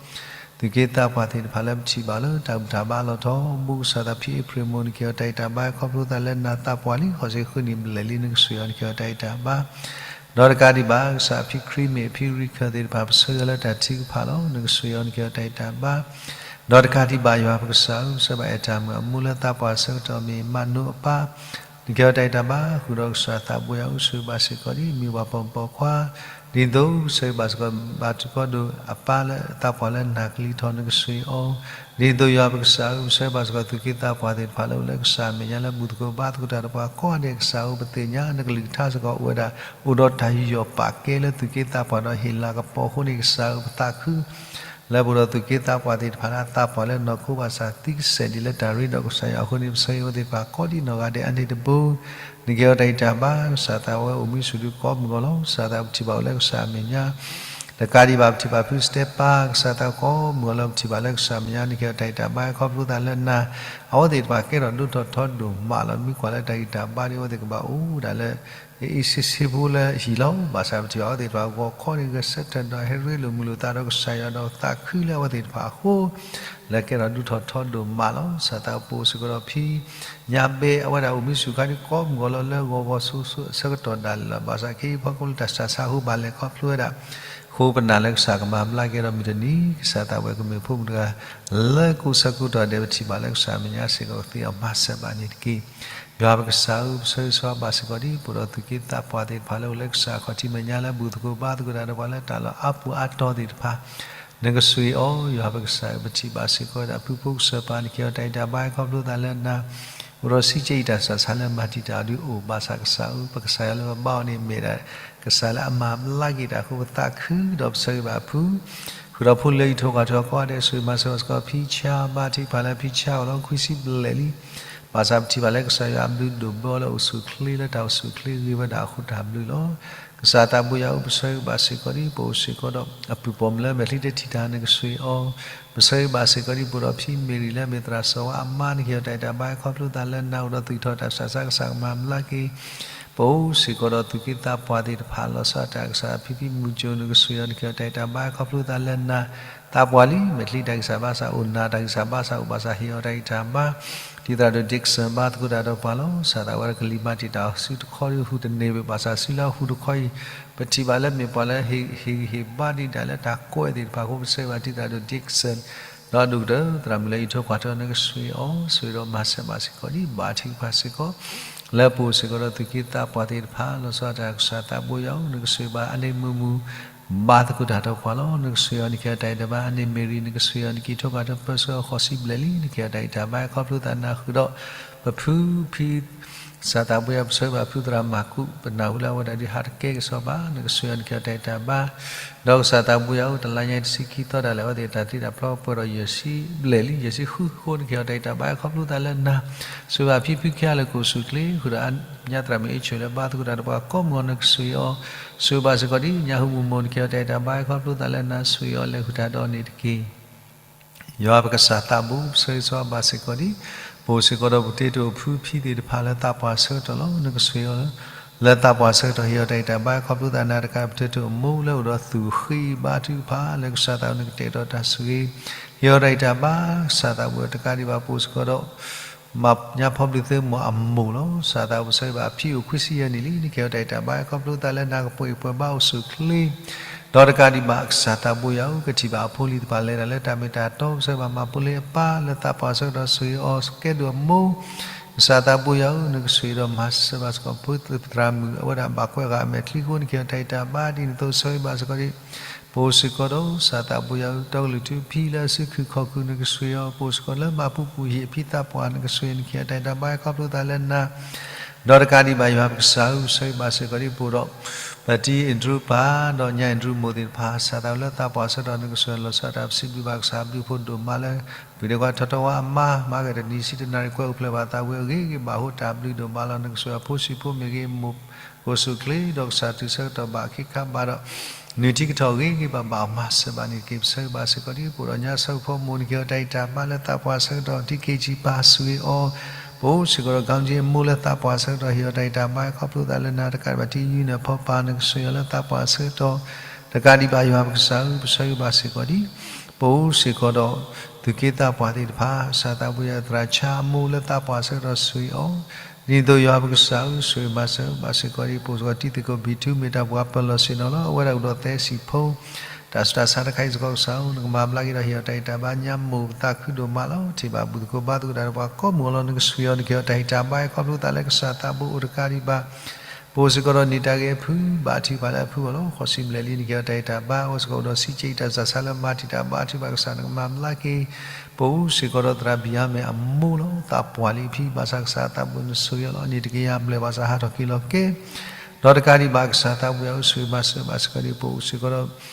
သူၣ်က့သးပှၢ်သ့ၣ်တဖၣ်လၢပထံၣ်ဘၣ်လၢတၢ်ဘူၣ်တၢ်ဘါလီၤထီဘိ ကစၢ်သးဖံအ့ဖြ့ၣ်မိၢ် နကဟ့ၣ်အီၤတၢ်ဂံၢ်တၢ်ဘါ ခီဖျိသးလၢနၤ သးပှၢ်လံ ဃိးဆံဃုနံၣ်ဘျဲၣ်လံ နကဆိၣ်ဂ့ၤအီၤ နကဟ့ၣ်အီၤတၢ်ဂံၢ်တၢ်ဘါ ဒီးတကးဒံးဘၣ် ကစၢ်ဖံခရံမ့ၢ်ဖံရံခၢၣ်သ့ၣ်တဖၣ် ပဆၢဂ့ၤအီၤလၢတၢ်ထုကဖၣ်လီၤ. နကဆိၣ်ဂ့ၤအီၤ နကဟ့ၣ်အီၤတၢ်ဂံၢ်တၢ်ဘါ ဒီးတကးဒံးဘၣ် ယွၤပကစၢ်ဧၢ ပဆၢဘၣ်အဲၣ်တၢ်မုၣ်အမိၢ်လၢသးပှၢ်ဆၢကတီၢ်မ့ၢ်မးနိအပၢ် နကဟ့ၣ်အီၤတၢ်ဂံၢ်တၢ်ဘါ ဃုာ်ဒီးကစၢ်သးဘိယွၤဧၢ ဆိၣ်ဂ့ၤဘၣ်စ့ၢ်ကီးဒံး မ့ၢ်ပှၤပိာ်မုၣ်ပိာ်ခွါ ဒ်သိးပဆၢဂ့ၤဘၣ်စ့ၢ်ကီး ဘါထုကဖၣ်ဒီးအပၢ်လၢသးပှၢ်လၢနၢ်ကလံၤထီၣ် နကဆိၣ်ဂ့ၤအီၤ ဒ်သိးယွၤပကစၢ်ဧၢ ပဆၢဂ့ၤဘၣ်စ့ၢ်ကီး သူၣ်က့သးပှၢ်သ့ၣ်တဖၣ်လၢအိၣ်လၢကစၢ်အမဲာ်ညါလၢဘူၣ်သကိးဘါသကိးတၢ်ဒီးပှၤကိးဂၤဒဲး ကစၢ်ဧၢ ပသ့ၣ်ညါ နကလုၢ်ကထါစ့ၢ်ကီးအိၣ်ဝဲဒၣ် အိၣ်ဒီးတၢ်ယူးယီၣ်ပာ်ကဲလၢသူၣ်က့သးပှၢ်ဒီးဟ့ၣ်လၤကပီၤအဃိန့ၣ် ကစၢ်ဧၢ ပသးခု လၢပအိၣ်ဒီးသူၣ်က့သးပှၢ်သ့ၣ်တဖၣ်လၢအသးပှၢ်လၢနီၢ်ခိဘၣ်ဆၣ်သံကစဲာ်ဒ်လၢတၢ်ရ့ဒီးကစၢ်ယွၤအဃိန့ၣ် ပဆၢဂ့ၤအဝဲသ့ၣ်တဖၣ်ကိးဒံးနီၢ်ဂၤဒဲးအါန့ၢ်တဘိ နကဟ့ၣ်အီၤတၢ်ဂံၢ်တၢ်ဘါ ကစၢ်သးဝဲအိၣ်မူဆူၣ်ဒုးကိးမုၢ်ဂီၤလီၤ. ကစၢ်သးပထံၣ်ဘၣ်အိၣ်လၢကစၢ်အမဲာ်ညါ တကးဒံးဘၣ် ပထံၣ်ဘၣ်ဖုစတဲပၤ ကစၢ်သးကိးမုၢ်ဂီၤလၢပထံၣ်ဘၣ်လၢကစၢ်မဲာ်ညါ နကဟ့ၣ်အီၤတၢ်ဂံၢ်တၢ်ဘါ ခီဖျိသးလၢနၤ, အဝဲသ့ၣ်တဖၣ်ကဲထီၣ်ဒိၣ်ထီၣ်ထီဒိၣ်မးလီၤ. မ့ၢ်ကွၢ်လၢတၢ်ဂံၢ်တၢ်ဘါဒီး အဝဲသ့ၣ်ကဘၣ်အိၣ်ဒၣ်လၢ အ့ၣ်စ့ဆ့ဖိလၢဟံၣ်လီၤ. ဘၣ်ဆၣ်ပထံၣ်ဘၣ်အဝဲသ့ၣ်တဖၣ်ဂီၤခီန့ၣ် ဂဲၤဆၢထၢၣ်ဒီးဟဲရ့လိာ်မုာ်လိာ်သးဒီးကစၢ်ယွၤဒီးသးခုလၢအဝဲသ့ၣ်တဖၣ်အဃိ လၢကဲထီၣ်ဒိၣ်ထီၣ်ထီဒိၣ်မးလီၤ. ကစၢ်သးပအိၣ်စ့ၢ်ကီးဒီးဖံ ညါဘဲ အဝဲဒၣ်အိၣ်မံဆူၣ်ခါဒ်ကိးမုၢ်ဂီၤလီၤလၢဂီၤဂီၤဆိးဆိးအဆၢကတီၢ်ဒၣ်လဲာ်လီၤ. ဘၣ်ဆၣ်ခဲအံၤဖီခိၣ်လၢတၢ်စၢ်ဆါအဃိ ဘၣ်လဲၤခီဖျိဝဲဒၣ် အဃိပနာ်လၢကစၢ်ကမၤဘျါက့ၤဒီးမုၢ်တနံၤ ကစၢ်သးပှၢ်ကမ့ၢ်ဖိမုၣ်တဂၤ လၢကိးဆၢကိးတီၢ်ဒဲး ပထံၣ်ဘၣ်လၢကစၢ်မဲာ်ညါစ့ၢ်ကီးကသ့အီၤမၤစၢၤဘၣ်န့ၣ်တက့ၢ်. ယွၤပကစၢ်ဧၢ, ပဆၢဂ့ၤဆၢဝါဘၣ်စ့ၢ်ကီးဒ် ပအိၣ်ဒီးသူၣ်က့သးပှၢ်သ့ၣ်တဖၣ်လၢအိၣ်လၢကစၢ်အခီၣ်ထံးမဲာ်ညါလၢအဘူၣ်သကိးဘါသကိးတၢ်ဒီးပှၤလၢတၢ်လီၢ်အါပူၤအါတီၤသ့ၣ်တဖၣ် နကဆိၣ်ဂ့ၤအီၤ. ယွၤပကစၢ်ဧၢ, ပထံၣ်ဘၣ်စ့ၢ်ကီးဝဲဒၣ်ဖုဖိကစၢ်ပၤ နကဟ့ၣ်အီၤတၢ်ဂံၢ်တၢ်ဘါခီဖျိသးလၢနၤ အိၣ်ဒီးစံးကဲအံၤတၢ်စၢ်ဆါလၢမၤတံာ်တာ်အီၤဒုးအိၣ် ဘၣ်ဆၣ်ကစၢ်ဧၢ, ပကစၢ်ယွၤလၢပဘါအီၤန့ၣ် မ့ၢ်ဒၣ်ကစၢ်လၢအမၤဘျါက့ၤတၢ်အဃိ ပသးခုဒီးပဆၢဂ့ၤဘၣ်အဖု ဃုာ်ဒီးဖိလံၤလၢယထိၣ်ဃာ်ထၢၣ်ကီၢ်ဒဲး ဆိၣ်ဂ့ၤမၤစၢၤဘၣ်စ့ၢ်ကီး ဖံဆါဘါ ထံဖးလၢဖံဆါအီၤလီၤ ခွံဆံဘျဲၣ်လံ. ဘၣ်ဆၣ်ပထံၣ်ဘၣ်လၢကစၢ်ယွၤအဘျုးဒိၣ်ဘၢအီၤလၢအိၣ်ဆူၣ်ချ့လၢတၢ်အိၣ်ဆူၣ်ချ့ဂ့ၤဝဲဒၣ်အဃိတၢ်ဘျုးလီၤ. ကစၢ်သးဘိယွၤဧၢ, ပဆၢဂ့ၤဘၣ်စ့ၢ်ကီးဒ် ပအိၣ်စ့ၢ်ကီးဒီးအပုၢ်ပိာ်မုၣ်လၢမဲာ်ချံတထံၣ်တၢ် နကဆိၣ်ဂ့ၤအီၤ ပဆၢဂ့ၤဘၣ်စ့ၢ်ကီးဒ် ပအိၣ်ဒီးဖံမ့ၢ်ရံၤလၢမ့ၢ်သရၣ်စီၤဝါအမါ နကဟ့ၣ်အီၤတၢ်ဂံၢ်တၢ်ဘါခီဖျိသးလၢနၤ အိၣ်ဒီးသူၣ်ထီၣ်တၢ်စၢ်ဆါ ကစၢ်ကမၤဘျါက့ၤ ပအိၣ်စ့ၢ်ကီးဒီးသူၣ်က့သးပှၢ်သ့ၣ်တဖၣ် လီၤဆီဒၣ်တၢ်ကစၢ်ဖံဖံမုၢ်ကၠိ နကဆိၣ်ဂ့ၤအီၤ နကဟ့ၣ်အီၤတၢ်ဂံၢ်တၢ်ဘါခီဖျိသးလၢနၤ သးပှၢ်လံ မဲာ်ချံတၢ်ဂံၢ်စၢ်ဘါစၢ်အိၣ် နၤတၢ်ဂံၢ်စၢ်ဘါစၢ်အိၣ် ဘၣ်ဆၣ်ဟ့ၣ်အီၤတၢ်ဂံၢ်တၢ်ဘါ ဒ်သရၣ်ဒိၣ် Dickson ဘါသကိးတၢ်ဒီးပှၤလီၤ. ကစၢ်သးဝဲကလံၤမၤတံာ်တာ်အီၤ စုတခီဒ်ဟူးတန့ၢ်ဘၣ် ဘၣ်ဆၣ်စုလၢဟူးတခီအံၤ ပထံၣ်ဘၣ်လၢမ့ၢ်ပှၤလၢဟ့ၣ်ဂံၢ်ဟ့ၣ်ဘါဒံးဒၣ်လၢတၢ်ကွဲးသ့ၣ်တဖၣ်အဃိ ပဆၢဂ့ၤဘၣ်ဒ်သရၣ်ဒိၣ် Dickson ဒီးဒိၣ်ကတၢၢ် သရၣ်မုၣ်လၢယထိၣ်ဃာ်ထၢၣ် နကဆိၣ်ဂ့ၤအီၤ ဆိၣ်ဂ့ၤဒီးမၤစၢၤဘၣ်စ့ၢ်ကီးဒ် ဘၣ်ထံကဖၣ်စ့ၢ်ကီး လၢပအိၣ်စ့ၢ်ကီးဒီးသူၣ်က့သးပှၢ်သ့ၣ်တဖၣ် လီၤဆီဒၣ်တၢ်ကစၢ်သးဘိယွၤဧၢ, နကဆိၣ်ဂ့ၤဘၣ်အန့ၣ်မုာ်မုာ် ဘါသကိးတၢ်ဒီးပှၤလီၤ. နကဆိၣ်ဂ့ၤအီၤ နကဟ့ၣ်အီၤတၢ်ဂံၢ်တၢ်ဘါ အန့ၣ်မ့ၢ်ရံၤ နကဆိၣ်ဂ့ၤအီၤ နကထိၣ်ဃာ်ထၢၣ်ပၢဆှၢအီၤဃိးဆံဘျဲၣ်လံ နကဟ့ၣ်အီၤတၢ်ဂံၢ်တၢ်ဘါခီဖျိသးနၤဃုာ်ဒီး ပဖုဖံ ကစၢ်သးဘိယွၤ ပဆၢဂ့ၤဘၣ်ဖုသရၣ်မၤကူး ပနၢ်ဟူလၢအဝဲဒၣ်ဒုးဟးတကဲကစီၣ်ဘၣ် နကဆိၣ်ဂ့ၤအီၤ နကဟ့ၣ်အီၤတၢ်ဂံၢ်တၢ်ဘါ ဒီးကစၢ်သးဘိယွၤဧၢ တလါညါအံၤတဆံခံသီဒၣ်လဲာ် အဝဲသ့ၣ်တၢ်သံတၢ်ပျီပှဲၤဒီးယဲၢ်ဆံဘျဲၣ်လံ ယဲၢ်ဆံဃုဃိ နကဟ့ၣ်အီၤတၢ်ဂံၢ်တၢ်ဘါခီဖျိသးလၢနၤ ဆိၣ်ဂ့ၤဘၣ်ဖံဖုခံဂၤလၢကအိၣ်ဆူၣ်ချ့ ဃုာ်ဒီးညါသရၣ်မုၣ်အ့ၣ်ဆိၣ်လၢဘါသကိးတၢ်ဒီးပှၤကိးမုၢ်ဂီၤ နကဆိၣ်ဂ့ၤအီၤ ဆိၣ်ဂ့ၤဘၣ်စ့ၢ်ကီးဒ်ညါဟူမုၢ်မိၢ် နကဟ့ၣ်အီၤတၢ်ဂံၢ်တၢ်ဘါခီဖျိသးလၢနၤ ဆိၣ်ဂ့ၤအီၤလဲၤဃုာ်တၢ်ဒီးန့ၣ်တက့ၢ်. ယွၤပကစၢ်သးဘိ ပဆၢဂ့ၤဆၢဝါဘၣ်စ့ၢ်ကီးဒ် ပအိၣ်စ့ၢ်ကီးဒီးပတ့တိာ်အဖုအဖံသ့ၣ်တဖၣ်လၢသးပှၢ်ဆၢကတီၢ်လီၤ. နကဆိၣ်ဂ့ၤအီၤ လၢသးပှၢ်ဆၢကတီၢ် ဟ့ၣ်အီၤတၢ်ဂံၢ်တၢ်ဘါခီဖျိသးနၤ တကးပတ့တိာ်အမိၢ်လၢအိၣ်ဒီးသူၣ်ဃ့ဘါထုကဖၣ် လၢကစၢ်သးဘိ နကတဲာ်ကတီၤတၢ်ဆိၣ်ဂ့ၤ ဟ့ၣ်အီၤတၢ်ဂံၢ်တၢ်ဘါ ကစၢ်သးဘိ တကးဒံးဘၣ်ပအိၣ်စ့ၢ်ကီးဒီး မၤညါဖီဘျုးသ့မိၢ်အမိၢ်လီၤ. ကစၢ်သးဘိ ပဆၢဂ့ၤဘၣ်အဖံအိၣ်ခွံဆံယဲၢ်နံၣ်လံ နကဟ့ၣ်အီၤတၢ်ဂံၢ်တၢ်ဘါခီဖျိသးလၢနၤ ကပှဲၤအံၤပှဲၤဘါအိၣ်ဆူၣ်ချ့ ဒီးတကးဒံးဘၣ် ကစၢ်သးဘိယွၤဧၢ ကထံၣ်ဘၣ်အဖိလံၤတဖၣ်လဲၤတၢ်လၢတၢ်မ့ၢ်တၢ်တီ ပဆၢဂ့ၤဘၣ်မၤဖိလ့အပၢ်လၢသးပှၢ်ဆၢကတီၢ် ဆိၣ်ဂ့ၤအီၤကဲဒိၣ်အမိၢ် ကစၢ်သးဘိယွၤဧၢ နကဆိၣ်ဂ့ၤဒီးမၤစၢၤဘၣ်စ့ၢ်ကီး ဖိသရၣ်မုၣ် အဝဲဒၣ်ဘၣ်ကွဲးအဂၤအမဲာ်ချံအဃိ နကဟ့ၣ်အီၤတၢ်ဂံၢ်တၢ်ဘါ ဒ်န့ၣ်အသိး ပဆၢဂ့ၤဘၣ်စ့ၢ်ကီးဒ် ပအိၣ်စ့ၢ်ကီးဒီး ကစၢ်သးဘိယွၤဧၢ တီကလုာ်ထူဖံလၢအစုခုၣ်ခီၣ်ခုၣ် နကဆိၣ်ဂ့ၤအီၤ ပအိၣ်စ့ၢ်ကီးလၢမၤပူၤပူၤယံာ်အဖံသးပှၢ် နကဆိၣ်ဂ့ၤ နကဟ့ၣ်အီၤတၢ်ဂံၢ်တၢ်ဘါခီဖျိသးလၢနၤ ဒီးတကးဒံးဘၣ် ယွၤပကစၢ်ဧၢ ပဆၢဂ့ၤဘၣ်စ့ၢ်ကီးဒ်ပအိၣ်ဒီး ပတံအ့ၣ်ဒြူပၢ် ဒီးညါအ့ၣ်ဒြူမိၢ်သ့ၣ်တဖၣ် ကစၢ်သးလၢသးပှၢ်ဆၢကတီၢ် နကဆိၣ်ဂ့ၤလီၤဆီဒၣ်တၢ် ပစံးဘျုးဘၣ်ကစၢ်အဘျုးအဖှိၣ်ဒိၣ်မးလၢ ပှၤဒဲးကွၢ်ထီၣ်ထီဝါအမါ မၤဂ့ၤတနံၤဆံတနၣ်ရံၣ် ကွဲးအိၣ်ဖျဲၣ်ဘၣ်သးဝံၤအဂ့ၤဂ့ၤ ဘၣ်ဟိတၢ်ဘျုးဒိၣ်မးလီၤ. နကဆိၣ်ဂ့ၤအဖိဆံးဖိမ့ၢ်ဂ့ၤ မိၢ် ကအိၣ်ဆူၣ်ချ့ ဒီးကစၢ်တုၤဆၢကတီၢ်ဘၣ်ခ့ခါဘၣ်ဒီး နုၢ်ထံကထီၣ်အဂ့ၤဂ့ၤဘၣ်ဘၣ် မၤစၢၤဘၣ်န့ၣ်တက့ၢ်. ပဆၢဂ့ၤဘၣ်စ့ၢ်ကီးဒ်ပအိၣ်ဒီးညါဆၢကဖိမိၢ် နကဟ့ၣ်အီၤတၢ်ဂံၢ်တၢ်ဘါလၢသးပှၢ်ဆၢကတီၢ် တံက့ကၠံပၢ် ဆိၣ်ဂ့ၤအီၤ ပအိၣ်စ့ၢ်ကီးဒီး ကီကၠံအမိၢ်လၢသးပှၢ်ဆၢကတီၢ် ဟ့ၣ်အီၤတၢ်ဂံၢ်တၢ်ဘါခီဖျိသးလၢနၤ တကးဒံးဘၣ်တံယုၢ်နၢ်ဖီပၢ် နကဆိၣ်ဂ့ၤအီၤလၢသးပှၢ်ဆၢကတီၢ် တကးဒံးဘၣ် ယွၤပကစၢ်ဧၢ ပဆၢဂ့ၤဘၣ်စ့ၢ်ကီးဒ် ပအိၣ်စ့ၢ်ကီးဒီး သူၣ်က့သးပှၢ်သ့ၣ်တဖၣ် ကစၢ်သးဘိယွၤ သရၣ်ဆါအမိၢ်လၢသးပှၢ်ဆၢကတီၢ် ဆိၣ်ဂ့ၤအီၤ ဒ်သိးယွၤပကစၢ်ဧၢ ဆိၣ်ဂ့ၤမၤစၢၤဘၣ်စ့ၢ်ကီးဒ် ပအိၣ်စ့ၢ်ကီးတံၤသကိးဘံၣ်ထူ မ့ၢ်တၢ်ပှၤပၢၤလီၢ်ဆ့ၣ်နီၤလီၤ. အဝဲဒၣ်အိၣ်ဒီးသၢဆံဖိ တၢ်ဆူးတၢ်ဆါတခါအံၤစ့ၢ်ကီး ကစၢ်ဧၢ နကမၤဘျါက့ၤဒီးဟ့ၣ်အီၤတၢ်ဂံၢ်တၢ်ဘါ ညါမိၢ်ပသးခုဒိၣ်မးလီၤ. ထံၣ်ဘၣ်ဘူၣ်သကိးဘါသကိးတၢ်ဒီးပှၤကိးမုၢ်ဂီၤလီၤ. နကဆိၣ်ဂ့ၤအီၤ နကဟ့ၣ်အီၤတၢ်ဂံၢ်တၢ်ဘါ ခီဖျိသးလၢကစၢ်သးဘိအိၣ်တကးဒံးဘၣ် ပအိၣ်စ့ၢ်ကီးဒီးနံၣ်တၢ်ဂ့ၢ်အဖု ဘၣ်ထံၣ်ပှၤလၢအဖုအီၤလီၤ. ဃိးဆံဘျဲၣ်လံ နကဟ့ၣ်အီၤတၢ်ဂံၢ်တၢ်ဘါ အိၣ်စ့ၢ်ကီးဒီးစံးကဲအံၤတၢ်စၢ်ဆါလၢမၤတံာ်တာ်ဘါထုကဖၣ် ကစၢ်နကမၤဘျါက့ၤ ပအိၣ်စ့ၢ်ကီးဒီးသရၣ်ဘံၣ်အါမဲာ်အမိၢ်လီၤ. သးပှၢ်လံအဖံ ဘၣ်ဆၣ်ကစၢ်သးဘိနဆိၣ်ဂ့ၤအီၤလီၤ. အန့ၣ်တကယၤဘျဲၣ်ဘၣ်ဆၣ်ဟးထီၣ်က့ၤလီၤကဲ ဒီးတကးဒံးဘၣ် ကစၢ်သးဘိယွၤဧၢ ဆိၣ်ဂ့ၤမၤစၢၤဘၣ်စ့ၢ်ကီးဒ် ပအိၣ်စ့ၢ်ကီးဒီး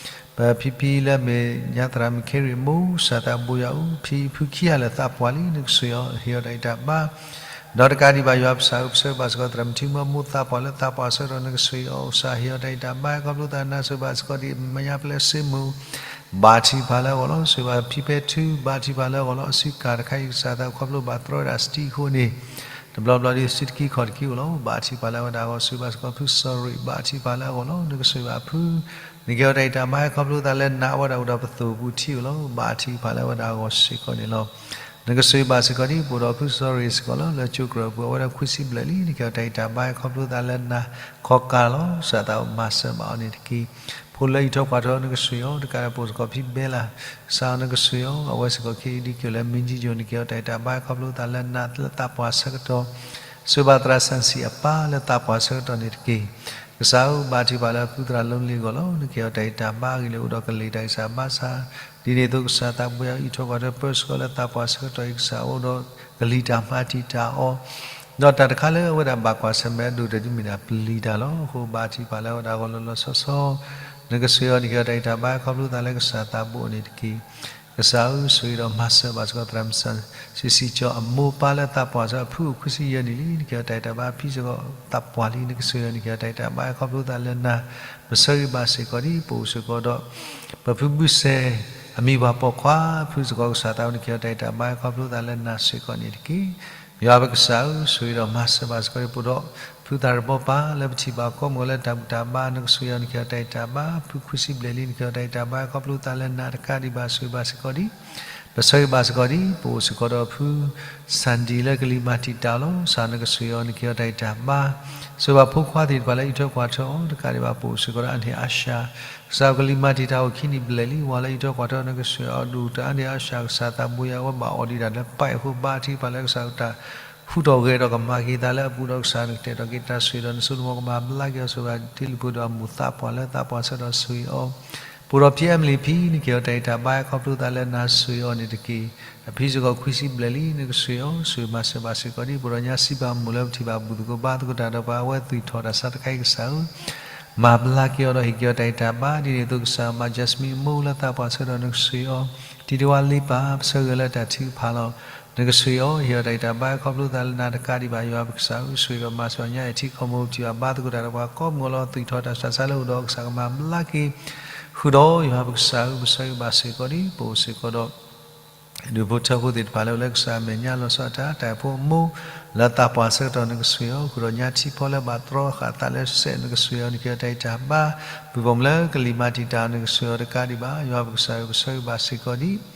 ပဖံဖံလၢမ့ၢ်ညါသရၣ်မုၣ်ခဲရံၣ်အမိၢ် ကစၢ်သးဘိယွၤဧၢ ဖံဖုခံဂၤလၢာ်သးပှၢ်လံ နကဆိၣ်ဂ့ၤအီၤ ဟ့ၣ်အီၤတၢ်ဂံၢ်တၢ်ဘါ ဒီးတကးဒံးဘၣ် ယွၤပကစၢ်ဧၢ, ပဆၢဂ့ၤဘၣ်စ့ၢ်ကီး သရၣ်မုၣ်ထံမုၣ်အမိၢ် သးပှၢ်လၢသးပှၢ်ဆၢကတီၢ် နကဆိၣ်ဂ့ၤအီၤ, ကစၢ်ဟ့ၣ်အီၤတၢ်ဂံၢ်တၢ်ဘါ ဟဲခီဖျိသးလၢနၤ, ဆိၣ်ဂ့ၤဘၣ်စ့ၢ်ကီးဒံး မဲာ်ညါပလဲ စ့မုၢ် ဘၣ်ထံၣ်ဖးလၢအဂီၢ်လီၤ. ဆိၣ်ဂ့ၤဘၣ်ဖံဖဲထူ ဘၣ်ထံၣ်ဖးလၢအဂီၢ်လီၤ. အစုကၤတခါအံၤ ကစၢ်သးခီဖျိဘၣ်တြီဝဲဒၣ်စတံအဃိန့ၣ် တဘျီဘျီဒ် စတံတကံခီၣ်တကံအိၣ်လီၤ. ဘၣ်ထံၣ်ဖးလၢအဝဲဒၣ်အဂီၢ်, ဆိၣ်ဂ့ၤဘၣ်စ့ၢ်ကီးဖုစီၤရံး ဘၣ်ထံၣ်ဖးလၢအဂီၢ်လီၤ. နကဆိၣ်ဂ့ၤဘၣ်ဖု နကဟ့ၣ်အီၤတၢ်ဂံၢ်တၢ်ဘါ ဟဲခီဖျိသးလၢနၤ, အဝဲဒၣ်အိၣ်ဒီးပသိၣ်ပူၤထံအိၣ်လီၤ. ဘၣ်ထံၣ်ဖးလၢအဝဲဒၣ်အဂီၢ်စ့ၢ်ကီးန့ၣ်လီၤ. နကဆိၣ်ဂ့ၤဘၣ်စ့ၢ်ကီးဒ် ပအိၣ်ဒီးဖုစီၤရံးစ့ၢ်ကီးလီၤ. လၢကၠိကရၢၢ်ပူၤ အဝဲဒၣ်ခွံဆံဘျဲၣ်လံ, နကဟ့ၣ်အီၤတၢ်ဂံၢ်တၢ်ဘါ ဟဲခီဖျိသးလၢနၤ, ခီကၤလီၤ. ကစၢ်သးအိၣ်မၤစၢၤဘၣ်အီၤန့ၣ်တက့ၢ်. ဖိလၢအံးထွဲကွၢ်ထွဲအီၤ နကဆိၣ်ဂ့ၤအီၤ, တကးဒံး ပအိၣ်စ့ၢ်ကီးဖံဘဲလၤ, ကစၢ်ဧၢ နကဆိၣ်ဂ့ၤအီၤ, အဝဲစ့ၢ်ကီးခံဒ်က့ၤလၢ မံကံယိၤ နကဟ့ၣ်အီၤတၢ်ဂံၢ်တၢ်ဘါ ဟဲခီဖျိသးလၢနၤလၢသးပှၢ်ဆၢကတီၢ်, ဆိၣ်ဂ့ၤဘၣ်သရၣ်စၣ်စံၣ်အပၢ်လၢသးပှၢ်ဆၢကတီၢ်န့ၣ်တက့ၢ်. ကစၢ်ဧၢ, ဘၣ်ထံၣ်ဖးလၢအဖုသရၣ်လိလ့ၣ်အဂီၢ်လီၤ. နကဟ့ၣ်အီၤတၢ်ဂံၢ်တၢ်ဘါ အဂ့ၢ်န့ၣ် အိၣ်ဒီးကလံၤတၢ်ဂံၢ်စၢ်ဘါစၢ်, ဒ်န့ၣ်အသိး ကစၢ်သးဘိယွၤအံးထွဲကွၢ်ထွဲ ပၢဆှၢလၢသးပှၢ်ဆၢကတီၢ်အံၤ ကစၢ်အိၣ်ဒီးကလံၤတၢ်မၤတံာ်တာ်အီၤ, ဒီးတၢ်တခါလၢအဝဲဒၣ်ဘၣ်ကွၢ်ဆၢၣ်မဲာ်အဒိၣ်တၢ်ဒ်မ့ၢ်ဒၣ်ပလံၤတၢ်လီၤ. အဃိဘၣ်ထံၣ်ဖးလၢအဝဲဒၣ်အဂီၢ်လီၤလီၤဆီဆီ, နကဆိၣ်ဂ့ၤအီၤ, နကဟ့ၣ်အီၤတၢ်ဂံၢ်တၢ်ဘါ ဟဲခီဖျိသးလၢကစၢ်သးဘိအအိၣ်န့ၣ်တက့ၢ်. ကစၢ်ဧၢ, ဆိၣ်ဂ့ၤဒီးမၤစၢၤဘၣ်စ့ၢ်ကီး သရၣ်မုၣ်စံၣ်စံၣ်ကၠီအမိၢ်ပၢ်လၢသးပှၢ်ဆၢကတီၢ်, အဖုအိၣ်ခွံဆံယဲၢ်နံၣ်လံ, နကဟ့ၣ်အီၤတၢ်ဂံၢ်တၢ်ဘါ, အဖံစ့ၢ်ကီးသးပှၢ်လံ, နကဆိၣ်ဂ့ၤအီၤ, နကဟ့ၣ်အီၤတၢ်ဂံၢ်တၢ်ဘါ ဟဲခီဖျိသးလၢနၤ, ပဆၢဂ့ၤဘၣ်စ့ၢ်ကီးဒ် ပအိၣ်စ့ၢ်ကီးဒီး ပဖုဘုစဲၣ် အမံၤပှၢ်ပိာ်ခွါ အဖုစ့ၢ်ကီး ကစၢ်သးဘိ နကဟ့ၣ်အီၤတၢ်ဂံၢ်တၢ်ဘါ ဟဲခီဖျိသးလၢနၤစ့ၢ်ကီးန့ၣ်တက့ၢ်. ယွၤပကစၢ်ဧၢ, ဆိၣ်ဂ့ၤဒီးမၤစၢၤဘၣ်စ့ၢ်ကီးဒ် ပအိၣ်ဒီးဖုသးတဘီပၢ် လၢပထံၣ်ဘၣ်ကိးမုၢ်ဂီၤလၢတၢ်ဘူၣ်တၢ်ဘါ, နကဆိၣ်ဂ့ၤအီၤ, နကဟ့ၣ်အီၤတၢ်ဂံၢ်တၢ်ဘါ, ဖုခွံဆံဘျဲၣ်လံ, နကဟ့ၣ်အီၤတၢ်ဂံၢ်တၢ်ဘါ ဟဲခီဖျိသးလၢနၤ, တကးဒံးဘၣ် ဆိၣ်ဂ့ၤဘၣ်စ့ၢ်ကီးဒ် ပဆၢဂ့ၤဘၣ်စ့ၢ်ကီးဒ် ပအိၣ်စ့ၢ်ကီးဒီးဖု Sandy လၢကလံၤမၤတံာ်တာ်အီၤလီၤ. ကစၢ် နကဆိၣ်ဂ့ၤအီၤ, နကဟ့ၣ်အီၤတၢ်ဂံၢ်တၢ်ဘါ, ဆိၣ်ဂ့ၤဘၣ်ဖိခွါသ့ၣ်တဖၣ်လၢအံးထွဲကွၢ်ထွဲအီၤ, တကးဒံးဘၣ် ပအိၣ်စ့ၢ်ကီးဒီးအါန့ၢ်အါစှၤ, ကစၢ် ကလံၤမၤတံာ်တာ်အိၣ်ခံနံၣ်ဘျဲၣ်လံ, ဝၤလၢအံးထွဲကွၢ်ထွဲအီၤ နကဆိၣ်ဂ့ၤအီၤ, ဒိၣ်တၢ်အါန့ၢ်အါစှၤ, ကစၢ်သးဘိယွၤ အဝဲဘၣ်အီၣ်ဒံးတၢ်လၢပၢ်အံၤအဃိ ဘါထုကဖၣ်လၢကစၢ်တၢ် ဟူးထီၣ်ဂဲၤထီၣ်ကမၤက့ၤသးလၢအပူၤဒီး ကစၢ် နကတဲာ်ကတီၤက့ၤတၢ်ဆိၣ်ဂ့ၤဒီး နစိနမိၢ်ကမၤဘျါက့ၤအီၤ, ဆိၣ်ဂ့ၤဘၣ်တ့လုၢ်ဖိဒီးအမိၢ်သးပှၢ်လၢသးပှၢ်ဆၢကတီၢ် ဆိၣ်ဂ့ၤအီၤ, ပအိၣ်ဒီးဖံအဲမလံဖံ နကဟ့ၣ်အီၤတၢ်ဂံၢ်တၢ်ဘါ ဟဲခီဖျိသးလၢနၤ ဆိၣ်ဂ့ၤအီၤန့ၣ်တက့ၢ်. အဖံစ့ၢ်ကီးခွံဆံဘျဲၣ်လံ နကဆိၣ်ဂ့ၤအီၤ, ဆိၣ်ဂ့ၤမၤစၢၤဘၣ်စ့ၢ်ကီးဒ် ပအိၣ်ဒီးညါစံးဘၣ်အမိၢ်လၢပထံၣ်ဘၣ်ဘူၣ်သကိးဘါသကိးတၢ်ဒီးပှၤ အဝဲသွံၣ်ထီၣ်တၢ်ဆါတခါအံၤ ကစၢ်ဧၢ မၤဘျါက့ၤအီၤဒီးဟ့ၣ်က့ၤအီၤတၢ်ဂံၢ်တၢ်ဘါ, ဒ်န့ၣ်အသိးကစၢ် မၤ Jasmine အမိၢ်လၢသးပှၢ်ဆၢကတီၢ် နကဆိၣ်ဂ့ၤအီၤ, တံၤတဝါလ့ပၢ် ပဆၢဂ့ၤလၢတၢ်ထုကဖၣ်လီၤ. နကဆိၣ်ဂ့ၤအီၤ, ဟ့ၣ်အီၤတၢ်ဂံၢ်တၢ်ဘါ ခီဖျိသးလၢနၤ တကးဒံးဘၣ် ယွၤပကစၢ်ဧၢ, ဆိၣ်ဂ့ၤဒီးမၤစၢၤညါ အထံကီၢ်မိၢ် ပထံၣ်ဘၣ်ဘါသကိးတၢ်ဒီးပှၤကိးမုၢ်ဂီၤလီၤ, သွံၣ်ထီၣ်တၢ်ဆါဆါလၢအိၣ်ဒီး ကစၢ်ကမၤဘျါက့ၤ ဃုာ်ဒီး ယွၤပကစၢ်ဧၢ, ပဆၢဂ့ၤဘၣ်စ့ၢ်ကီးဒ် ပအိၣ်စ့ၢ်ကီးဒီး ဒူၣ်ဖိထၢဖိသ့ၣ်တဖၣ်လၢအိၣ်လၢကစၢ်အမဲာ်ညါ လီၤဆီဒၣ်တၢ် တၢ်အိၣ်ဖှိၣ်အမိၢ် လၢသးပှၢ်ဆၢကတီၢ် နကဆိၣ်ဂ့ၤအီၤ, ဃုာ်ဒီးညါထံဖီလၢဘၣ်တြီဃာ်သးလၢစဲး နကဆိၣ်ဂ့ၤအီၤ, နကဟ့ၣ်အီၤတၢ်ဂံၢ်တၢ်ဘါ, ပုၢ်ပိာ်မုၣ်လၢကလံၤမၤတံာ်တာ် နကဆိၣ်ဂ့ၤအီၤ, တကးဒံးဘၣ် ယွၤပကစၢ်ဧၢ, ပဆၢဂ့ၤဘၣ်စ့ၢ်ကီးဒ်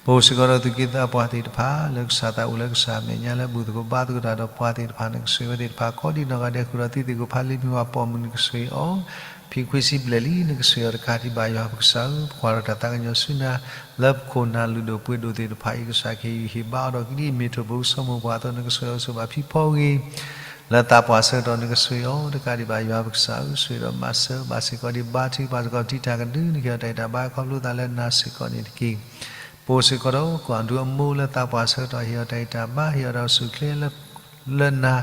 ပအိၣ်စ့ၢ်ကီးဒီးသူၣ်က့သးပှၢ်သ့ၣ်တဖၣ် လၢကစၢ်သးအိၣ်လၢကစၢ်အမဲာ်ညါ လၢဘူၣ်သကိးဘါသကိးတၢ်ဒီးပှၤသ့ၣ်တဖၣ် နကဆိၣ်ဂ့ၤဝဲသ့ၣ်တဖၣ် ကိးဒံးနီၢ်ဂၤဒဲး ဃုာ်ဒီးသုသ့ၣ်ကိးဖးလံ မံၤဝၤပိာ်မုၣ် နကဆိၣ်ဂ့ၤအီၤ, ဖံခွံဆံဘျဲၣ်လံ နကဆိၣ်ဂ့ၤအီၤ, တကးဒံးဘၣ် ယွၤပကစၢ်ဧၢ, ပကွၢ်ထီၣ်တၢ်သးကညီၤဆူနၤ လၢပခိၣ်နၢ်လုၢ်ဒိၣ်ပှ့ၤဒိၣ်သ့ၣ်တဖၣ်အံၤ ကစၢ် ကဟ့ၣ်ဂံၢ်ဟ့ၣ်ဘါအီၤဒီး ကဒ်အမ့ၢ်ထိၣ်ဖိကဆီမိၢ်ပှၢ်အသိး နကဆိၣ်ဂ့ၤအီၤ, ဆိၣ်ဂ့ၤဘၣ်ဖံဖီဂ့ၤ လၢသးပှၢ်ဆၢကတီၢ် နကဆိၣ်ဂ့ၤအီၤ, တကးဒံးဘၣ် ယွၤပကစၢ်ဧၢ, ဆိၣ်ဂ့ၤဒီးမၤစၢၤဘၣ်စ့ၢ်ကီးဒ် ဘါထုကဖၣ်စ့ၢ်ကီး တံၤတၢ်ကဒု နကဟ့ၣ်အီၤတၢ်ဂံၢ်တၢ်ဘါ ခီဖျိသးလၢနၤစ့ၢ်ကီးန့ၣ်တက့ၢ်. ပအိၣ်စ့ၢ်ကီးဒီး ကွၢ်ဒူအမိၢ်လၢသးပှၢ်ဆၢကတီၢ် ဟ့ၣ်အီၤတၢ်ဂံၢ်တၢ်ဘါ, ဟ့ၣ်အီၤတၢ်အိၣ်ဆူၣ်အိၣ်ချ့ လၢနၤ,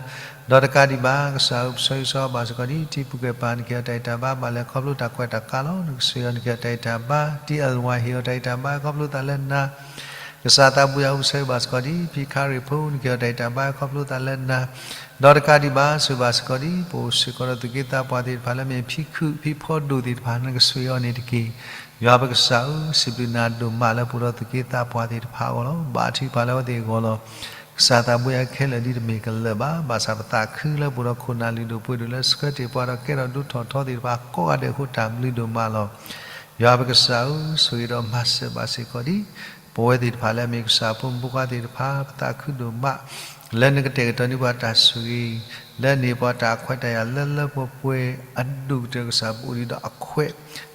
ဒီးတကးဒံးဘၣ် ကစၢ်ဧၢ, ပဆၢဂ့ၤဆၢဝါဘၣ်စ့ၢ်ကီးဒ် တံၤပူၤကွံာ်ပၢ် နကဟ့ၣ်အီၤတၢ်ဂံၢ်တၢ်ဘါ ဘၣ်လဲၤခီဖျိတၢ်ကွဲးတၢ်ကးလီၤ, နကဆိၣ်ဂ့ၤအီၤ, နကဟ့ၣ်အီၤတၢ်ဂံၢ်တၢ်ဘါ, တံၤအဲၣ်ဝါ ဟ့ၣ်အီၤတၢ်ဂံၢ်တၢ်ဘါ ခီဖျိသးလၢနၤ, ကစၢ်သးဘိယွၤဧၢ, ပဆၢဂ့ၤဘၣ်စ့ၢ်ကီးဒ် ဖံခါရံၣ်ဖိ နကဟ့ၣ်အီၤတၢ်ဂံၢ်တၢ်ဘါ ခီဖျိသးလၢနၤ, ဒီးတကးဒံးဘၣ် ဆိၣ်ဂ့ၤဘၣ်စ့ၢ်ကီးဒ် ပအိၣ်စ့ၢ်ကီးဒီးသူၣ်က့သးပှၢ်သ့ၣ်တဖၣ်လၢမ့ၢ် ဖံခုၣ် ဖံဖီဒိၣ်သ့ၣ်တဖၣ် နကဆိၣ်ဂ့ၤအီၤန့ၣ်တက့ၢ်. ယွၤပကစၢ်ဧၢ, စံးဘျုးနၤဒိၣ်မးလၢပအိၣ်ဒီးသူၣ်က့သးပှၢ်သ့ၣ်တဖၣ်အဂီၢ်လီၤ. ဘါထုကဖၣ်လၢအဝဲသ့ၣ်အဂီၢ်လီၤ. ကစၢ်သးဘိယွၤခဲလၢာ်ဒ်တမ့ၢ်ကလၢာ်ဘၣ်, ဘၣ်ဆၣ်ပသးခုလၢပအိၣ်ဒီးခိၣ်နၢ်လုၢ်ဒိၣ်ပှ့ၤဒိၣ်လၢဆှၢတ့ၢ်ပှၤဒီးကဲထီၣ်ဒိၣ်ထီၣ်ထီသ့ၣ်တဖၣ်ကိးဂၤဒဲးအဃိ တၢ်ဘျုးဒိၣ်မးလီၤ. ယွၤပကစၢ်ဧၢ, ဆိၣ်ဂ့ၤဒီးမၤစၢၤဘၣ်စ့ၢ်ကီးဒ် ပဝဲသ့ၣ်တဖၣ်လၢအမ့ၢ်ကစၢ်အဖိမုၣ်ဖိခွါသ့ၣ်တဖၣ် ပသးခုဒိၣ်မး လၢနကတဲာ်ကတီၤန့ၢ်ပှၤတၢ်ဆိၣ်ဂ့ၤ လၢန့ၢ်ပှၤတၢ်ခွဲးတၢ်ယာ်လၢလၢပှဲၤပှဲၤ အဒိၣ်ကတၢၢ်ကစၢ်ပအိၣ်ဒံးဒီးအခွဲး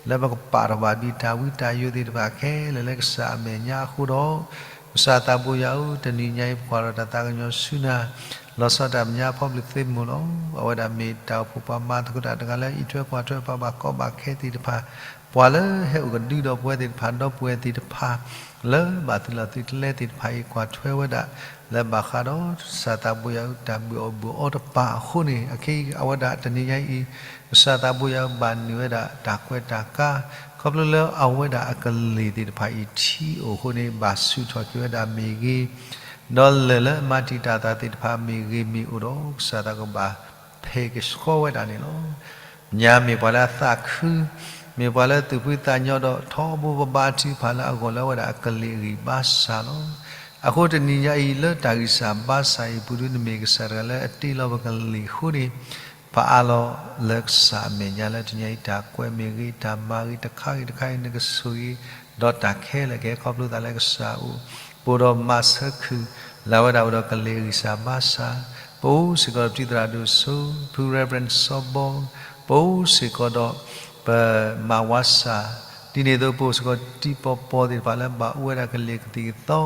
လၢပကပာ်ထီၣ်ဘၣ်ဒံးတၢ်ဝံတၢ်ယိးသ့ၣ်တဖၣ်ခဲလၢာ်လၢကစၢ်အမဲာ်ညါအဃိဒီး ကစၢ်သးဘိယွၤဧၢ, တနံၤညါအံၤ ပကွၢ်ထီၣ်တၢ်သးကညီၤဆူနၤ လီၤဆီဒၣ်တၢ်မဲာ်ညါအဖီဘျုးသ့ၣ်မုၢ်လီၤ. အဝဲဒၣ်မ့ၢ်တၢ်အိၣ်ဖှိၣ်ပှၤမၤသကိးတၢ်တဂၤလၢအံးထွဲကွၢ်ထွဲပှၤဘၣ်ကီဘၣ်ခဲသ့ၣ်တဖၣ်, ပှၤလၢဟဲအိၣ်ကဒုဒီးပဝဲသ့ၣ်တဖၣ် ဒီပုၢ်ဝဲၢ်သ့ၣ်တဖၣ် လၢဘၣ်သုးလီၢ်သုးကျဲသ့ၣ်တဖၣ်အံၤ ကွၢ်ထွဲဝဲဒၣ် လၢဘၣ်ဃးဒီး ကစၢ်သးဘိယွၤဧၢ တၢ်ဘုၣ်အီၣ်ဘုၣ်အီတပၤအဃိန့ၣ် အခဲအံၤ အဝဲဒၣ်တနံၤညါအံၤ ကစၢ်သးဘိယွၤဧၢ ဘၣ်န့ၢ်ဝဲဒၣ်တၢ်ကွဲးတၢ်ကး ခီဖျိလၢအဝဲဒၣ်အကလ့ၢ်သ့ၣ်တဖၣ်အံၤ ထံအိၣ်အဃိန့ၣ် ဘၣ်ဆူၣ်ထီၣ်က့ၤဝဲဒၣ်မ့ၢ်ဂ့ၤ ဒီးလၢၢ်လၢအမၤတံာ်တာ်အသးသ့ၣ်တဖၣ် မ့ၢ်ဂ့ၤမ့ၢ်အိၣ်ဒီး ကစၢ်သးကဘၣ်ဖဲးကဆှီဝဲဒၣ်န့ၣ်လီၤ. ညါမ့ၢ်ပှၤလၢအသးခု, မ့ၢ်ပှၤလၢသုးဖှံသးညီဒီး ထီဘိပဘါထုကဖၣ်လၢအဂီၢ်လၢအဝဲဒၣ်အကလံၤအဂံၢ်ဘါစၢ်လီၤ. အဃိတနံၤညါအံၤလၢတၢ်ဂံၢ်စၢ်ဘါစၢ်အံၤအပူၤဒု နမ့ၢ်ကစၢ်တဂၤလၢအတ့လီၤပကလံၤအဃိန့ၣ် ပအးလီၤလၢကစၢ်အမဲာ်ညါလၢတနံၤညါအံၤ တၢ်ကွဲးမ့ၢ်ဂ့ၤ, တၢ်မၤဂ့ၤ, တခါဂ့ၤတခါဂ့ၤ နကဆိၣ်ဂ့ၤ ဒီးတၢ်ခဲလၢာ်ခဲဆ့ ခီဖျိသးလၢကစၢ်အိၣ် ပအိၣ်ဒီးမၤဆၢခုၣ် လၢအဝဲဒၣ်အိၣ်ဒီးကလံၤအဂံၢ်စၢ်ဘါစၢ်, ပအိၣ်စ့ၢ်ကီးဒီးပတံၤသရၣ်ဒိၣ်စိ ဖု Reverend စီၤဘီ, ပအိၣ်စ့ၢ်ကီးဒီး ပမၤဝါစၢ်, ဒ်န့ၣ်အသိးပအိၣ်စ့ၢ်ကီးတံၤပီၢ်ပီၢ်သ့ၣ်တဖၣ်လၢဘၣ်အိၣ်ဝဲဒၣ်ကလံၤကသံၣ်ကသီ,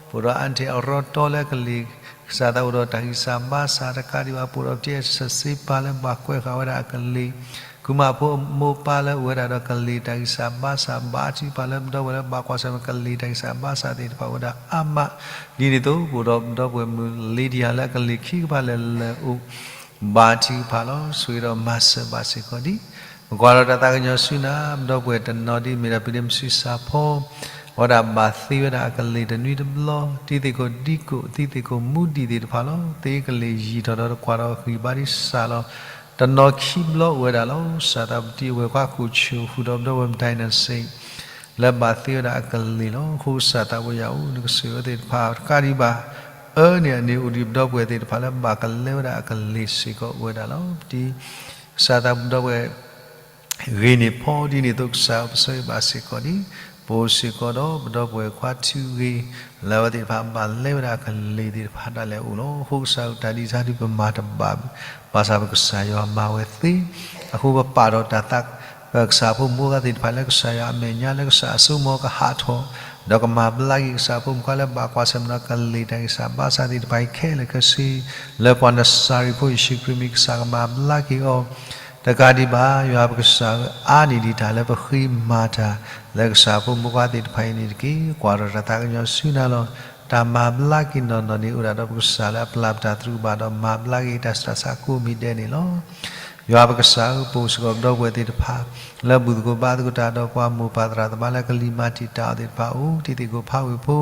ပအိၣ်ဒီး aunty အရီတီလၢကလံၤ ကစၢ်သးအိၣ်ဒီးတၢ်ဂံၢ်စၢ်ဘါစၢ်တကးဒံးဘၣ် ပအိၣ်ဒီးပတံၤအစၢ်စ့ပၤလၢဘၣ်ကွဲးဃာ်ဝဲဒၣ်အကလံၤ ကုမၣ်ဖိအမိၢ်ပၢ်လၢအိၣ်ဝဲဒၣ်ဒီးကလံၤတၢ်ဂံၢ်စၢ်ဘါစၢ် ဘါထုကဖၣ်လၢပဒီပုၢ်ဝဲၢ်လၢဘၣ်ကွၢ်ဆၢၣ်မဲာ်ကလံၤတၢ်ဂံၢ်စၢ်ဘါစၢ်သ့ၣ်တဖၣ်အိၣ်ဝဲဒၣ်အါမး, ဒ်န့ၣ်အသိးပအိၣ်ဒီးပဒီပုၢ်ဝဲၢ်မုၣ် Lydia လၢအကလံၤခံကပၤလၢလၢအိၣ် ဘါထုကဖၣ်လီၤ. ဆိၣ်ဂ့ၤဒီးမၤစၢၤဘၣ်စ့ၢ်ကီးဒံး ပကွၢ်ဒီးတၢ်သးကညီၤဆူနၤ ပဒီပုၢ်ဝဲၢ်တနီၤဒ်မ့ၢ်ဒီး ပဒ့မစုစၢ်ဖီ အဝဲဒၣ်ဘၣ်သ့ဝဲဒၣ်အကလံၤတနွံတဘျီ, တံၤသ့ၣ်ခိၣ်ဒံကိၣ် တံၤသ့ၣ်ခိၣ်မူဒံးသ့ၣ်တဖၣ်လီၤ. သ့ကလံၤယံာ်ထီၣ်ဒီးတကွၢ်ဒီးဂံၢ်ဘါဒံးစၢ်လီၤ. တနီၤခံဘျီအိၣ်ဝဲဒၣ်လီၤ. ကစၢ်သးပတံၤအဝဲၢ်ခွါကူၣ်ဆူၣ် ဃုာ်ဒီးပဒီပုၢ်ဝဲၢ်မုၣ် Dynasty လၢဘၣ်သ့ဝဲဒၣ်အကလံၤလီၤ. အဃိကစၢ်သးဘိယွၤဧၢ, နကဆိၣ်ဂ့ၤအဝဲသ့ၣ်တဖၣ်တကးဒံးဘၣ် အၢန့ၢ်အန့ၢ်အိၣ်ဒံးပဒီပုၢ်ဝဲၢ်သ့ၣ်တဖၣ်လၢဘၣ်ကလဲဝဲဒၣ်အကလံၤစ့ၢ်ကီးအိၣ်ဝဲဒၣ်လီၤ. ပတံၤ ကစၢ်သးပဒီပုၢ်ဝဲၢ် ဂ့ၤန့ၢ်ဖီ ဒ်န့ၣ်အသိးကစၢ် ပဆိၣ်ဂ့ၤဘၣ်စ့ၢ်ကီးဒံး ပအိၣ်စ့ၢ်ကီးဒီးပဒီပုၢ်ဝဲၢ်ခွါထူဂ့ၤ လၢအဝဲသ့ၣ်တဖၣ်ဘၣ်လဲဝဲဒၣ်အကလံၤသ့ၣ်တဖၣ်ဒၣ်လဲာ်အိၣ်လီၤ. အဃိကစၢ်ဧၢ တၢ်ဒ်စၢ်ဒုပမၤတဘၣ် ဘၣ်ဆၣ်ပကစၢ်ယွၤမၤဝဲသ့, အဃိပပာ်ဒီးတၢ်သး ပကစၢ်ဖိမုၣ်ဖိခွါသ့ၣ်တဖၣ်လၢကစၢ်ယွၤအမဲာ်ညါလၢကစၢ်အစိကမီၤကဟးထီၣ် ဒီးကမၤဘျါက့ၤကစၢ်ဖိမုၣ်ဖိခွါလၢဘၣ်ကွၢ်ဆၢၣ်မဲာ်ဒီးကလံၤတၢ်ဂံၢ်စၢ်ဘါစၢ်သ့ၣ်တဖၣ်အံၤခဲလၢာ်ခဲဆ့ လၢပှၤနစၤရ့းဖိယ့ၣ်ၡူးခရံာ်မံၤ ကစၢ်ကမၤဘျါက့ၤအီၤ တကးဒံးဘၣ် ယွၤပကစၢ်ဧၢ အါန့ၢ်ဒံးတၢ်လၢပဃ့မၤတၢ် လၢကစၢ်ဖိမုၣ်ဖိခွါသ့ၣ်တဖၣ်အံၤန့ၣ်တက့ၢ်. ကွၢ်ဒီးတၢ်သးကညီၤဆူနၤလီၤ. တၢ်မၤဘျါက့ၤနီၢ်နီၢ်န့ၣ် အိၣ်ဒၣ်ဒီးပကစၢ်လၢအပျၢ်ပတၢ်သရူးဘၣ်ဒီး မၤဘျါက့ၤတၢ်ဆူးတၢ်ဆါကိးမံၤဒဲးန့ၣ်လီၤ. ယွၤပကစၢ်ဧၢ, ပအိၣ်စ့ၢ်ကီးပဒီပုၢ်ဝဲၢ်သ့ၣ်တဖၣ် လၢဘူၣ်သကိးဘါသကိးတၢ်ဒီးပှၤမိၢ်ပၢ်သရၣ်သမါလၢကလံၤမၤတံာ်တာ်အီၤသ့ၣ်တဖၣ်အိၣ်, တံၤသကိးဖးဝ့ၢ်ဖိ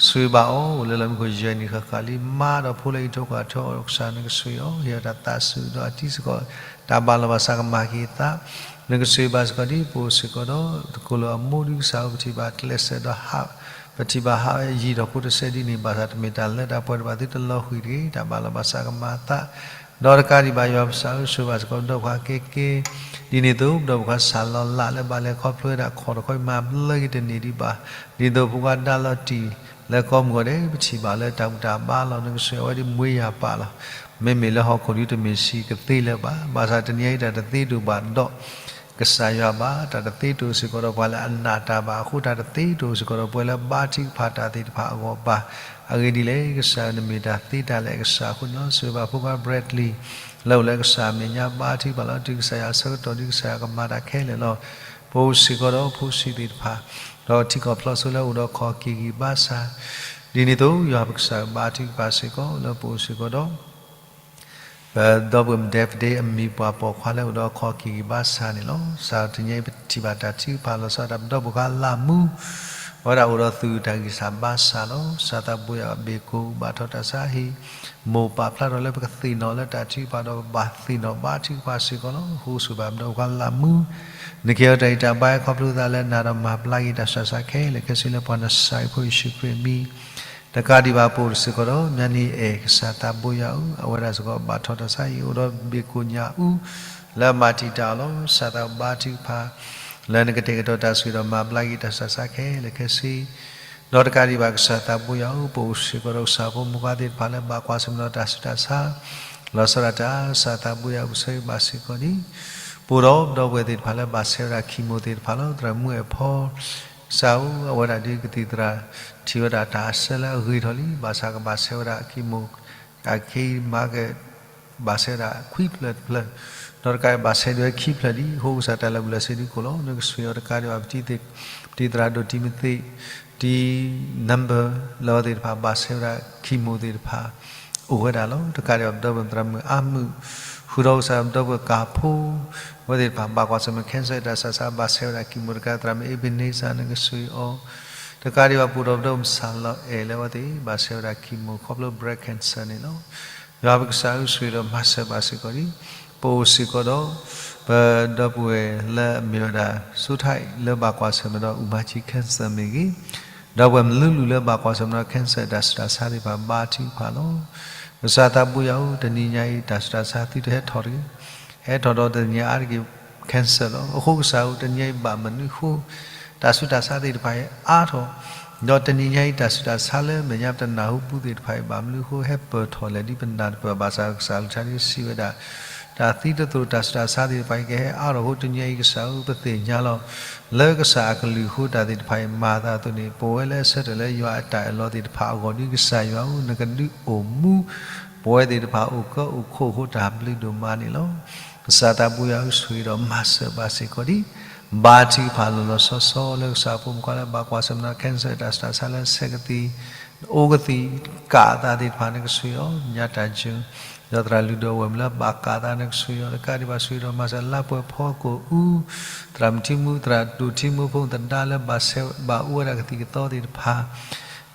ဆိၣ်ဂ့ၤဘၣ်အီၤ အိၣ်လၢလီၢ်မံခိၣ်ယဲၢ်နံၣ်ဃၣ်ဃၣ်လံ မါဒီးဖိလၢအံးထွဲကွၢ်ထွဲအီၤ ကစၢ်နကဆိၣ်ဂ့ၤအီၤ ဟ့ၣ်အီၤတၢ်သးစူၤဒီးအတံၤစ့ၢ်ကီး တၢ်ဘၣ်လီၤဘၣ်စးကမၤက့ၤအသး နကဆိၣ်ဂ့ၤဘၣ်စ့ၢ်ကီးဒ် ပအိၣ်စ့ၢ်ကီးဒီး တကိၢ်လၢအမိၢ်ဒုးကစၢ်ဧၢ ပထံၣ်ဘၣ်ကျဲးစၢးဒီး ပထံၣ်ဘၣ်ဟးဝဲယံာ်ထီၣ်ဖိတစဲးဒ်န့ၣ် ဘၣ်ဆၣ်တမ့ၢ်တၢ်လၢတၢ်ပှဲၤတဘၣ်သုတလီၤဃံၤတဂ့ၤ တၢ်ဘၣ်လီၤဘၣ်စးကမၤအသး ဒီးတကးဒံးဘၣ် ယွၤပကစၢ်ဧၢ ဆိၣ်ဂ့ၤဘၣ်စ့ၢ်ကီးပဒီပုၢ်ဝဲၢ်ခွါကဲကဲ ဒ်န့ၣ်အသိး ပဒီပုၢ်ဝဲၢ်ခွါစၢ်လီၤလးလၢဘၣ်လဲၤခီဖျိဝဲဒၣ်ခီၣ်တခီအံၤ မၤဘျါက့ၤတန့ၢ်ဒံးဘၣ် ဒ်သိးဖိခွါဒါလီၤတံၢ် လၢကီၢ်မုၢ်ဂီၤဒဲး ပထံၣ်ဘၣ်လၢတၢ်ဘူၣ်တၢ်ဘါလီၤ နကဆိၣ်ဂ့ၤအဝဲဒ်မွေးရာပါလီၤ မ့မ့ၢ်လၢဟီၣ်ခိၣ်ဒုတမ့ၢ်ဆံးကသ့လၢၤဘၣ် ဘၣ်ဆၣ်တနံၤအံၤတၢ်တသ့တအိၣ်ဘၣ်ဒီး ကစၢ်ယွၤဘၣ် တၢ်တသ့တအိၣ်စ့ၢ်ကီးဒီးပှၤလၢအနာ်တၢ်ဘၣ် အဃိတၢ်တသ့တအိၣ်စ့ၢ်ကီးဒီးပှၤလၢအဘါထုကဖၣ်တၢ်သ့ၣ်တဖၣ်အဂီၢ်ဘၣ် အဂ့ၢ်ဒ်လဲၣ် ကစၢ်နမ့ၢ်တၢ်သ့တၢ်လၢအကစၢ်အဃိန့ၣ်လီၤ. ဆိၣ်ဂ့ၤဘၣ်ဖိခွါ Bradley လၢအိၣ်လၢကစၢ်အမဲာ်ညါဘါထုကဖၣ်လီၤ တုၤကစၢ်ယွၤအဆၢကတီၢ်ဒ်ကစၢ်ယွၤကမၤတၢ်ခဲလၢာ်လီၤ. ပအိၣ်စ့ၢ်ကီးဒီးဖိဆံးသ့ၣ်တဖၣ် ဒီးထံကီၢ်ဖျိးစိလၢအိၣ်ဒီးခီၣ်က့ၤဂံၢ်ဘါစၢ် ဒ်န့ၣ်အသိး ယွၤပကစၢ်ဘါထုကဖၣ်စ့ၢ်ကီးလၢပအိၣ်စ့ၢ်ကီးဒီး ပဒီပုၢ်ဝဲၢ် David အမံၤပှၢ်ပိာ်ခွါလၢအိၣ်ဒီးခီၣ်က့ၤဂံၢ်ဘါစၢ်န့ၣ်လီၤ. ကစၢ်တနံၤအံၤပထံၣ်ဘၣ်တၢ်ထုကဖၣ်လီၤဆီဒၣ်တၢ်ပဒီပုၢ်ဝဲၢ်ခွါလၢမူ အဝဲဒၣ်အိၣ်ဒီးသူၣ်တၢ်ဂံၢ်စၢ်ဘါစၢ်လီၤ. ကစၢ်သးဘိယွၤဘ့ၣ်ကိၣ်ဘၣ်ထီၣ်တၢ်ဆါဟံၣ် မိၢ်ပၢ်ဖျါထီၣ်လၢပကသ့ၣ်နီၣ်လၢတၢ်ထုကဖၣ်ဒီးပဘၣ်သ့ၣ်နီၣ်ဘါထုကဖၣ်စ့ၢ်ကီးလီၤ. အဃိဆိၣ်ဂ့ၤဘၣ်ပဒီပုၢ်ဝဲၢ်ခွါလၢမူ နကဟ့ၣ်အီၤတၢ်ဂံၢ်တၢ်ဘါခီဖျိသးလၢနၤဒီးမၤဘျါက့ၤတၢ်ဆူးတၢ်ဆါခဲလၢာ်ခဲဆ့လၢပှၤနစၤရ့းဖိယ့ၣ်ၡူးခရံာ်အမံၤ တကးဒံးဘၣ်ပအိၣ်စ့ၢ်ကီးဒီး မၠါနံၤအဲၣ် ကစၢ်သးဘိယွၤဧၢ, အဝဲဒၣ်စ့ၢ်ကီးဘၣ်ထီၣ်တၢ်ဆါဟံၣ် အိၣ်ဒီးဘ့ၣ်ကိၣ်ညၣ်အူ လၢအမၤတံာ်တာ်အီၤလီၤ. ကစၢ်သးဘါထုကဖၣ် လၢနကတဲာ်ကတီၤတၢ်ဆိၣ်ဂ့ၤဒီးမၤဘျါက့ၤတၢ်ဆူးတၢ်ဆါခဲလၢာ်ခဲဆ့ ဒီးတကးဒံးဘၣ်ကစၢ်သးဘိယွၤဧၢ, ပအိၣ်စ့ၢ်ကီးဒီးကစၢ်ဖိမုၣ်ခွါသ့ၣ်တဖၣ်လၢဘၣ်ကွၢ်ဆၢၣ်မဲာ်ဒီးတၢ်ဆူးတၢ်ဆါ လီၤဆီဒၣ်တၢ် ကစၢ်သးဘိယွၤဧၢ ပဆိၣ်ဂ့ၤဘၣ်စ့ၢ်ကီးန့ၣ် ပအိၣ်ဒီးပဒီပုၢ်ဝဲၢ်သ့ၣ်တဖၣ်လၢဘၣ်ဆဲးဝဲဒၣ် chemo သ့ၣ်တဖၣ်လီၤ. သရၣ်မုၣ်အဲၣ်ဖီ ကစၢ်ဧၢ, အဝဲဒၣ်ဒ်ကသံၣ်သရၣ် ထံၣ်ဝဲဒၣ်တၢ်အဆၢလၢအဂ့ၤထီၣ်လံ, ဘၣ်ဆၣ်ကဘၣ်ဆဲးဝဲဒၣ် chemo အခဲအံၤမၤက ဘၣ်ဆဲးဝဲဒၣ်ခွံဖျၢၣ်တဖျၢၣ်, ဒီးတကးဘၣ်ဆဲးဒၣ်ဝဲခံဖျၢၣ်ဒံး, အဃိကစၢ်တၢ်လၢာ်ဘူၣ်လၢာ်စ့ဒုးကိၣ်လီၤ. နကဆိၣ်ဂ့ၤအီၤတကးဒံးဘၣ် ပတံၤသရၣ်ဒိၣ်တံၤမသ့း တံၤ number လၢအဝဲသ့ၣ်တဖၣ်ဘၣ်ဆဲးဝဲဒၣ် chemo သ့ၣ်တဖၣ် အိၣ်ဝဲဒၣ်လီၤ. တကးဒံးဘၣ် ပဒီပုၢ်ဝဲၢ်သရၣ်မုၣ်အါမုၣ် ဃုာ်ဒီးကစၢ်ပဒီပုၢ်ဝဲၢ်ကၤဖိ အဝဲသ့ၣ်တဖၣ်ဘၣ်ကွၢ်ဆၢၣ်မဲာ် cancer တၢ်ဆူးတၢ်ဆါ ဘၣ်ဆဲးဝဲဒၣ် chemo တကး သရၣ်မုၣ် Ebenezer နကဆိၣ်ဂ့ၤအီၤ တကးဒံးဘၣ် ပအိၣ်ဒီးပဒီပုၢ်ဝဲၢ်မုၣ်ဆၣ်လီၤအဲၣ်လၢအဝဲသ့ၣ် ဘၣ်ဆဲးဝဲဒၣ် chemo ခီဖျိ breast cancer န့ၣ်လီၤ. ယွၤပကစၢ်ဧၢ ဆိၣ်ဂ့ၤဒီးမၤစၢၤဘၣ်စ့ၢ်ကီးဒံး, ပအိၣ်စ့ၢ်ကီးဒီး ပဒီပုၢ်ဝဲၢ်လၢအမ့ၢ်ဝဲဒၣ် စိထၢၣ်လၢဘၣ်ကွၢ်ဆၢၣ်မဲာ်ဒီး အူမၤကၠံ cancer မ့ၢ်ဂ့ၤ, ဒီပုၢ်ဝဲၢ်မနုၤလူၤလၢဘၣ်ကွၢ်ဆၢၣ်မဲာ်ဒီး cancer တၢ်ဆူးတၢ်ဆါသ့ၣ်တဖၣ် ဘါထုကဖၣ်လီၤ. ကစၢ်သးဘိယွၤဧၢ, တနံၤညါအံၤ တၢ်ဆူးတၢ်ဆါသုတဟဲထီၣ်တဂ့ၤ, ဟဲထီၣ်ဒီးတနံၤညါအါတက့ၢ် cancer လီၤ. အဃိကစၢ်ဧၢ, တနံၤညါအံၤဘၣ်မနုၤအဃိ တၢ်ဆူးတၢ်ဆါသ့ၣ်တဖၣ်အံၤအါထီၣ်, ဒီးတနံၤညါအံၤ တၢ်ဆူးတၢ်ဆါလၢမဲာ်ညါပတနၢ်ဟူပူၤသ့ၣ်တဖၣ်အံၤ ဘၣ်မနုၤအဃိ ဟဲပၢၢ်ထီၣ်လဲၣ်ဒ်ပနၢ်တပၢၢ်ဘၣ်ဆၣ် ကစၢ်အကလုၢ်ကထါဒ်စံးဝဲဒၣ်, တၢ်သံတသိး တၢ်ဆူးတၢ်ဆါသ့ၣ်တဖၣ်အံၤ ကဟဲအါထီၣ်အဃိ တနံၤညါအံၤ ကစၢ်ဧၢ ပသ့ၣ်ညါလီၤ. လၢကစၢ်အကလုၢ်အဃိ တၢ်သ့ၣ်တဖၣ်အံၤမၤအသးအသိးန့ၣ် ပဝဲလၢအဆၢထၢၣ်လၢယွၤအတၢ်အၢၣ်လီၤသ့ၣ်တဖၣ်အဂီၢ်ဒီး ကစၢ်ယွၤဧၢ, နကဒုးအိၣ်မူ ပဝဲသ့ၣ်တဖၣ်အိၣ်ကၢအိၣ်ခိးအဃိ တၢ်ဘျုးဒိၣ်မးန့ၣ်လီၤ. ကစၢ်သးဘိယွၤဧၢ, ဆိၣ်ဂ့ၤဒီးမၤစၢၤဘၣ်စ့ၢ်ကီးဒံး, ဘါထုကဖၣ်လီၤလီၤဆီဆီလၢကစၢ်ဖိမုၣ်ခွါလၢ ဘၣ်ကွၢ်ဆၢၣ်မဲာ်ဒီး cancer တၢ်ဆူးတၢ်ဆါလၢဆဲးကသံၣ် အိၣ်ကသံၣ် ကၣ်အသးသ့ၣ်တဖၣ် နကဆိၣ်ဂ့ၤအီၤ ညါတၢ်ယၢၤ, ဒီးသရၣ်လုၢ်ဒိၣ်အဝဲၢ်မုၣ်လၢဘၣ်ကၣ်အသး နကဆိၣ်ဂ့ၤအီၤ တကးဒံးဘၣ် ဆိၣ်ဂ့ၤဒီးမၤစၢၤ လါပှဲၤဖီကိၣ်အူ, သရၣ်မုၣ်ထံမူ သရၣ်ဒိၣ်ထံမူ ဖိသဒါလၢဘၣ်ဆဲးဘၣ်အိၣ်ဝဲဒၣ်ကသံၣ်ကသီသ့ၣ်တဖၣ်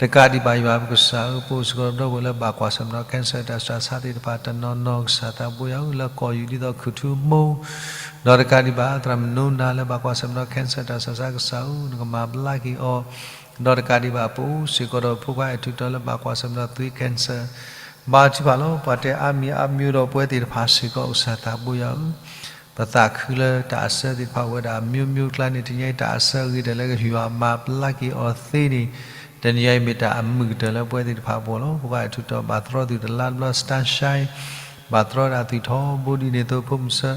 တကးဒံးဘၣ် ယွၤပကစၢ်ဧၢ, ပအိၣ်စ့ၢ်ကီးဒီးပဒီပုၢ်ဝဲၢ်လၢဘၣ်ကွၢ်ဆၢၣ်မဲာ်ဒီး cancer တၢ်ဆူးတၢ်ဆါသ့ၣ်တဖၣ် တနီၤနီၤ ကစၢ်သးဘိယွၤဧၢ, လၢကီၢ်ယူၢ်ဒ်သိး ခူၣ်ထူမိၢ်, ဒီးတကးဒံးဘၣ် သရၣ်မုၣ်နိနၤလၢဘၣ်ကွၢ်ဆၢၣ်မဲာ်ဒီး cancer တၢ်ဆူးတၢ်ဆါ ကစၢ်ဧၢ, နကမၤဘျါက့ၤအီၤ, ဒီးတကးဒံးဘၣ် ပအိၣ်စ့ၢ်ကီးဒီးဖိခွါအဲၣ်ထူးတီၤလၢဘၣ်ကွၢ်ဆၢၣ်မဲာ်ဒီး သွံၣ် cancer ဘါထုကဖၣ်လီၤ. ပှၤတဲအါမံၤအါမံၤဒီးပဝဲသ့ၣ်တဖၣ်စ့ၢ်ကီး ကစၢ်သးဘိယွၤဧၢ, ပသးခုလၢတၢ်အဆၢသ့ၣ်တဖၣ်အိၣ်ဝဲဒၣ် အမျိုးမျိုး အကျါန့ၣ် တနံၤညါအံၤ တၢ်အဆၢအဂ့ၤတၢ်လၢကဟ့ၣ်အီၤမၤဘျါက့ၤအီၤသ့န့ၣ် တနံၤညါအံၤမ့ၢ်တၢ်အမုာ်ကတၢၢ်လၢပဝဲသ့ၣ်တဖၣ်အဂီၢ်လီၤ. ဖိခွါအဲၣ်ထူးတီၤဘၣ်သရီသုးတလါတဘျီ စတၢ်ရှါ ဘၣ်သရီဒၣ်သုးထီဘိဒ်န့ၣ်အသိး ဖိမုၣ်ဆၢ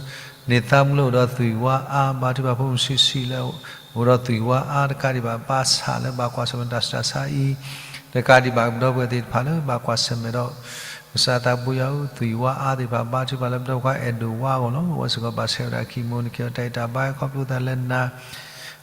န့ၣ်သးမူလၢအိၣ်ဒီးသွံၣ်ဝါအါ ဘါထုကဖၣ် ဖိမုၣ်ဆံးဆံးလၢအိၣ်ဒီးသွံၣ်ဝါအါ တကးဒံးဘၣ် ဘၣ်ဆၣ်လၢဘၣ်ကွၢ်ဆၢၣ်မဲာ်တၢ်ဆူးတၢ်ဆါအံၤ တကးဒံးဘၣ် ပဒီပုၢ်ဝဲၢ်သ့ၣ်တဖၣ်လၢဘၣ်ကွၢ်ဆၢၣ်မဲာ်ဒီး ကစၢ်သးဘိယွၤဧၢ, သွံၣ်ဝါအါသ့ၣ်တဖၣ် ဘါထုကဖၣ်လၢပဒီပုၢ်ဝဲၢ်ခွါအဲၣ်ဒိးဝါအဂီၢ်လီၤ. အဝဲစ့ၢ်ကီးဘၣ်ဆဲးဝဲဒၣ် chemo နက့ၤအီၤတၢ်အံၤတၢ်ဘါ ခီဖျိသးလၢနၤ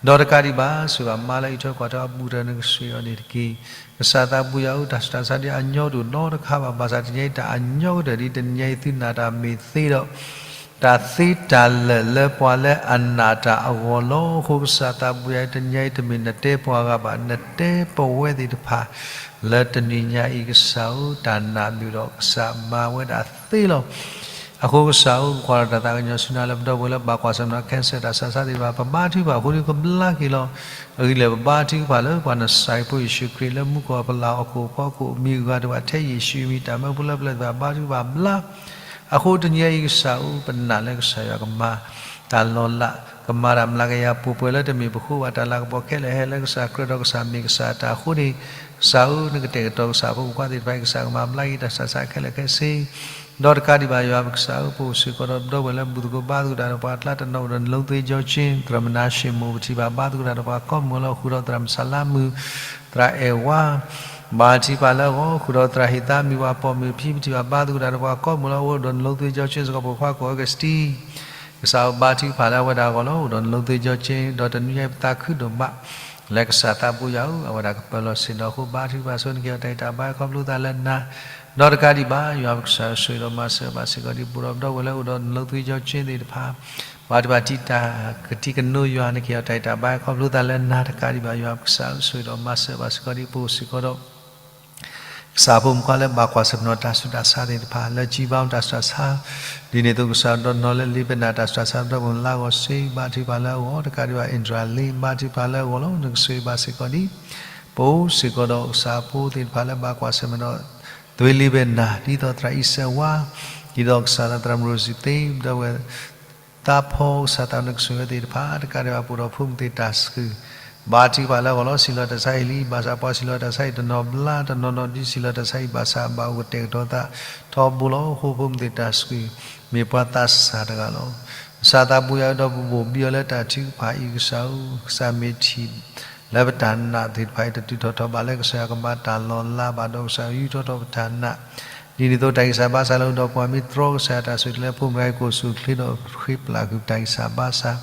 ဒီးတကးဒံးဘၣ် စ့ၢ်ဘၣ်မါလၢအံးထွဲကွၢ်ထွဲအပူၤတၢ် နကဆိၣ်ဂ့ၤအီၤန့ၣ်တက့ၢ်. ကစၢ်သးဘိယွၤဧၢ, တၢ်ဆူးတၢ်ဆါဒ်အညီတအိၣ်နီတခါဘၣ်, ဘၣ်ဆၣ်တနံၤညါအံၤ တၢ်အညီကတၢၢ်ဒ်တနံၤညါအံၤ သုနာ်တၢ်မ့ၢ်သ့ဒီး တၢ်သ့တၢ်လၢာ်လၢပှၤလၢအနာ်တၢ်အဂီၢ်လီၤ. အဃိကစၢ်သးဘိယွၤဧၢ, တနံၤညါအံၤ တမ့ၢ်နတဲပှၤဂၤဘၣ်, နတဲပဝဲသ့ၣ်တဖၣ် လၢတနံၤညါအံၤ ကစၢ်ဧၢ, တၢ်နာ်မ့ၢ်ဒီးကစၢ်မၤဝဲဒၣ်သ့လီၤ. အဃိကစၢ်ဧၢ, ပကွၢ်လီၤတၢ်သးကညီၤဆူနၤလၢပဒီပုၢ်ဝဲၢ်လၢဘၣ်ကွၢ်ဆၢၣ်မဲာ်ဒီး cancer တၢ်ဆူးတၢ်ဆါသ့ၣ်တဖၣ် ပဘါထုကဖၣ်အဃိန့ၣ် ကဘျါက့ၤလီၤ. အဂ့ၢ်လၢပဘါထုကဖၣ်လၢပှၤနစၢ်ဖိယ့ၣ်ၡူးခရံာ်လၢမူကီၢ်ပလၢ်အီၤခိၣ်ဖီခိၣ် မ့ၢ်ဂၤတဝဲ ထဲယ့ၣ်ၡူးမံၤ တၢ်မၢဖိလၢပျၢၤသ့ၣ်တဖၣ် ဘါထုကဖၣ်ဘျါ အဃိတနံၤညါအံၤကစၢ်ဧၢ, ပနာ်လၢကစၢ်ယွၤကမၤ တၢ်လီၤလး, ကမၤတၢ်မျးကယၤပှဲၤပှဲၤလၢတမ့ၢ်ပဃိဘၣ်, တၢ်လၤကပီၤခဲလၢာ်ဟဲလၢကစၢ်ကြၢးဒီးကစၢ်မ့ၢ်ကစၢ်တၢ်အဃိန့ၣ်, ကစၢ်ဧၢ, နကတဲာ်ကတီၤကစၢ်ဖိမုၣ်ခွါသ့ၣ်တဖၣ်အံၤ ကစၢ်ကမၤဘျါက့ၤတၢ်ဆူးတၢ်ဆါခဲလၢာ်ခဲဆ့ ဒီးတကးဒံးဘၣ်ယွၤပကစၢ်ဧၢ, ပအိၣ်စ့ၢ်ကီးဒီးပဒီပုၢ်ဝဲၢ်လၢ ဘူၣ်သကိးဘါသကိးတၢ်ဒီးပှၤအကျါတနီၤ အိၣ်ဒီးနလိသ့ကၠီကၠ့, သရၣ်မနၤၡ့ၣ်မိၣ် ပထံၣ်ဘၣ်ဘါသကိးတၢ်ဒီးပှၤကိးမုၢ်လီၤ, ဃုာ်ဒီးသရၣ်မုၣ်စလါမုၣ်, သရၣ်အဲၣ်ဝါ ဘါထုကဖၣ်လၢအဂီၢ်, ဃုာ်ဒီးသရၣ်ဟ့ၣ်သါမံၤဝၤပိာ်မုၣ်ဖံ ပထံၣ်ဘၣ်ဘါသကိးတၢ်ဒီးပှၤကိးမုၢ်လီၤ, အိၣ်ဒီးနလိသ့ကၠီကၠ့စ့ၢ်ကီး ပိာ်ခွါကိၣ်အၢကစတံ ကစၢ်ဧၢ, ဘါထုကဖၣ်လၢအဝဲဒၣ်အဂီၢ်လီၤ. အိၣ်ဒီးနလိသ့ကၠီကၠ့ ဒီးတနံၤညါအံၤပသးခုဒိၣ်မး လၢကစၢ်သးဘိယွၤဧၢ, အဝဲဒၣ်ကပၢၤလီၤဆ့ၣ်နီၤအဃိ ဘါထုကဖၣ်ဆိနက့ၤအီၤတၢ်အံၤတၢ်ဘါ ခီဖျိသးလၢနၤ, ဒီးတကးဒံးဘၣ် ယွၤပကစၢ်ဧၢ, ဆိၣ်ဂ့ၤဒီးမၤစၢၤဘၣ်စ့ၢ်ကီးဒံး ပအိၣ်ဒီးပဒီပုၢ်ဝဲၢ်လၢအိၣ်ဒီးနလိသ့ကၠီကၠ့သ့ၣ်တဖၣ် ဘါထုကဖၣ်တံာ်တာ် ကတံၤကနိယွၤ နက့ၤအီၤတၢ်အံၤတၢ်ဘါ ခီဖျိသးလၢနၤ တကးဒံးဘၣ် ယွၤပကစၢ်ဧၢ, ဆိၣ်ဂ့ၤဒီးမၤစၢၤဘၣ်စ့ၢ်ကီးဒံး ပအိၣ်စ့ၢ်ကီးဒီး ကစၢ်ဖိမုၣ်ခွါလၢဘၣ်ကွၢ်ဆၢၣ်မဲာ်ဒီးတၢ်ဆူးတၢ်ဆါသ့ၣ်တဖၣ် လၢကံဘါတၢ်ဆူးတၢ်ဆါ ဒ်န့ၣ်အသိးကစၢ်ဒီးနီၢ်လၢလ့ဘဲနၣ်တၢ်ဆူးတၢ်ဆါ ပဒီပုၢ်ဝဲၢ်လၢအဂီၢ်စ့ၢ် ဘါထုကဖၣ်လၢအဂီၢ် တကးဒံးဘၣ် အ့ၣ်တြၢ်လ့ ဘါထုကဖၣ်လၢအဂီၢ်လီၤ. နကဆိၣ်ဂ့ၤဘၣ်စ့ၢ်ကီးဒံး ပအိၣ်စ့ၢ်ကီးဒီးကစၢ်ဖိသ့ၣ်တဖၣ်လၢဘၣ်ကွၢ်ဆၢၣ်မဲာ်ဒီး သွ့လ့ဘဲနၣ် ဒ်သိးသရၣ်အံၤစဲးဝါ ဒ်သိးကစၢ်လၢသရၣ်မုၣ်ရိစံသ့ ဒီပုၢ်ဝဲၢ် သးဖီကစၢ်သး နကဆိၣ်ဂ့ၤသ့ၣ်တဖၣ် တကးဒံးဘၣ် ပအိၣ်ဒီးဖိမုၣ်သ့ၣ်တၢ်ဆှုၣ် ဘါထုကဖၣ်လၢအဂီၢ်လီၤ. စံးလီၤတၢ်ဆါဟံၣ်လံ ဘၣ်ဆၣ်ပှၤစံးလီၤတၢ်ဆါဟံၣ်တနီၤဘျါ တနီၤနီၤဒ်စံးလီၤတၢ်ဆါဟံၣ်ဘၣ်ဆၣ် ဘၣ်အိၣ်ကတဲာ်ကတီၤသး ထီဘိလီၤ. အဃိဖိမုၣ်သ့ၣ်တၢ်ဆှုၣ် မ့ၢ်ပှၤသးစၢ်တဂၤလီၤ. ကစၢ်သးဘိယွၤဒီး ပဘိၣ်ဘံအီၤလၢတၢ်ထုကဖၣ်အံၤ ကစၢ်ဧၢ, ကစၢ်မ့ၢ်ထံၣ် လၢပတၢ်နာ်သ့ၣ်တဖၣ်အံၤ တတုၤထီၣ်ထီၣ်ဘၣ်လၢကစၢ်ယွၤကမၤတၢ်လီၤလးဘၣ်ဒီး ကစၢ်ယူးထီၣ်ထီၣ်ပတၢ်နာ် ဒ်န့ၣ်အသိး တၢ်ဂံၢ်စၢ်ဘါစၢ်လၢအိၣ်ဒီးပှၤမ့ၢ်တြီကစၢ်ယွၤတၢ်ဆိၣ်ဂ့ၤလၢ ဖိမုၣ်တဂၤအံၤ ကိၣ်ဆူၣ်ချ့ဒီးဃ့ပျၢ်ကွံာ်တၢ်ဂံၢ်စၢ်ဘါစၢ်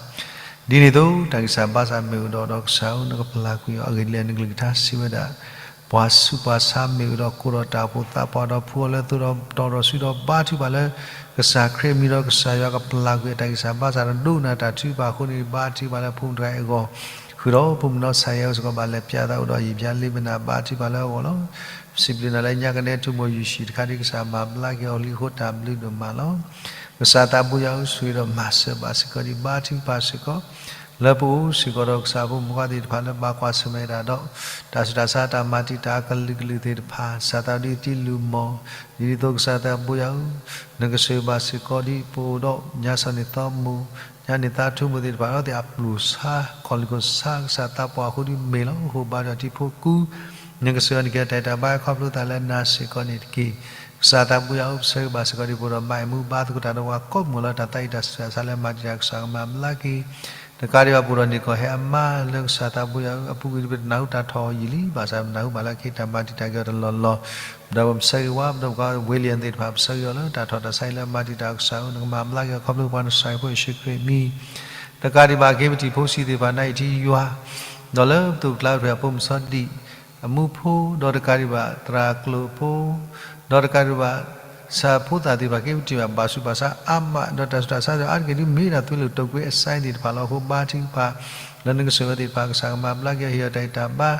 ဒ်န့ၣ်အသိး တၢ်ဂံၢ်စၢ်ဘါစၢ်မ့ၢ်အိၣ်ဒီး ဒီးကစၢ်ဧၢ နကပျၢ်ကွံာ်အီၤ အဂ့ၢ်ဒ်လဲၣ် နကလုၢ်ကထါစံးဝဲဒၣ် ပှၤဆူးပှၤဆါမ့ၢ်အိၣ်ဒီး ကိးဒီးတၢ်အိၣ်ဖှိၣ်သးပှၢ်ဒီး ဖှူအီၤလၢသိဒီးတီၤဒီးဆူဒီး ဘါထုကဖၣ်လၢ ကစၢ်ခရံာ်အမံၤဒီး ကစၢ်ယွၤကပျၢ်ကွံာ်အတၢ်ဂံၢ်စၢ်ဘါစၢ်ဒီး ဒိကနၣ်တၢ်ထုကဖၣ်အဃိန့ၣ် ဘါထုကဖၣ်လၢဖိမုၣ်တဂၤအံၤအဂီၢ် ဃုာ်ဒီးဖိမုၣ်နီၢ်ဆါယဲအိၣ်စ့ၢ်ကီးဘၣ်လဲၤပၠးသးအိၣ်ဒီးယံာ်ဘျါလ့ပနၢ်ဘါထုကဖၣ်လၢအဂီၢ်လီၤ. ပစံးဘျုးနၤလၢညါကနဲထူၣ်မိၢ်ယူၢ်ၡံၣ်တခါဒ်ကစၢ်မၤဘျါက့ၤအီၤလံအဃိတၢ်ဘျုးဒိၣ်မးလီၤ. ကစၢ်သးဘိယွၤဧၢ ဆိၣ်ဂ့ၤဒီးမၤစၢၤဘၣ်စ့ၢ်ကီးဒံးဘါထုကဖၣ်စ့ၢ်ကီး လၢပအိၣ်စ့ၢ်ကီးဒီးကစၢ်ဖိမုၣ်ဖိခွါသ့ၣ်တဖၣ်လၢဘၣ်ကွၢ်ဆၢၣ်မဲာ်တၢ်ဒီး တၢ်ဆူးတၢ်ဆါတၢ်မၤတံာ်တာ်အကလုာ်ကလုာ်သ့ၣ်တဖၣ် စၢ်သးဒ်တံလူမီၤ ဒ်သိးကစၢ်သးဘိယွၤဧၢ နကဆိၣ်ဂ့ၤဘၣ်စ့ၢ်ကီးဒ်ပအိၣ်ဒီးညါစီၤန့ၣ်သီမိၢ် ညါန့ၣ်သးထူမိၢ်သ့ၣ်တဖၣ် ဒီးသ့ၣ်အပျိၢ်ဆါ ခီၣ်လ့ၢ်ခိၣ်ဆါ ကစၢ်သးပှၢ်အဃိဒ်မ့ၢ်လီၤ. အဃိဘါထုကဖၣ်ထံဖိကီၢ်ဖိ နကဆိၣ်ဂ့ၤအီၤန့ၣ်က့ၤတၢ်အဲၣ်တၢ်ဘါခီဖျိသးလၢနၤစ့ၢ်ကီးန့ၣ်တက့ၢ်. ကစၢ်သးဘိယွၤဧၢ ပဆၢဂ့ၤဘၣ်စ့ၢ်ကီးဒ်ပအိၣ်ဒီးမၤအမူ ဘါသကိးတၢ်ဒီးပှၤကိးမုၢ်နံၤလၢတၢ်သးအံၤတၢ်ဆူးတၢ်ဆါလၢမၤတံာ်တာ် ကစၢ်ကမၤဘျါက့ၤ တကးဒံးဘၣ်ပအိၣ်ဒီးန့ၢ်ကီၢ်ဟဲအမါလၢကစၢ်သးဘိယွၤဧၢ အပူၤကွံာ်ဒ်ပတနၢ်ဟူတၢ်ထီၣ်အီၤယံာ်လံ ဘၣ်ဆၣ်ပနၢ်ဟူဘၣ်လၢကဟ့ၣ်တၢ်မၤတံာ်တာ်က့ၤအီၤတလီၢ်လီၢ် ဒီးပဆၢဂ့ၤဝဲ ပဒီပုၢ်ဝဲၢ်ဝ့လံယၣ်သ့ၣ်တဖၣ် ပဆၢဂ့ၤအီၤလၢတၢ်ထီၣ်တၢ်ဆါအံၤလၢမၤတံာ်တာ်ကစၢ်ဧၢ နကမၤဘျါက့ၤအီၤခီဖျိပှၤနဆၣ်ဖိယ့ၣ်ၡူးခရံာ်အမံၤ တကးဒံးဘၣ်က့ၤပထံၣ်ဖိဆံးသ့ၣ်တဖၣ် နအံၤထံယွၤ ဒီးလၢပသိးပကျါပတြၢၤအဖိမုၣ်စီၤဒံၣ် အမူဖိ ဒီးတကးဒံးဘၣ် သရၣ်ကျိၤဖိ ဒီးတကးဒံးဘၣ် ဆၣ်ဖိသၣ်သ့ၣ်တဖၣ် က့ၤပထံၣ်ဘၣ် ဘၣ်ဆူးဘၣ်ဆါအါမး ဒီးတၢ်ဆူးတၢ်ဆါဒီးအါတက့ၢ်ဒ်မ့ၢ်တၢ်သွံၣ်လိာ်တိာ်ကွံာ်အစဲသ့ၣ်တဖၣ်လီၤ. အဃိဘါထုကဖၣ် လၢနကဆိၣ်ဂ့ၤဝဲသ့ၣ်တဖၣ် ကစၢ်ကမၤဘျါက့ၤအီၤ ဟ့ၣ်အီၤတၢ်အဲၣ်တၢ်ဘါ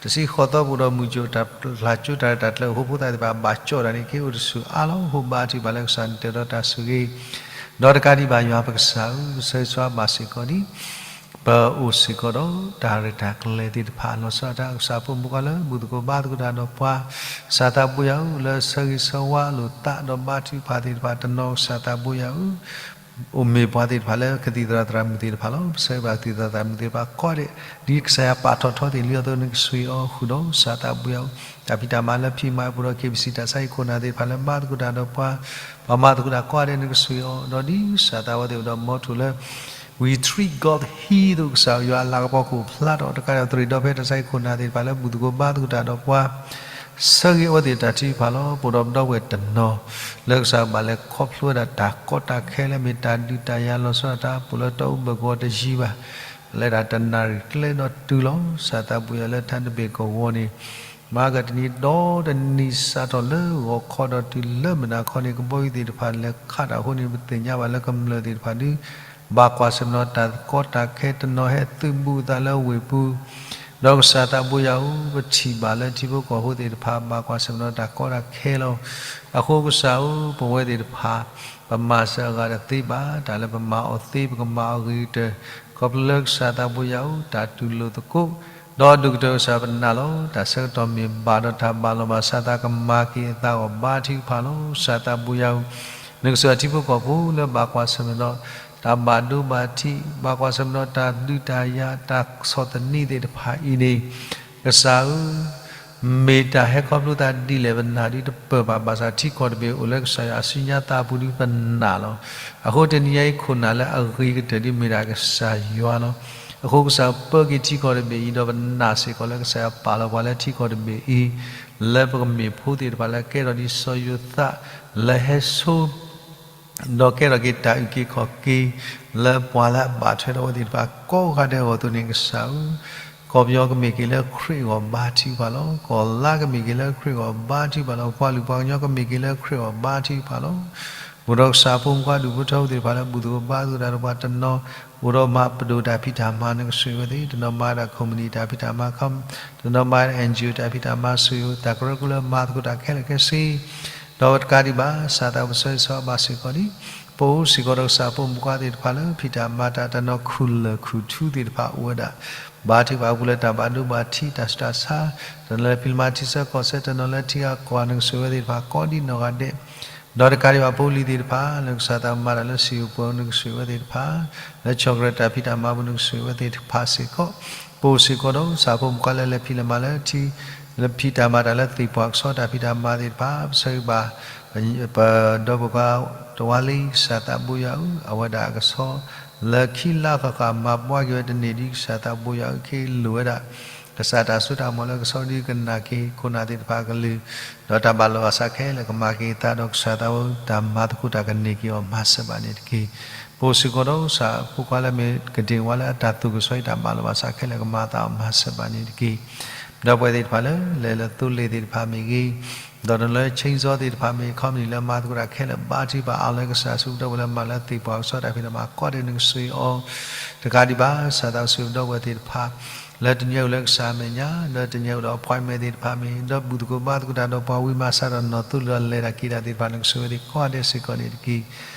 တဆံဃိးသီပူၤဒီးမုၢ်ကၠိၣ် တၢ်ဖျါကၠိတၢ်ရဲၣ်တၢ်ကျဲၤ အိၣ်ဖိသၣ်သ့ၣ်တဖၣ် ဘၣ်ကၠီၣ်တၢ်န့ၣ် က့ၤအိၣ်တဆူၣ်အါလီၤ. အဃိဘါထုကဖၣ်လၢကစၢ်နတဲဒီးတၢ်ဆိၣ်ဂ့ၤ ဒီးတကးဒံးဘၣ်ယွၤပကစၢ်ဧၢ ပဆၢဂ့ၤဆိဘၣ်စ့ၢ်ကီးဒံး ပအိၣ်စ့ၢ်ကီးဒီးတၢ်ရဲၣ်တၢ်ကျဲၤသ့ၣ်တဖၣ် လီၤဆီဒၣ်တၢ် ကစၢ်ဖိမုၣ်ဖိခွါလၢဘူၣ်သကိးဘါသကိးတၢ်ဒီးပှၤ ကစၢ်သးဘိယွၤဧၢ လၢဆၢဂ့ၤဆၢဝါလိာ်သးဒီးဘါထုကဖၣ်သ့ၣ်တဖၣ် တနီၤကစၢ်သးဘိယွၤဧၢ အိၣ်မ့ၢ်ပှၤသ့ၣ်တဖၣ်လၢကသံၣ်သရၣ်သရၣ်မုၣ်သ့ၣ်တဖၣ်လီၤ. ပဆၢဂ့ၤဘၣ်ကသံၣ်သရၣ်သရၣ်မုၣ်သ့ၣ်တဖၣ်ကိးဂၤဒဲး ဒ်ကစၢ်ယွၤပာ်ထီၣ်ထီသ့ၣ်လံအသိး နကဆိၣ်ဂ့ၤအီၤဃုာ်ဒီး ကစၢ်သးဘိယွၤဧၢ တၢ်ဖံးတၢ်မၤလၢဖံးမၤအပူၤဒီး KBC တၢ်ဆါဟံၣ်ခိၣ်နၢ်သ့ၣ်တဖၣ်လၢမၤသကိးတၢ်ဒီးပှၤ ပှၤမၤသကိးတၢ်ကိးဂၤဒဲး နကဆိၣ်ဂ့ၤအီၤ ဒီးဒ်ကစၢ်သးဝဲသ့ၣ်အိၣ်ဒီးမီထိၣ်လၢ We treat God here သိး ကစၢ်ယွၤအလၤကပီၤကအိၣ်ဖျါထီၣ် တကးဒံး သရံးဒီဖဲတၢ်ဆါဟံၣ်ခိၣ်နၢ်သ့ၣ်တဖၣ်လၢဘူၣ်သကိးဘါသကိးတၢ်ဒီးပှၤ ဆၢဂ့ၤအဝဲသ့ၣ်တၢ်ထုကဖၣ်လီၤ. ပအိၣ်ဒီးပဒီပုၢ်ဝဲၢ်တနီၤ လၢကစၢ်ဘၣ်လဲၤခီဖျိဝဲဒၣ်တၢ်ကီတၢ်ခဲလၢမ့ၢ်တၢ်ဒုးတၢ်ယၤလီၤဆီဒၣ်တၢ် ပအိၣ်လၢတၢ်အိၣ်ဘၢၣ်ကဝီၤတယံၤဘၣ် လဲၤဒၣ်တနၣ်ရံၣ်ကျဲဒီးတုၤလီၤ. ကစၢ်သးဘိယွၤလၢထါတဘ့ၣ်ကဝီၤန့ၣ် မၤကတနံၤဒီတနံၤစးထီၣ်လၢဂီၤခီဒီးတုၤလၢမုၢ်နၤခီန့ၣ် ကဘီယူၤသ့ၣ်တဖၣ်လဲၤခးတၢ်အဃိန့ၣ် ပသ့ၣ်ညါဘၣ်လၢကမျၢၢ်သ့ၣ်တဖၣ်ဒုး ဘၣ်ကွၢ်ဆၢၣ်မဲာ်ဒီးတၢ်ကီတၢ်ခဲ တနီၤဟဲသုးဘူးအသးလၢဝ့ၢ်ပူၤ ဒီးကစၢ်သးဘိယွၤဧၢ ပထံၣ်ဘၣ်လၢထံဖိကီၢ်ဖိသ့ၣ်တဖၣ် ဘၣ်ကွၢ်ဆၢၣ်မဲာ်ဒီးတၢ်ကီတၢ်ခဲလီၤ. အဃိကစၢ်ဧၢ ပဝဲသ့ၣ်တဖၣ် ပမၤစၢၤအဂၤတသ့ဘၣ်. တၢ်လၢပမၤအီၤသ့ ပကမၤအီၤဂ့ၤကတၢၢ် ခီဖျိလၢကစၢ်သးဘိယွၤဧၢ တၢ်တူၢ်လိာ်သကိး ဒီးဒိၣ်ကတၢၢ်ကစၢ်ပနာ်လီၤ. တၢ်ဆၢကတီၢ်မ့ၢ်ဘၣ်ဒီးတၢ်ဘၣ်လီၤဘၣ်စးသး ကမၤက့ၤအသးအဂီၢ် ဘါထုကဖၣ်လီၤ. ကစၢ်သးဘိယွၤဧၢ နကဆိၣ်ဂ့ၤထံဖိကီၢ်ဖိလၢဘၣ်ကွၢ်ဆၢၣ်မဲာ်ဒီး တၢ်ဘၣ်ဒိဘၣ်ထံး ဘၣ်ကွၢ်ဆၢၣ်မဲာ်ဒီးတၢ်ဒုးတၢ်ယၤ တၢ်ဆီၣ်သနံးသ့ၣ်တဖၣ်အံၤန့ၣ် ကစၢ်ဧၢ မ့ၢ်တၢ်ဟဲခီဖျိသးဒ်လဲၣ် ပနာ်ဒ်တပၢၢ်ဘၣ် ဘၣ်ဆၣ်ထံကီၢ်တဘ့ၣ်အိၣ်လၢကစၢ်ယွၤအစုညါသးအပူၤဒ်ပနာ်လီၤ. အဃိတနံၤညါအံၤ ခိၣ်နၢ်လၢအဂ့ၤကတၢၢ်ဒ်မ့ၢ်ဒၣ်ကစၢ်ယွၤလီၤ. အဃိကစၢ်ပၢက့ၤထံကီၢ်တဘ့ၣ်အံၤ ဒီးပနာ်စ့ၢ်ကီးလၢကစၢ်ယွၤပာ်လီၤပှၤလၢထံကီၢ်တဘ့ၣ်အံၤ လၢပကမ့ၢ်ဖိသ့ၣ်တဖၣ်လၢကဲထီၣ်ဒ်စီၤယိၤသး လၢဟဲဆိ ဒီးကဲထီၣ်က့ၤတၢ်အုၣ်က့ၤခီၣ်က့ၤ လၢပှၤလၢအဘၣ်ထွဲဒီးအဝဲသ့ၣ်တဖၣ်ကိးဂၤဒဲးအဂီၢ်အသိးန့ၣ် ကစၢ်ဧၢ, ကီၢ်ပယီၤကမ့ၢ်က့ၤလၢခရံာ်အဂီၢ်ဘါထုကဖၣ်လီၤ. ကီၢ်လါကမ့ၢ်က့ၤလၢခရံာ်အဂီၢ်ဘါထုကဖၣ်လီၤ. ပှၤလုၢ်ပှၤကညီကမ့ၢ်က့ၤလၢခရံာ်အဂီၢ်ဘါထုကဖၣ်လီၤ. အိၣ်ဒီးကစၢ်ဖိမုၣ်ခွါဒူၣ်ဖိထၢဖိသ့ၣ်တဖၣ်လၢဘူၣ်သကိးဘါသကိးတၢ်ဒီးပှၤတနီၤ အိၣ်ဒီးမၤပဒိၣ်တၢ်ဖံးတၢ်မၤ နကဆိၣ်ဂ့ၤဝဲသ့ၣ်, တနီၤမၤဒၣ် company တၢ်ဖံးတၢ်မၤ တနီၤမၤ NGO တၢ်ဖံးတၢ်မၤ ဆိၣ်ဂ့ၤတၢ်ကရၢကရိလၢမၤသကိးတၢ်ခဲလၢာ်ခဲဆ့ ဒီးတကးဒံးဘၣ် ကစၢ်သးပဆၢဂ့ၤဆၢဝါဘၣ်စ့ၢ်ကီးလံ. ပအိၣ်စ့ၢ်ကီးဒီးကစၢ်ဖိမုၣ်ခွါသ့ၣ်တဖၣ်လၢဖံးတၢ်မၤတၢ် တနီၤခူၣ်လၢၢ်ခူၣ်ထူသ့ၣ်တဖၣ်အိၣ်ဝဲဒၣ် ဘါထုကဖၣ်အပူၤလၢတၢ်ဘၣ်ဒိဘၣ်ထံးတၢ်ဆူးတၢ်ဆါ, တနီၤလၢဖံးလၢမၤထံဆၢကီၢ်ဆၢ, တနီၤလၢထံဂၤကီၢ်ဂၤ နကဆိၣ်ဂ့ၤဝဲသ့ၣ်တဖၣ်ကိးဒ်နီၢ်ဂၤဒဲး ဒီးတကးဒံးဘၣ်ဖိလံၤသ့ၣ်တဖၣ် လၢကစၢ်သးမၤတၢ်လၢစံာ်ပူၤ နကဆိၣ်ဂ့ၤဝဲသ့ၣ်တဖၣ်, လၢဆီၣ်ကရၢတၢ်ဖံးတၢ်မၤပူၤ နကဆိၣ်ဂ့ၤဝဲသ့ၣ်တဖၣ်စ့ၢ်ကီး, ပအိၣ်စ့ၢ်ကီးဒီးကစၢ်ဖိမုၣ်ခွါလၢလဲၤဖံးလဲၤမၤလၢထံ လၢဖံးတၢ်မၤတၢ်လၢသ့ၣ်ပှၢ်ကဆီတၢ်ဖံးတၢ်မၤသ့ၣ်တဖၣ် ပဆၢဂ့ၤဘၣ် ပဒီပုၢ်ဝဲၢ်တဝါလံ ကစၢ်သးဘိယွၤဧၢ, အဝဲဒၣ်အကဆီ လၢခံလါဃၣ်ဃၣ်မၤဘှါက့ၤဝဲတန့ၢ်ဒံး ကစၢ်သးဘိယွၤဧၢ, က့ၤလိာ်ဝဲဒၣ် ကစၢ်တၢ်စိတၢ်ကမီၤလၢကဆီဒုကနၣ်က့ၤ ခိၣ်နၢ်သ့ၣ်တဖၣ်အကလုၢ်, ဒီးတၢ်ဘၣ်လီၤဘၣ်စးခဲလၢာ်ကမၤက့ၤအသးဒီး ကစၢ်သးဝဲ တၢ်မၤသကိးတၢ်ကန့ၢ်က့ၤအီၤမၤစၢၤဘၣ်န့ၣ်တက့ၢ်. ပအိၣ်စ့ၢ်ကီးဒီးကစၢ်ဖိခွါလၢမ့ၢ်ကဒ့ၣ်ဝါလၢအတၢ်သူၣ်ကဆှီအံၤ တၢ်ဘၣ်လီၤဘၣ်စးခဲလၢာ်ကမၤအသးအီၤမၤစၢၤဘၣ်န့ၣ်တက့ၢ်. ဒီပုၢ်ဝဲၢ်သ့ၣ်တဖၣ်လၢ လဲၤလၢသိလ့ၣ်သ့ၣ်တဖၣ်မ့ၢ်ဂ့ၤ ဒီးတနီၤလၢ chainsaw သ့ၣ်တဖၣ်မ့ၢ် ခီပနံၣ်လၢမၤသကိးတၢ်ခဲလၢာ် ဘါထုကဖၣ်အါလၢကစၢ် ဆူပဒီပုၢ်ဝဲၢ်လၢမၤလၢသ့ၣ်ပှၢ်ကစီၣ်တၢ်ဖံးတၢ်မၤကိးဂၤဒဲး နကဆိၣ်ဂ့ၤအီၤ တကးဒံးဘၣ် ကစၢ်သးစီဆှံပဒီပုၢ်ဝဲၢ်သ့ၣ်တဖၣ် လၢတနံၤအံၤအိၣ်လၢကစၢ်အမဲာ်ညါ ဒီးတနံၤအံၤအိၣ်ဒီး appointment သ့ၣ်တဖၣ်မ့ၢ် ဒီးဘူၣ်သကိးဘါသကိးတၢ်ဒီးပှၤဝံမၤစၢၤဒီးနီၢ်သိလၢအလဲၤတၢ်က့ၤတၢ်သ့ၣ်တဖၣ် နကဆိၣ်ဂ့ၤသ့ၣ်ကိးဂၤဒဲးစ့ၢ်ကီးန့ၣ်တက့ၢ်.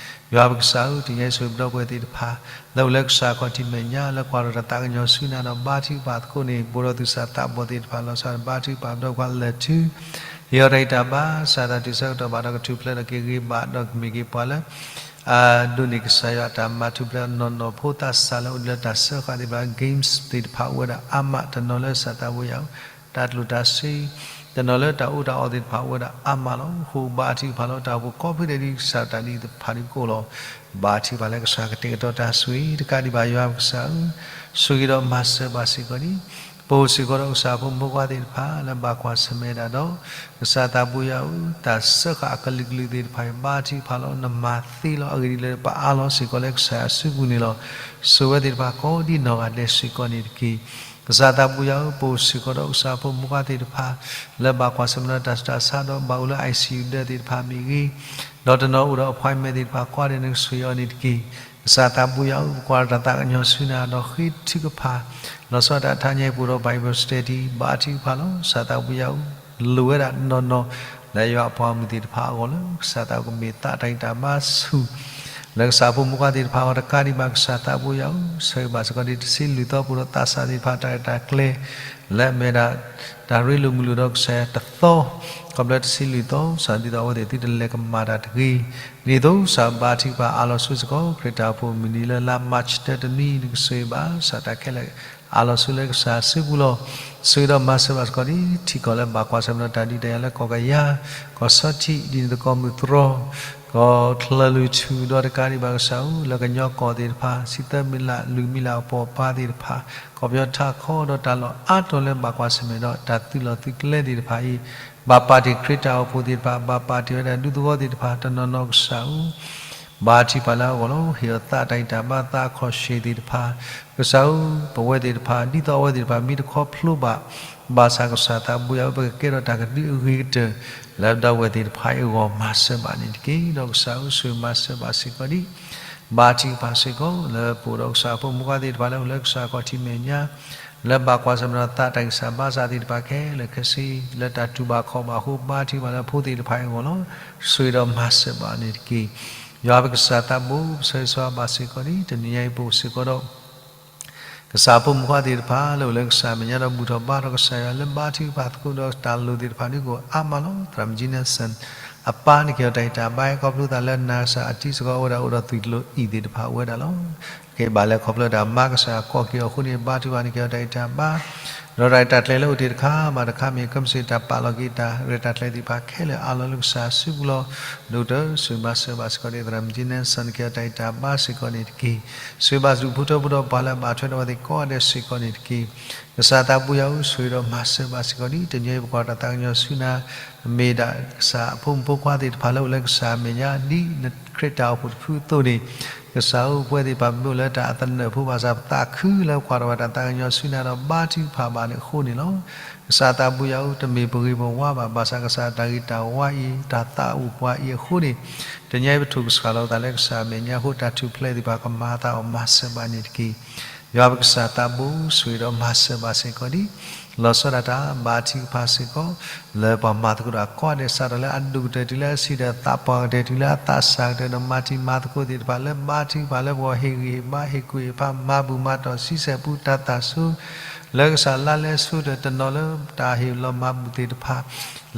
ယွၤပကစၢ်ဧၢ, တနံၤအံၤဆိၣ်ဂ့ၤပဒီပုၢ်ဝဲၢ်သ့ၣ်တဖၣ် လၢအိၣ်လၢကစၢ်ခီၣ်ထံးမဲာ်ညါ လၢကွၢ်ထီၣ်တၢ်သးကညီၤဆူနၤဒီးဘါထုကဖၣ်သကိးန့ၣ် ပအိၣ်ဒီးသူၣ်စၢ်သးဘီၣ်သ့ၣ်တဖၣ် လီၤဆီဒၣ်တၢ်ဘါထုကဖၣ် ပဒီပုၢ်ဝဲၢ်လၢာ်ထူ ဟ့ၣ်အီၤတၢ်ဂံၢ်တၢ်ဘါ စးထီၣ်တုၤဆၢကတီၢ်ဘၣ်ဒီးကထူၣ်ဖျဲးဒီးက့ၤဂ့ၤဘၣ်ဒီးကမ့ၢ်က့ၤပှၤလၢ အဒိးန့ၢ်ကစၢ်ယွၤအတၢ်မၤထူၣ်ဖျဲးနီၢ်နီၢ်ဖိသးစၢ်လၢအိၣ်လၢတၢ်စၢဃာ်သ့ၣ်တဖၣ် games သ့ၣ်တဖၣ်အိၣ်ဝဲဒၣ်အါမး တနီၤလၢကစၢ်သးဘိယွၤဧၢ တၢ်ကျိၣ်တၢ်စ့ တနီၤလၢတၢ်အီၣ်တၢ်အီသ့ၣ်တဖၣ်အိၣ်ဝဲဒၣ်အါမးလီၤ. အဃိဘါထုကဖၣ်လီၤ တၢ်အိၣ်ဖှိၣ်ကိးဖုဒဲးဒ်ကစၢ်တၢ်ဒ်တဖၣ်ဒ်ကအိၣ်လီၤ. ဘါထုကဖၣ်လၢကစၢ်ကတဲာ်ကတီၤတၢ်ဆိၣ်ဂ့ၤ တကးဒံးဘၣ်ယွၤပကစၢ်ဧၢ, ဆိၣ်ဂ့ၤဒီးမၤစၢၤဘၣ်စ့ၢ်ကီးန့ၣ် ပအိၣ်စ့ၢ်ကီးဒီးကစၢ်ဖိမုၣ်ဖိခွါသ့ၣ်တဖၣ် လၢဘၣ်ကွၢ်ဆၢၣ်မဲာ်ဒၣ်ဒီး ကစၢ်သးဘိယွၤဧၢ, တၢ်စၢဃာ်အကလုာ်ကလုာ်သ့ၣ်တဖၣ်အံၤ ဘါထုကဖၣ်လီၤ နမၤသ့လီၤ အဂ့ၢ်ဒ်လဲၣ် ပအါလီၤစ့ၢ်ကီးလၢကစၢ်ယွၤအစုပူၤန့ၣ်လီၤ. ဆိၣ်ဝဲသ့ၣ်တဖၣ်ကိးဒ်နီၢ်ဂၤဒဲးစ့ၢ်ကီးန့ၣ်တက့ၢ်. ကစၢ်သးဘိယွၤဧၢ, ပအိၣ်စ့ၢ်ကီးဒီးကစၢ်ဖိမုၣ်ခွါသ့ၣ်တဖၣ် လၢဘၣ်ကွၢ်ဆၢၣ်မဲာ်ဒီးတၢ်ဆူးတၢ်ဆါဒီးဘၣ်အိၣ်လၢ I C U ဒၢးသ့ၣ်တဖၣ်မ့ၢ်ဂ့ၤ, ဒီးတနီၤအိၣ်ဒီး appointment သ့ၣ်တဖၣ် ကိးဂၤဒဲးနကဆိၣ်ဂ့ၤအီၤန့ၣ်တက့ၢ်. ကစၢ်သးဘိယွၤဧၢ, ပကွၢ်တၢ်သးကညီၤဆူနၤဒီးဃ့ထုကဖၣ် လီၤဆီဒၣ်တၢ်တဟါညါအံၤ ပအိၣ်ဒီး Bible study ဘါထုကဖၣ်လီၤ. ကစၢ်သးဘိယွၤဧၢ, လိၣ်ဝဲဒၣ်နီၢ်နီၢ် လၢယွၤအပှၤမုၣ်သ့ၣ်တဖၣ်အဂီၢ်လၢ ကစၢ်သးကမ့ၢ်သးတၢ်ဂံၢ်တၢ်ဘါဆူၣ် လၢကစၢ်ဖိမုၣ်ခွါသ့ၣ်တဖၣ်အဂီၢ် တကးဒံးဘၣ် ကစၢ်သးဘိယွၤဧၢ, ဆၢဂ့ၤဘၣ်စ့ၢ်ကီးဒ်တဆံလွံၢ်သီ ပအိၣ်ဒီးသးစၢ်သ့ၣ်တဖၣ်တၢ်ရဲၣ်တၢ်ကျဲၤ လၢအမ့ၢ်ဒၣ် တၢ်ရ့လိာ်မုာ်လိာ်ဒီးကစၢ်ယွၤတသီ ခီဖျိတဆံလွံၢ်သီ ကစၢ်ဒ်သိးအဝဲသ့ၣ်သုတလဲၤကမၣ်တၢ်တဂ့ၤ ဒ်သိးကစၢ်ဘါထုကဖၣ် အါလီၤဆိစ့ၢ်ကီး ခရံာ်တၢ်အိၣ်ဖှိၣ်မုၢ်နံၤလၢလါ March တၢတနွံ နကဆိၣ်ဂ့ၤဘၣ် ကစၢ်တၢ်ခဲလၢာ် အါလီၤဆိလၢကစၢ်အစုပူၤလီၤ. ဆိၣ်ဂ့ၤဒီးမၤစၢၤဘၣ်စ့ၢ်ကီးဒ် ထံကီၢ်လၢဘၣ်ကွၢ်ဆၢၣ်မဲာ်ဒီးတၢ်ဒုးတၢ်ယၤလၢကီၢ်ကယၤ ကီၢ်ဆီထံး ဒ်န့ၣ်သကိးမုၢ်တြီၤ ကီၢ်ချၢၣ်လွံၢ်ထူၣ်ဒီးတကးဒံးဘၣ်ကစၢ်ဧၢ လၢကညီကီၢ်သ့ၣ်တဖၣ် ဆံသၢမံၤလၢ် လွံၢ်မံၤလၢ်အပှဲၤပှဲၤသ့ၣ်တဖၣ် ကီၢ်ပယီၤထးခီဒီးတၢ်လီၢ်အါတီၤလၢဘၣ်ကွၢ်ဆၢၣ်မဲာ်ဒီးတၢ်သုးလီၢ်သုးကျဲသ့ၣ်တဖၣ်အံၤ ဘၣ်ပာ်တ့ၢ်ခရံာ်တၢ်အိၣ်ဖှိၣ်သ့ၣ်တဖၣ် ဘၣ်ပာ်တ့ၢ်ဝဲဒၣ်ဒူသဝီသ့ၣ်တဖၣ် တနီၤနီၤကစၢ်ဧၢ ဘါထုကဖၣ်လၢအဂီၢ်လီၤ. ဟ့ၣ်အီၤသးတၢ်ဂံၢ်တၢ်ဘါသးအခီၣ်ဆၢၣ်သ့ၣ်တဖၣ် ကစၢ်ဧၢ ပဝဲသ့ၣ်တဖၣ် ဒ်သိးအဝဲသ့ၣ်တဖၣ်မ့ၢ်တခီဖျိဘၣ် ဘၣ်ဆၣ်ကစၢ်သးဘိယွၤဧၢ ပကကဲထီၣ်တၢ်ကဒုအဂ့ၤကတၢၢ် လၢပဒီပုၢ်ဝဲၢ်သ့ၣ်တဖၣ်အံၤအဂီၢ် မၤစၢၤဘၣ်န့ၣ်တက့ၢ်. ဒီးကစၢ်ဧၢ ဆိၣ်ဂ့ၤမၤစၢၤဘၣ်စ့ၢ်ကီးဒ် ဘါထုကဖၣ်စ့ၢ်ကီး လၢပအိၣ်ဒီးကစၢ်ဖိမုၣ်ခွါသ့ၣ်တဖၣ်လၢအိၣ်လၢကစၢ်ခီၣ်ထံးမဲာ်ညါ လၢဘၣ်ကွၢ်ဆၢၣ်မဲာ်ဒီးသးတၢ်ဂံၢ်စၢ်ဘါစၢ်သ့ၣ်တဖၣ်ခဲလၢာ်ခဲဆ့ လၢတၢ်တူၢ်ဘၣ်ခီၣ်ဘၣ်အဃိ ဘါထုကဖၣ်လၢဖိသ့ၣ်တဖၣ်အံၤအဂီၢ်လီၤ. ဆိၣ်ဂ့ၤဒီးမၤစၢၤဘၣ်န့ၣ်တက့ၢ်. ယွၤပကစၢ်သးဘိ ပဆၢဂ့ၤဆၢဝါဘၣ်စ့ၢ်ကီးဒ် တနံၤညါအံၤပအိၣ်စ့ၢ်ကီးဒီး ကစၢ်ဖိမုၣ်ခွါသ့ၣ်တဖၣ် လၢအိၣ်လၢကစၢ်မဲာ်ညါဒီးဘူၣ်ထီၣ်ဘါထီၣ်ကစၢ်ယွၤလၢဘါထုကဖၣ်သကိးဒီးတၢ်လိၣ်သ့ၣ်တဖၣ်ဒ်ကအိၣ်အါမးလီၤ. သရၣ်မုၣ်ကၠံနၢၣ်စၢၣ် အပၢ်န့ၣ်က့ၤအီၤတၢ်ဂံၢ်တၢ်ဘါ ခီဖျိသးလၢနၤစၢ်အတံၤစ့ၢ်ကီးအိၣ်ဝဲဒၣ်အိၣ်ဒီးသွံၣ်ကျိၤအံၤသ့ၣ်တဖၣ်အိၣ်ဝဲဒၣ်လီၤ. ကဘၣ်လဲၤခီဖျိတၢ်မၤကစၢ်ယွၤကိးက့ၤအီၤအဃိန့ၣ် ဘါထုကဖၣ်န့ၣ်က့ၤအီၤတၢ်ဂံၢ်တၢ်ဘါ ဒီးတၢ်ရဲၣ်တၢ်ကျဲၤလၢအိၣ်တ့ၢ်တခါဘၣ်တခါမ့ၢ် ကမ့ၢ်စ့ၢ်တၢ်ပာ်လီၤက့ၤတၢ်ရဲၣ်တၢ်ကျဲၤသ့ၣ်တဖၣ်ခဲလၢာ်အါလီၤလၢကစၢ်အစုပူၤလီၤ. ဒိၣ်ကတၢၢ် ဆိၣ်ဂ့ၤမၤစၢၤဘၣ်စ့ၢ်ကီးဒ် သရၣ်မုၣ်ကၠံနၢၣ်စၢၣ် န့ၣ်က့ၤအီၤတၢ်ဂံၢ်တၢ်ဘါစ့ၢ်ကီးန့ၣ်တက့ၢ်. ဆိၣ်ဂ့ၤဘၣ်စူၣ်ဖိထၢဖိဒီးပှၤလၢအဘၣ်ထွဲဒီးအဝဲသ့ၣ်ကိးဂၤဒဲးစ့ၢ်ကီးန့ၣ်တက့ၢ်. ကစၢ်သးဘိယွၤဧၢ ဆိၣ်ဂ့ၤဒီးမၤစၢၤဘၣ်စ့ၢ်ကီးဒ် တနံၤအံၤပကွၢ်တၢ်သးကညီၤဆူနၤ မ့ၢ်ဒၣ်ကစၢ်အဖိမုၣ်ဖိခွါသ့ၣ်တဖၣ်လၢအိၣ်လၢကစၢ်အမဲာ်ညါ ဒ်နခရံာ်တၢ်အိၣ်ဖှိၣ်တဖုအသိးန့ၣ် ကစၢ်ဧၢ ပဝဲသ့ၣ်တဖၣ်မ့ၢ်အိၣ်လၢတၢ်အသနၢၣ်ဖိဘၣ်ဆၣ် ပသးခုလၢကွၢ်ထီၣ်ဘၣ်တၢ်သးကညီၤဆူနၤဒီးဘါထုကဖၣ်ဘၣ်န့ၣ်အဃိန့ၣ်လီၤ. ကစၢ်သးဘိယွၤဧၢ တမ့ၢ်ပဂ့ၤပဝါဘၣ် ဘၣ်ဆၣ်ကစၢ်တၢ်ဂ့ၤတၢ်ဝါအံၤ တၢ်သးအိၣ်ပှၤအံၤအဃိန့ၣ် တနံၤအံၤပထိၣ်ကစှၤလီၤသးလၢကစၢ်အမဲာ်ညါ အဃိတၢ်ထူၣ်ဖျဲးသ့ၣ်တဖၣ်ကမၤအသးအီၤ မၤစၢၤဘၣ်န့ၣ်တက့ၢ်. ယွၤပကစၢ်သးဘိ ဆိၣ်ဂ့ၤဒီးမၤစၢၤဘၣ်စ့ၢ်ကီးဒ် လီၤဆီဒၣ်တၢ်ဘါထုကဖၣ်စ့ၢ်ကီး လၢပှၤမၤသကိးတၢ်ကိးဂၤဒဲး စးထီၣ်လၢအဒိၣ်ကတၢၢ်တုၤလၢအဆံးဒီး သးပှၢ်ကတၢၢ်တုၤလၢအသးစၢ်ကတၢၢ်ဒီး မၤတံၤမၤသကိးသ့ၣ်တဖၣ်လၢဘါထုကဖၣ်လၢပဂီၢ် ဟ့ၣ်ဂံၢ်ဟ့ၣ်ဘါ ဟ့ၣ်ကူၣ်ဟ့ၣ်ဖး မၤဘူၣ်မၤတီၢ် ဆံဆဲၣ်ပူတၢ်သၣ်ဆိ လၢကစၢ်လါလဲဆိတၢ်တနီၤလၢတၢ်ဟ့ၣ်လီၤမၤဘူၣ်သ့ၣ်တဖၣ်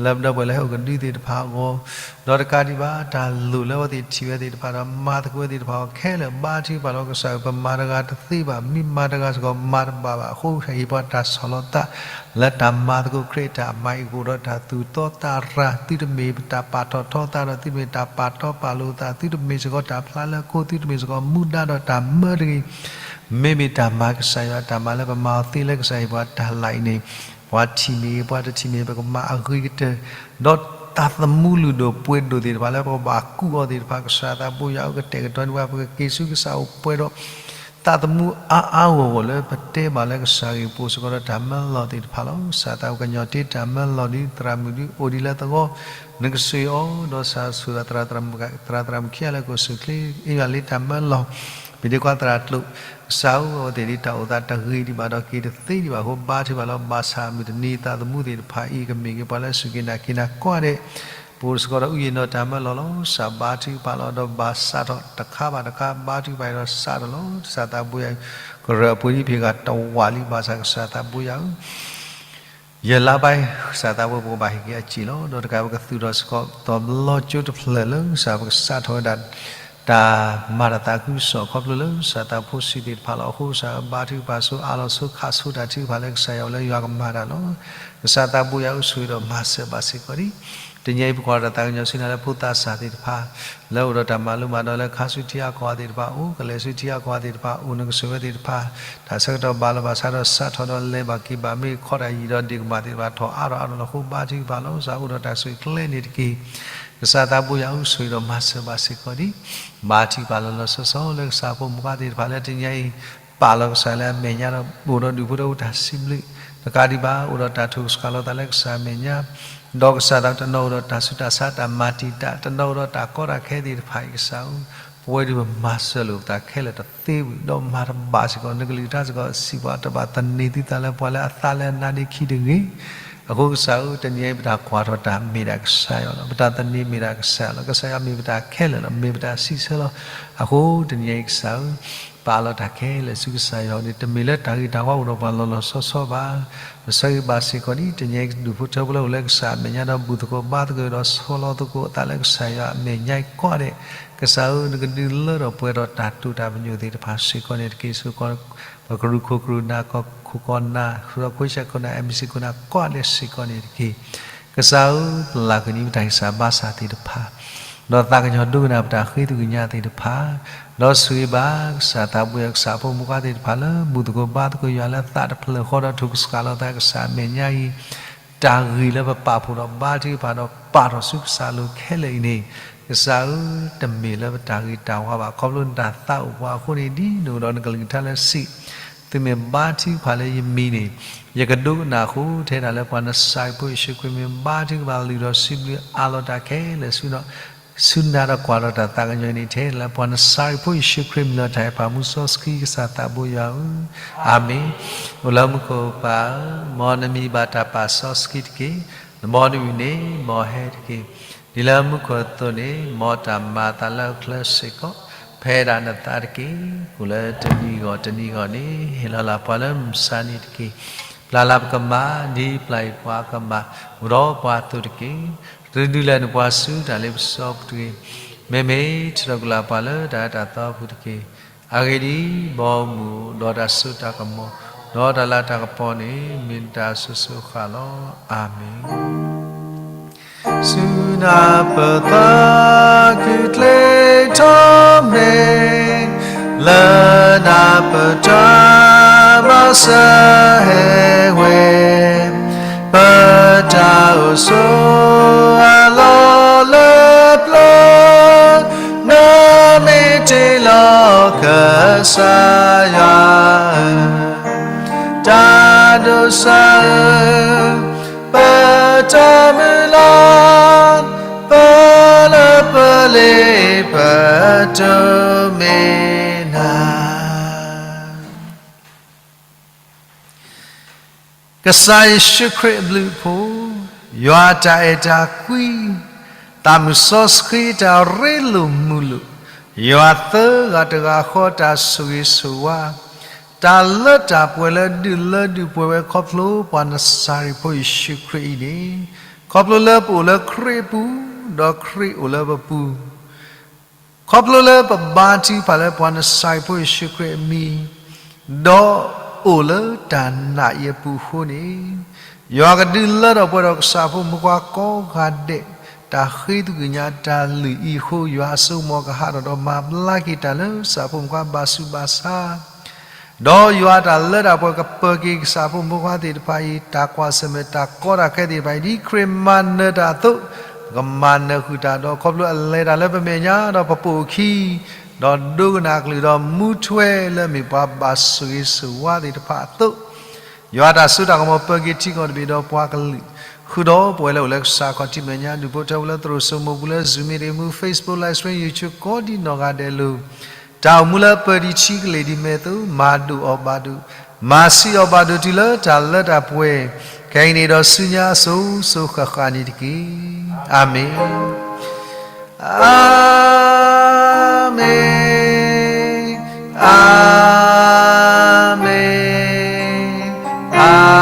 လၢပဒီပုၢ်ဝဲၢ်လၢဟဲအိၣ်ကဒုသ့ၣ်တဖၣ်အဂီၢ် ဒီးတကးဒံးဘၣ် တၢ်လိၣ်လၢအဝဲသ့ၣ်ထံၣ်ဝဲသ့ၣ်တဖၣ်ဒီး မၤသကိးဝဲသ့ၣ်တဖၣ်အဂီၢ်ခဲလၢာ် ဘါထုကဖၣ်လီၤ. ကစၢ်ဧၢ ပမၤတဂၤတသ့ဘၣ် မ့ၢ်မၤတဂၤစ့ၢ်ကီးမၤတဘၣ်ဘၣ်အဃိ ဟ့ၣ်ပှၤတၢ်ဆီၣ်လီၤသး လၢတၢ်မၤသကိးခရံာ်အတၢ်မၤအံၤ ကအိၣ်ဒီးတၢ်သူၣ်တီသးရၤ သုတမ့ၢ်တၢ်ပာ်ထီၣ်ထီသးဒီး သုတမ့ၢ်တၢ်ပာ်တီပာ်လိၤသး သုတမ့ၢ်စ့ၢ်ကီးတၢ်ဖျါလၢခိ သုတမ့ၢ်စ့ၢ်ကီးမူဒါဒီးတၢ်မၢတဂ့ၤ မ့မ့ၢ်တၢ်မၤကစၢ်ယွၤတၢ်မၤလၢပမၤအီၤသ့လၢကစၢ်ဟ့ၣ်ပှၤတၢ်လၢ်အံၤန့ၣ် ပှၤထံၣ်မ့ၢ်ဂ့ၤ ပှၤတထံၣ်မ့ၢ် ပကမၤအဂ့ၤကတၢၢ် ဒီးတၢ်သမူလုၢ်ဒိၣ်ပှ့ၤဒိၣ်သ့ၣ်တဖၣ်လၢပကဘၣ်ကူးအီၤသ့ၣ်တဖၣ် ကစၢ်သးဘိယွၤဧၢ ကတဲာ်ကတီၤန့ၢ်ပှၤ ပကက့ၤဆူကစၢ်အိၣ်ပှဲၤဒီး သးသမူအါအါဂီၢ်ဂီၢ်လၢပတဲဘၣ်လၢကစၢ်ဂ့ၢ် ပအိၣ်စ့ၢ်ကီးဒီးတၢ်မၢလီၤသ့ၣ်တဖၣ်လီၤ. ကစၢ်သးကညီၤတ့ၢ်တၢ်မၢလီၤဒ်သရၣ်မုၣ်ဒ်အိၣ်ဒ်လၢသဝီ, နကဆိၣ်ဂ့ၤအီၤ ဒီးစးဆိၣ်ဂ့ၤသရၣ်သရၣ်မုၣ်ခံဂၤလၢကအိၣ်ဆူၣ်ချ့ အ့ၣ်ယွၤလၢတၢ်မၢလီၤ, မ့ၢ်ဒ်ကွၢ်သရၣ်ကျိာ်, ကစၢ်ဧၢ အဝဲသ့ၣ်ဒ်တၢ်အိၣ်သးတဂ့ၤဒံးဘၣ်ဒီးက့ၤတသ့ဒံးဘၣ်အဃိ ဘါထုကဖၣ်လီၤ. ဘၣ်ဆၣ်မုၢ်တနံၤသးသမူသ့ၣ်တဖၣ်အံၤ ကမ့ၢ်က့ၤပှၤလၢအစူၢ်က့ၤနာ်က့ၤနၤကိးဂၤဒဲး ပအိၣ်စ့ၢ်ကီးဒီးအုၣ်ယံၤနီၣ်တၢ်မၢလီၤလီၤ. ကစၢ်ဘါထုကဖၣ်လီၤ ဒီးဘၣ်စးထီၣ်တခါဘၣ်တခါ ဘါထုကဖၣ်ဒီးစးထီၣ်လီၤ. ကစၢ်သးဘိယွၤဧၢ, ကရၢၢ်အပှ့ၤဒ်ဖံးဂၤတဝာ်လံ ဘၣ်ဆၣ်ကစၢ်သးဘိယွၤဧၢ, ယလါဘၣ် ကစၢ်သးဘိပကဘၣ်ဟ့ၣ်က့ၤအစ့ၣ်လီၤ. ဒီးတကးပကသူၣ်ထီၣ်စ့ၢ်ကီး သီဘျီကၠိတဖျၢၣ်လၢကစၢ် ပကစးထီၣ်ဝဲဒၣ် တၢ်မၤတၢ်သးခုကစီၣ်ခီဖျိလၢကစၢ်သးဖိဆံးသ့ၣ်တဖၣ်လီၤ. အဃိကစၢ်ဘါထုကဖၣ်ဆိ အးလီၤဆိ ခးဆိတၢ်ထုကဖၣ်လၢကစၢ်ယွၤအိၣ်လၢယွၤကမၤတၢ်လီၤ. ကစၢ်သးဘိယွၤဧၢ ဆိၣ်ဂ့ၤဒီးမၤစၢၤဘၣ်စ့ၢ်ကီးဒံး. တနံၤအံၤပကွၢ်ထီၣ်တၢ်သးကညီၤဆူနၤလၢဖိသးစၢ်သ့ၣ်တဖၣ် လၢအိၣ်ဒီးတၢ်မၤလိမၤဒိးလၢခါဆူထံအကီၢ်သ့ၣ်တဖၣ်အိၣ်, ကလဲၤဆူထံအကီၢ်သ့ၣ်တဖၣ်အိၣ်, နကဆိၣ်ဂ့ၤဝဲသ့ၣ်တဖၣ်, တၢ်ဆၢကတီၢ်ဘၣ်လီၤဘၣ်ဆၣ်ဒီးစးထီၣ်ဒီးလဲၤဘၣ်က့ၤဘၣ် မ့ၢ်ခီတၢ်ယံာ်ဒီးဒ့ၣ်ကမၢ်သ့ၣ်တဖၣ် ထီၣ်အါထီၣ်အါထီၣ်လီၤ. အဃိဘါထုကဖၣ်လီၤ. ကစၢ်အိၣ်ဒီးတၢ်ဆိၣ်ဂ့ၤကျဲန့ၣ်တက့ၢ်. ကစၢ်သးဘိယွၤဧၢ ဆိၣ်ဂ့ၤဒီးမၤစၢၤဘၣ်စ့ၢ်ကီးဒံး. ဘါထုကဖၣ်လီၤလီၤဆီဆီလၢကစၢ်ဖိမုၣ်ခွါသ့ၣ်တဖၣ်လၢတနံၤအံၤ ပာ်လီၤကစၢ်လၢအမဲာ်ညါဒီး အိၣ်ဒီးဒူၣ်ဖိထၢဖိတၢ်စံးဘျုး, တကးဒံးဘၣ် အိၣ်ဒီးတၢ်ထုကဖၣ်လိာ်သးလၢကစၢ်အမဲာ်ညါ, ဒီးကစၢ်သးတနီၤအိၣ်ဒီးတၢ်ဆူးတၢ်ဆါ တၢ်မၤတံာ်တာ် တနီၤအိၣ်ဒီးတၢ်ကီတၢ်ခဲသ့ၣ်တဖၣ်အံၤ ကစၢ်ဧၢ, ပဝဲဒၣ်ပမၤစၢၤလိာ်ပသးခဲလၢာ်တသ့ဝံၤ ဒီးမၤတဘၣ်စ့ၢ်ကီး နကလုၢ်ကထါစ့ၢ်ကီးစံးပှၤ တဘၣ်သန့ၤသုသးလၢပှၤလၢအသးလၢအနါဒ့ခံတဂ့ၤ. အဃိကစၢ်ဧၢ တနံၤအံၤပတၢ်ကွၢ်ထီၣ်တၢ်မ့ၢ်ဒၣ်ကစၢ်ယွၤလီၤ. ပတၢ်သန့ၤမ့ၢ်ဒၣ်ကစၢ်ယွၤလီၤ. ကစၢ်ယွၤမ့ၢ်ပတၢ်ခဲလၢာ်လီၤ. မ့ၢ်ပတၢ်စံးဆၢလီၤ. အဃိတနံၤအံၤကစၢ်ဧၢ, ပာ်လီၤတၢ်ခဲလၢာ်ဆူကစၢ်ယွၤန့ၣ် တမ့ၢ်လၢတၢ်ဂ့ၤတၢ်ဝါအိၣ်ဒီးပှၤလီၤလီၤဆီဆီဘၣ်. ပဆၢဂ့ၤဘၣ်စ့ၢ်ကီးဒ်တနံၤအံၤ ဒူၣ်ဖိထၢဖိလၢအိၣ်လၢကစၢ်အမဲာ်ညါဒီးဘူၣ်သကိးဘါသကိးဒီးဆီလီၤသကိးအသးလၢကစၢ်ယွၤအမဲာ်ညါအံၤကိးဂၤဒဲး, ကစၢ်ဧၢ နကဒုးလၢထီၣ်ပှဲၤထီၣ်တၢ်တိာ်တၢ်ပညိၣ်သ့ၣ်တဖၣ်စ့ၢ်ကီးန့ၣ်တက့ၢ်. ဆိၣ်ဂ့ၤပကရူၢ်ခိၣ်ကရူၢ်နၢ် ကီၢ်ခိၣ်ကီၢ်နၢ် ဃုာ်ဒီးခွ့ဆဲးခိၣ်နၢ် အမ်ဘၣ်စံၣ်ခိၣ်နၢ်ကိးဂၤဒဲးစ့ၢ်ကီးန့ၣ်တက့ၢ်. ကစၢ်ဧၢ ပလၢ်ကွံာ်န့ၢ်ပတၢ်ဂံၢ်စၢ်ဘါစၢ်သ့ၣ်တဖၣ် ဒီးသးကညီၤဒိကနၣ်ပတၢ်ဃ့သုးကညးသ့ၣ်တဖၣ်, ဒီးဆိၣ်ဂ့ၤဘၣ်ကစၢ်သးဘိယွၤ ကစၢ်ဖိမုၣ်ခွါသ့ၣ်တဖၣ်လၢ ဘူၣ်သကိးဘါသကိးယွၤလၢသးတဖျၢၣ်ဃီဒီး ထုးကဆှီလိာ်သးကစၢ်အမဲာ်ညါအံၤ, တၢ်ဂ့ၢ်လၢပပာ်ဖှိၣ်ဒီးဘါထုကဖၣ်ဒီးပာ်ထီၣ်ဆူကစၢ်အလိၤခဲလၢာ်အံၤန့ၣ်, ကစၢ်ဧၢ တမ့ၢ်လၢပတၢ်ဂ့ၤတၢ်ဝါဘၣ်. ခီဖျိနတၢ်သးအိၣ်ပှၤအဃိန့ၣ် ဒ်နအိၣ်ဒီးနကလုၢ်ကထါလၢစံး, သုမ့ၢ်ဘါထုကဖၣ်လၢယမံၤန့ၣ် ယကဒိကနၣ်အဃိ, ထဲဒၣ်လၢပှၤနစၤရ့းဖိယ့ၣ်ၡူးခရံာ်မ့ၢ်ဘါထုကဖၣ်လုၢ်ဒီးစံးဘျုးအးလီၤတၢ်ခဲလၢာ်ဆူဒီး ဆူနၤဒီးကွၢ်ထီၣ်တၢ်သးကညီၤန့ၣ် ထဲဒၣ်လၢပှၤနစၤရ့းဖိယ့ၣ်ၡူးခရံာ်မံၤလီၤ. တၢ်အဲၣ်ပၢ်မူစီဆှံကစၢ်သးဘိယွၤဧၢ, အၤမ့ၣ်. အိၣ်လၢမူခိၣ်ပၢ်ဧၢ, မ်နမံၤဘၣ်တၢ်ပာ်စီဆှံတက့ၢ်. နဘီနမုၢ်န့ၣ် မ်ဟဲတက့ၢ်. ဒ်လၢမူခိၣ်အသိးန့ၣ် မ်တၢ်မၤအသးလၢအချၢစ့ၢ်ကီး ဖဲဒၣ်နသးတက့ၢ်. အိၣ်လၢတနံၤဂီၢ်တနံၤဂီၢ်န့ၣ် ဟ့ၣ်လီၤလၢပှၤလၢမုၢ်မဆါန့ၣ်တက့ၢ်. ပျၢ်လၢပကမၣ် ဒ်ပျၢ်အံၤပှၤကမၣ် အိၣ်ဒီးပှၤအသိးတက့ၢ်. တဒုးလဲၤနပှၤဆူတၢ်လ့ပစီပူၤတဂ့ၤ. မ့မ့ၢ်ထုးထီၣ်ကွံာ်လၢပှၤလၢတၢ်အၢတၢ်သီအပူၤတက့ၢ်. အဂ့ၢ်ဒ်အံၤ, ဘီမုၢ်ဒီးတၢ်စိတၢ်ကမီၤ ဒီးတၢ်လၤတၢ်ကပီၤန့ၣ် မ့ၢ်နတၢ်အစိၤစိၤအဃၣ်လီၤ. အၤမ့ၣ်. ဆူနၢ်ပၢၢ်သးခုကျ့ထီၣ်မ့ၢ် လၢနၢ်ပၢၢ်တၢ်မၤစၢၤဟဲဝဲ ပတၢ်အိၣ်ဆိးအလီၢ်လၢပျၢၤ နမ့ၢ်တ့လီၤကစၢ်ယွၤ တၢ်ဒိးစၢ်ဧၢ, ပတၢ်မုၢ်လၢ် ပလၢပလ့ပတိၢ်မ့ၢ်နၤ. ကစၢ်ယ့ၣ်ၡူးခရံာ်အဘျုးအဖှိၣ်, ယွၤအတၢ်အဲၣ်တၢ်ကွံ, သးမုၢ်စီဆှံတၢ်ရ့လိာ်မုာ်လိာ်, ယွၤသၢဂၤတဂၤဃီတၢ်ဆိၣ်ဂ့ၤဆိၣ်ဝါ, တၢ်လၢတၢ်ပှဲၤလၢဒုးလၢဒုးပှဲၤဝဲခီဖျိပှၤနစၤရ့းဖိယ့ၣ်ၡူးခရံာ်အံၤန့ၣ်, ခီဖျိလၢပအိၣ်လၢခရံာ်အပူၤ, ဒီးခရံာ်အိၣ်လၢပပူၤ ခီဖျိလၢပဘါထုကဖၣ်လၢပှၤနစၤရ့းဖိယ့ၣ်ၡူးခရံာ်အမံၤ, ဒီးအိၣ်လၢတၢ်နာ်အံၤအပူၤအဃိန့ၣ်, ယွၤကဒုးလၢထီၣ်ပှဲၤထီၣ်ကစၢ်ဖိမုၣ်ခွါကိးဂၤဒဲး, တၢ်ဃ့သုးကညးတၢ်လုၢ်အံၤအဃိ ယွၤအစိကမီၤကဟးထီၣ်ဒီးမၤဘျါက့ၤတၢ်လၢကစၢ်ဖိမုၣ်ခွါဘၣ်ဆူးဘၣ်ဆါ ဒီးယွၤအတၢ်လၢတၢ်ပှဲၤကပၢၤက့ၤကစၢ်ဖိမုၣ်ဖိခွါသ့ၣ်တဖၣ်အံၤ, တၢ်ကွၢ်ဆၢၣ်မဲာ်တၢ်ကီတၢ်ခဲသ့ၣ်တဖၣ်အံၤ, ဒ်ခရံာ်မၤနၢၤတၢ်အသိး, ပကမၤနၢၤဃုာ်တၢ်ဒီး ခီဖျိအလဲၤတၢ်လၢပမဲာ်ညါဒီးပပိာ်အခံ, ဒီးဒိကနၣ်အကလုၢ်ဒီးမူထွဲလၢအမ့ၢ်ပှၤဘၣ်ဆိၣ်ဂ့ၤဆိၣ်ဝါသ့ၣ်တဖၣ်အသိး, ယွၤအတၢ်စိတၢ်ကမီၤပၢက့ၤထံကီၢ်တဘ့ၣ်ဒီးပှၤကလုာ်, ဃုာ်ဒီးပဝဲလၢအိၣ်လၢကစၢ်ခီၣ်ထံးမဲာ်ညါဒုးဖိထၢဝဲလၢသရိာ်စိမိၤပူၤလၢ Zoom မ့ၢ်တဂ့ၤ မူ Facebook Live Stream YouTube ကိးဒံနီၢ်ဂၤဒဲးလိၤ, တၢ်အိၣ်မူလၢပၢၢ်ဒံးဆံကလ့ၢ်ဒံးမဲာ်သိး မၤဒိၣ်အီၤဘၣ်ဒိး, မၤဆံးအီၤဘၣ်ဒိးတုၤလၢတၢ်လၢတၢ်ပှဲၤ, ခဲအံၤန့ၣ်ဒီးဆူညါအစိၤစိၤဃၣ်ဃၣ်န့ၣ်တက့ၢ်. အၤမ့ၣ်. အၤမ့ၣ်, အၤမ့ၣ်, အၤမ့ၣ်.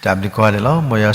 တၢ်ဘျုးကိးဂၤဒဲးလီၤ. မ်ယွၤ